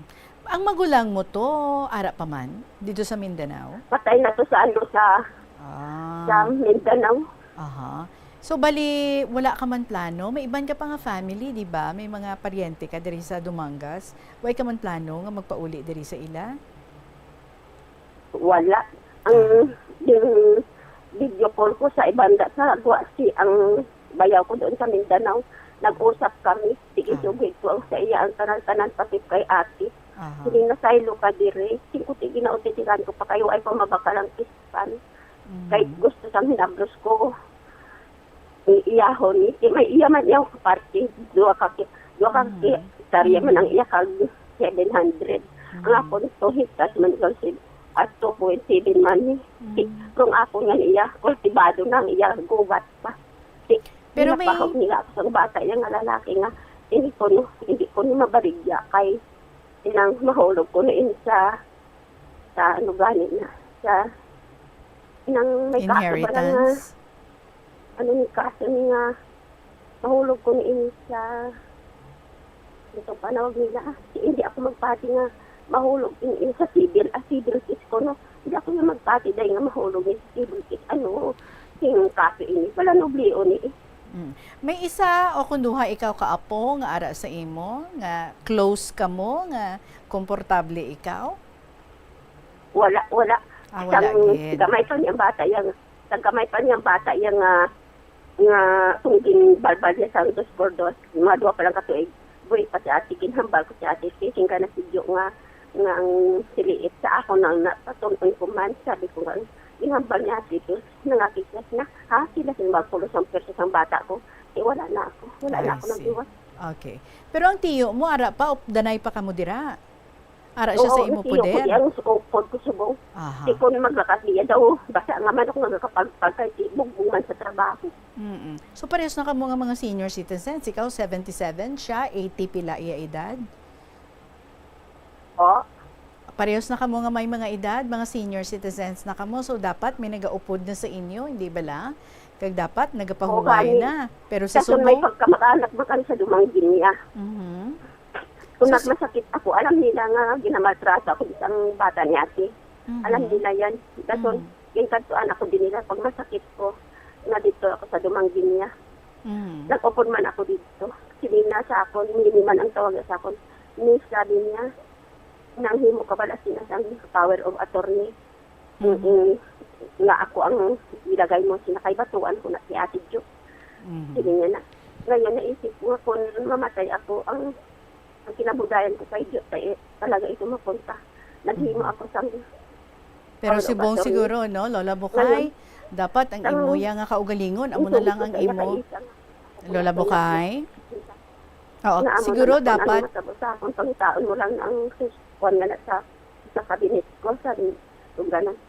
Ang magulang mo to, ara pa man, dito sa Mindanao? Patay na to sa ano, sa, sa Mindanao. Aha. So, bali, wala ka man plano? May iban ka pa nga family, di ba? May mga paryente ka diri sa Dumangas. Way ka man plano nga magpauli diri sa ila? Wala. Ang, yung video call ko sa ibanda sa Guasi, ang bayaw ko doon sa Mindanao, nag-usap kami. Sige, Ah. sugid ko ang sa iya, ang tanan-tanan, pati kay ate. Aha. Hindi na saylo ka dire. Singko, sige na, utitiran ko pa kayo, ay pamabakal ang ispan. Mm. Kay gusto sang hinablos ko. I-, iyahon ni, kay may iya man iyang party, duha ka ki-, duha ka Mhm. ki-, hektarya man ang Mhm. iya kag seven hundred. Ang Mhm. akon, two hectares man ikaw si, at two point seven man ni. Si, Mhm. kung ako nga iya, kultibado na ang iya, gubat pa. Si, Pero may pinapahog nila ako sa bata iya nga lalaki nga, hindi ko no, hindi ko ni mabaligya kay inang mahulog ko na ini sa, sa ano gani na, sa, nang may kaso ba lang nga, Inheritance? Ano ni kaso ni nga, mahulog ko ni ini sa, ito panawag nila, ah, si, hindi ako magpati nga mahulog ini, ini sa civil, ah, civil case ko, no? Hindi ako yung magpati dahil nga mahulog ni sa civil case, ano, sing kaso ini, wala nublion ni, eh. Mm. May isa o kung duha ikaw ka apo nga ara sa imo, nga close ka mo, nga komportable ikaw? Wala, wala. Ah, wala Sang gid. gamay pa niyang bata yang, sang gamay pa niyang bata yang, ah, nga kung ginbalbal niya sang dos por dos, mga duha pa lang ka tuig. Buhi pa si ate, ginhambal ko si ate, si, singka na si Jo nga, nga ang siliit sa ako nang napatun-on ko man, sabi ko nga, ginhambal niya ate, ito, nangakit siya na, ha, sila sing magpulos ang pwersa sang bata ko. Eh, wala na ako, wala na I ako see. nagluwas. Okay. Pero ang tiyo mo, ara pa, op-, danay pa kamo dira? Ara siya sa Oo, imo nasiyo ko poder? di ang upod ko subong. Aha. Di ko ni maglakas niya daw. Basta nga man ako nagakapagpag kay di bugbong man sa trabaho. Mm-mm. So, parehas na kamo nga mga senior citizens. Ikaw, seventy-seven, siya, eighty pila iya edad? O? Parehas na kamo nga may mga edad, mga senior citizens na kamo. So, dapat may nagaupod na sa inyo, hindi bala? Kag dapat Oo, nagapahuway gani. na. Pero si Kaso may Subong pagkamag-anak man kami sa Dumanggin niya. Mhm. Kung So, si nagmasakit ako, alam nila nga ginamaltrato ako isang bata ni ate. Mhm. Alam nila yan. Dason, Mm. yung kadtuan ako din nila, pag masakit ko, nga dito ako sa Dumanggin niya. Mm. Nag-upod man ako dito. Sinina sa akon, Mini man ang tawag sa akon. Miss, sabi niya, "Nanghimo ka bala sina sang power of attorney?" Mhm. Mm, nga ako ang ilagay mo sina kay batuan ko na si Ate Jo. Mhm. Sige niya na. Ngayon, naisip ko nga kung mamatay ako, ang, ang kinabudayan ko kay Jo, kay talaga ito mapunta. Naghimo Mhm. ako sang Pero Paolo si Bong Bato. siguro, no, Lola Bukay, Ngayon, dapat ang ang imo ya nga kaugalingon, amo na lang ang imo. Lola Bukay? Oo, Nga amo siguro na lang kung dapat ano matabo sa akong pangitaon mo lang ang sus-, kuwan nga na sa, sa kabinet ko, sa, kung ganun.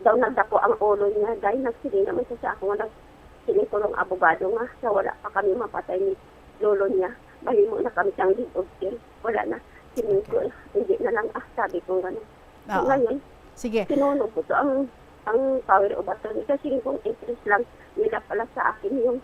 Daw nagdako ang ulo niya, dahil nagsiling naman siya sa ako nga nag-, siling ko ng abogado nga, sa wala pa kami mapatay ni lolo niya, mahimo na kami siyang lead of kin. Wala na. Siling ko, Okay. "Hindi na lang, ah," sabi ko ganun. Oo. Ngayon, Sige. sinunog ko to ang, ang power of attorney. Kasi kung interest lang nila pala sa akin yung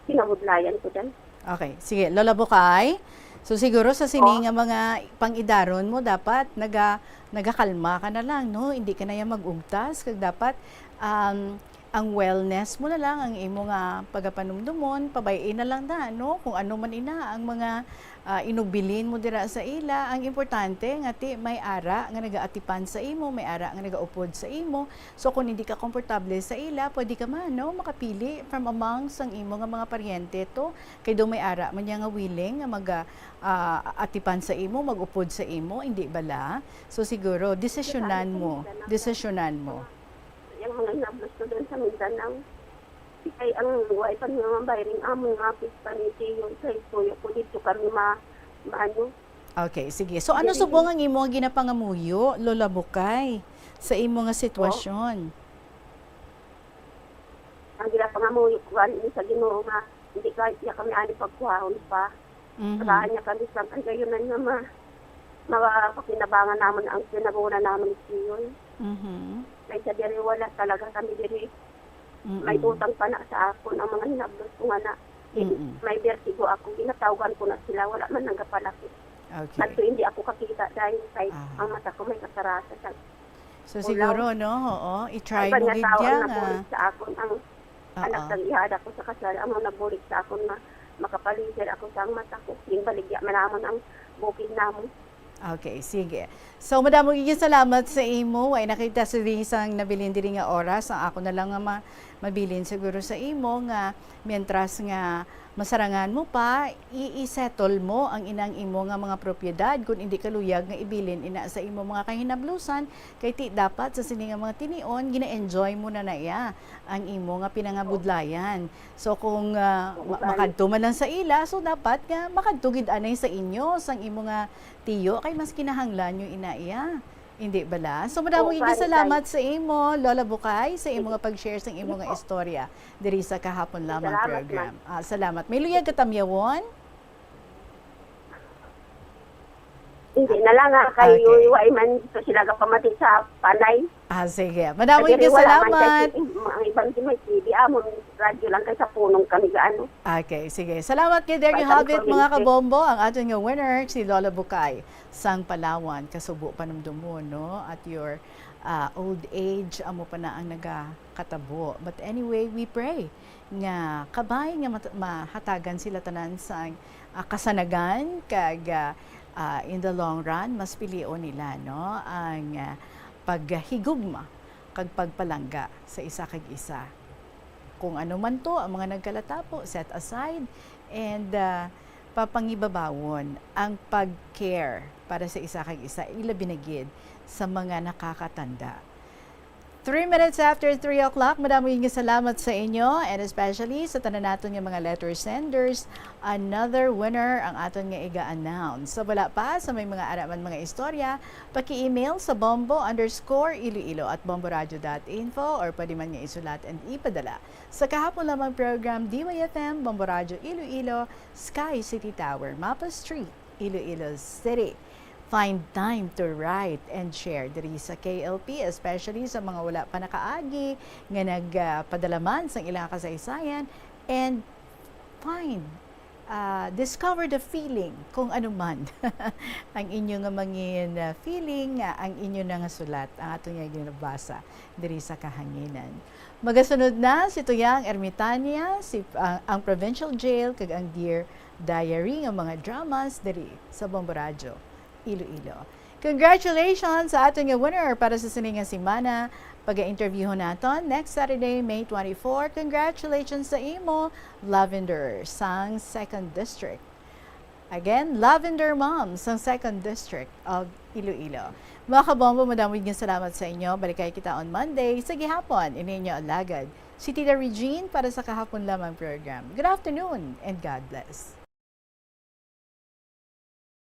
kinabudlayan ko dyan. Okay. Sige, Lola Bukay. So, siguro sa sini Oh. nga mga pangidaron mo, dapat naga-, nagakalma ka na lang, no? Hindi ka na yan mag-ugtas. Kag dapat, um, ang wellness mo na lang, ang imo nga pagapanumdumon, pabay-i na lang na, no? Kung ano man ina ang mga, ah, inubilin mo dira sa ila, ang importante nga ti may ara nga nagaatipan sa imo, may ara nga nagaupod sa imo. So, kung hindi ka komportable sa ila, pwede ka man, no, makapili from amongst ang imo nga mga paryente to. Kay daw may ara man niya nga willing nga mag, ah, ah, atipan sa imo, mag-upod sa imo, hindi bala? So, siguro, desisyonan mo. Desisyonan mo. Yung mga hinablos ko doon sa Mindanao. Kay ang way pa nga mabayring amon nga pista ni Tiyo, kay tuyo ko dito kami ma-, maano. Okay, sige. So, ano Diri. subong ang imo nga ginapangamuyo, Lola Bukay, sa imo nga Oh. sitwasyon? Ang ginapangamuyo ko, ano, sa Ginoo nga, hindi ka, iya kami ani pagkuhaon pa. Mhm. Tagaan niya kami sa kagayonan nga ma-, mapakinabangan namon ang kinaguna namon ni Tiyo. Mhm. Kay sa diri wala talaga kami diri. Mm-mm. May utang pa na sa akon ang mga hinablos ko nga na. Mm-mm. May bertigo ako, ginatawgan ko na sila, wala man nagapalapit. Okay. Kadto hindi ako kakita dahil kay Aha. ang mata ko may katarata sa So, siguro, no? Oo, i-try mo gid niya nga. Sa akon ang anak sang ihada ko sa kasal, amo nabulig sa akon nga makapaliser ako sang mata ko. Ginbaligya man namon ang bukid namon. Okay, sige. So, madamo gid salamat sa imo. Way nakita sa diri sang nabilin diri nga oras. Ang ako na lang nga ma-, mabilin siguro sa imo nga mientras nga masarangan mo pa, i-, i-settle mo ang inang imo nga mga propiedad kun indi ka luyag nga ibilin ina sa imo mga kahinablusan, kay ti dapat sa sini nga mga tinion gina-enjoy mo na na iya ang imo nga pinangabudlayan. So kung, ah, ma-, makadto man lang sa ila, so dapat nga makadto gid anay sa inyo sang imo nga tiyo kay mas kinahanglan nyo ina iya. Hindi bala? So madamo gid salamat sa imo, Lola Bukay, sa imo nga pag-share sang imo nga istorya diri sa Kahapon Lamang program. Ah, salamat. May luyag ka tamyawon? Hindi na lang nga kay way man to sila gapamati sa panay. Ah, sige. Madamo gid salamat. Ang iban din may T V, amon radyo lang kay sa punong kami gaano. Okay, sige. Salamat kay, there you have it, mga kabombo, ang aton nga winner, si Lola Bukay sang Palawan. Kasubo panumdumon, no? At your, ah, old age, amo pa na ang nagakatabo. But anyway, we pray nga kabay nga mat-, mahatagan sila tanan sang, ah, kasanagan kag, ah, ah, in the long run, mas pilion nila, no, ang, ah, paghigugma kag pagpalangga sa isa kag isa. Kung ano man to ang mga nagkalatapo, set aside and, ah, papangibabawon ang pag-care para sa isa kag isa, ilabi na gid sa mga nakakatanda. Three minutes after three o'clock, madamo nga salamat sa inyo, and especially sa tanan naton nga mga letter senders. Another winner ang aton nga iga-announce. Sa wala pa, sa may mga ara man mga istorya, paki-email sa bombo underscore iloilo at bomboradio dot info, or pwede man nga isulat and ipadala sa Kahapon Lamang program, D Y F M, Bombo Radyo Iloilo, Sky City Tower, Mapa Street, Iloilo City. Find time to write and share diri sa K L P, especially sa mga wala pa nakaagi nga nagpadala man sang ilang kasaysayan, and find, ah, discover the feeling, kung ano man ang inyo nga mangin, ah, feeling, nga ang inyo na nga sulat, ang ato nga ginabasa diri sa kahanginan. Magasunod na si Tuyang Ermitania, si, ah, ang Provincial Jail, kag ang Dear Diary nga mga dramas diri sa Bombo Radyo Iloilo. Congratulations sa aton nga winner para sa sini nga semana. Paga-interviewhon naton next Saturday, May twenty-four. Congratulations sa imo, Lavender, sang Second District. Again, Lavender Mom sang Second District of Iloilo. Mga kabombo, madamo nga salamat sa inyo. Balikay kita on Monday sa gihapon. Ini inyo alagad, si Tita Regine para sa Kahapon Lamang program. Good afternoon and God bless.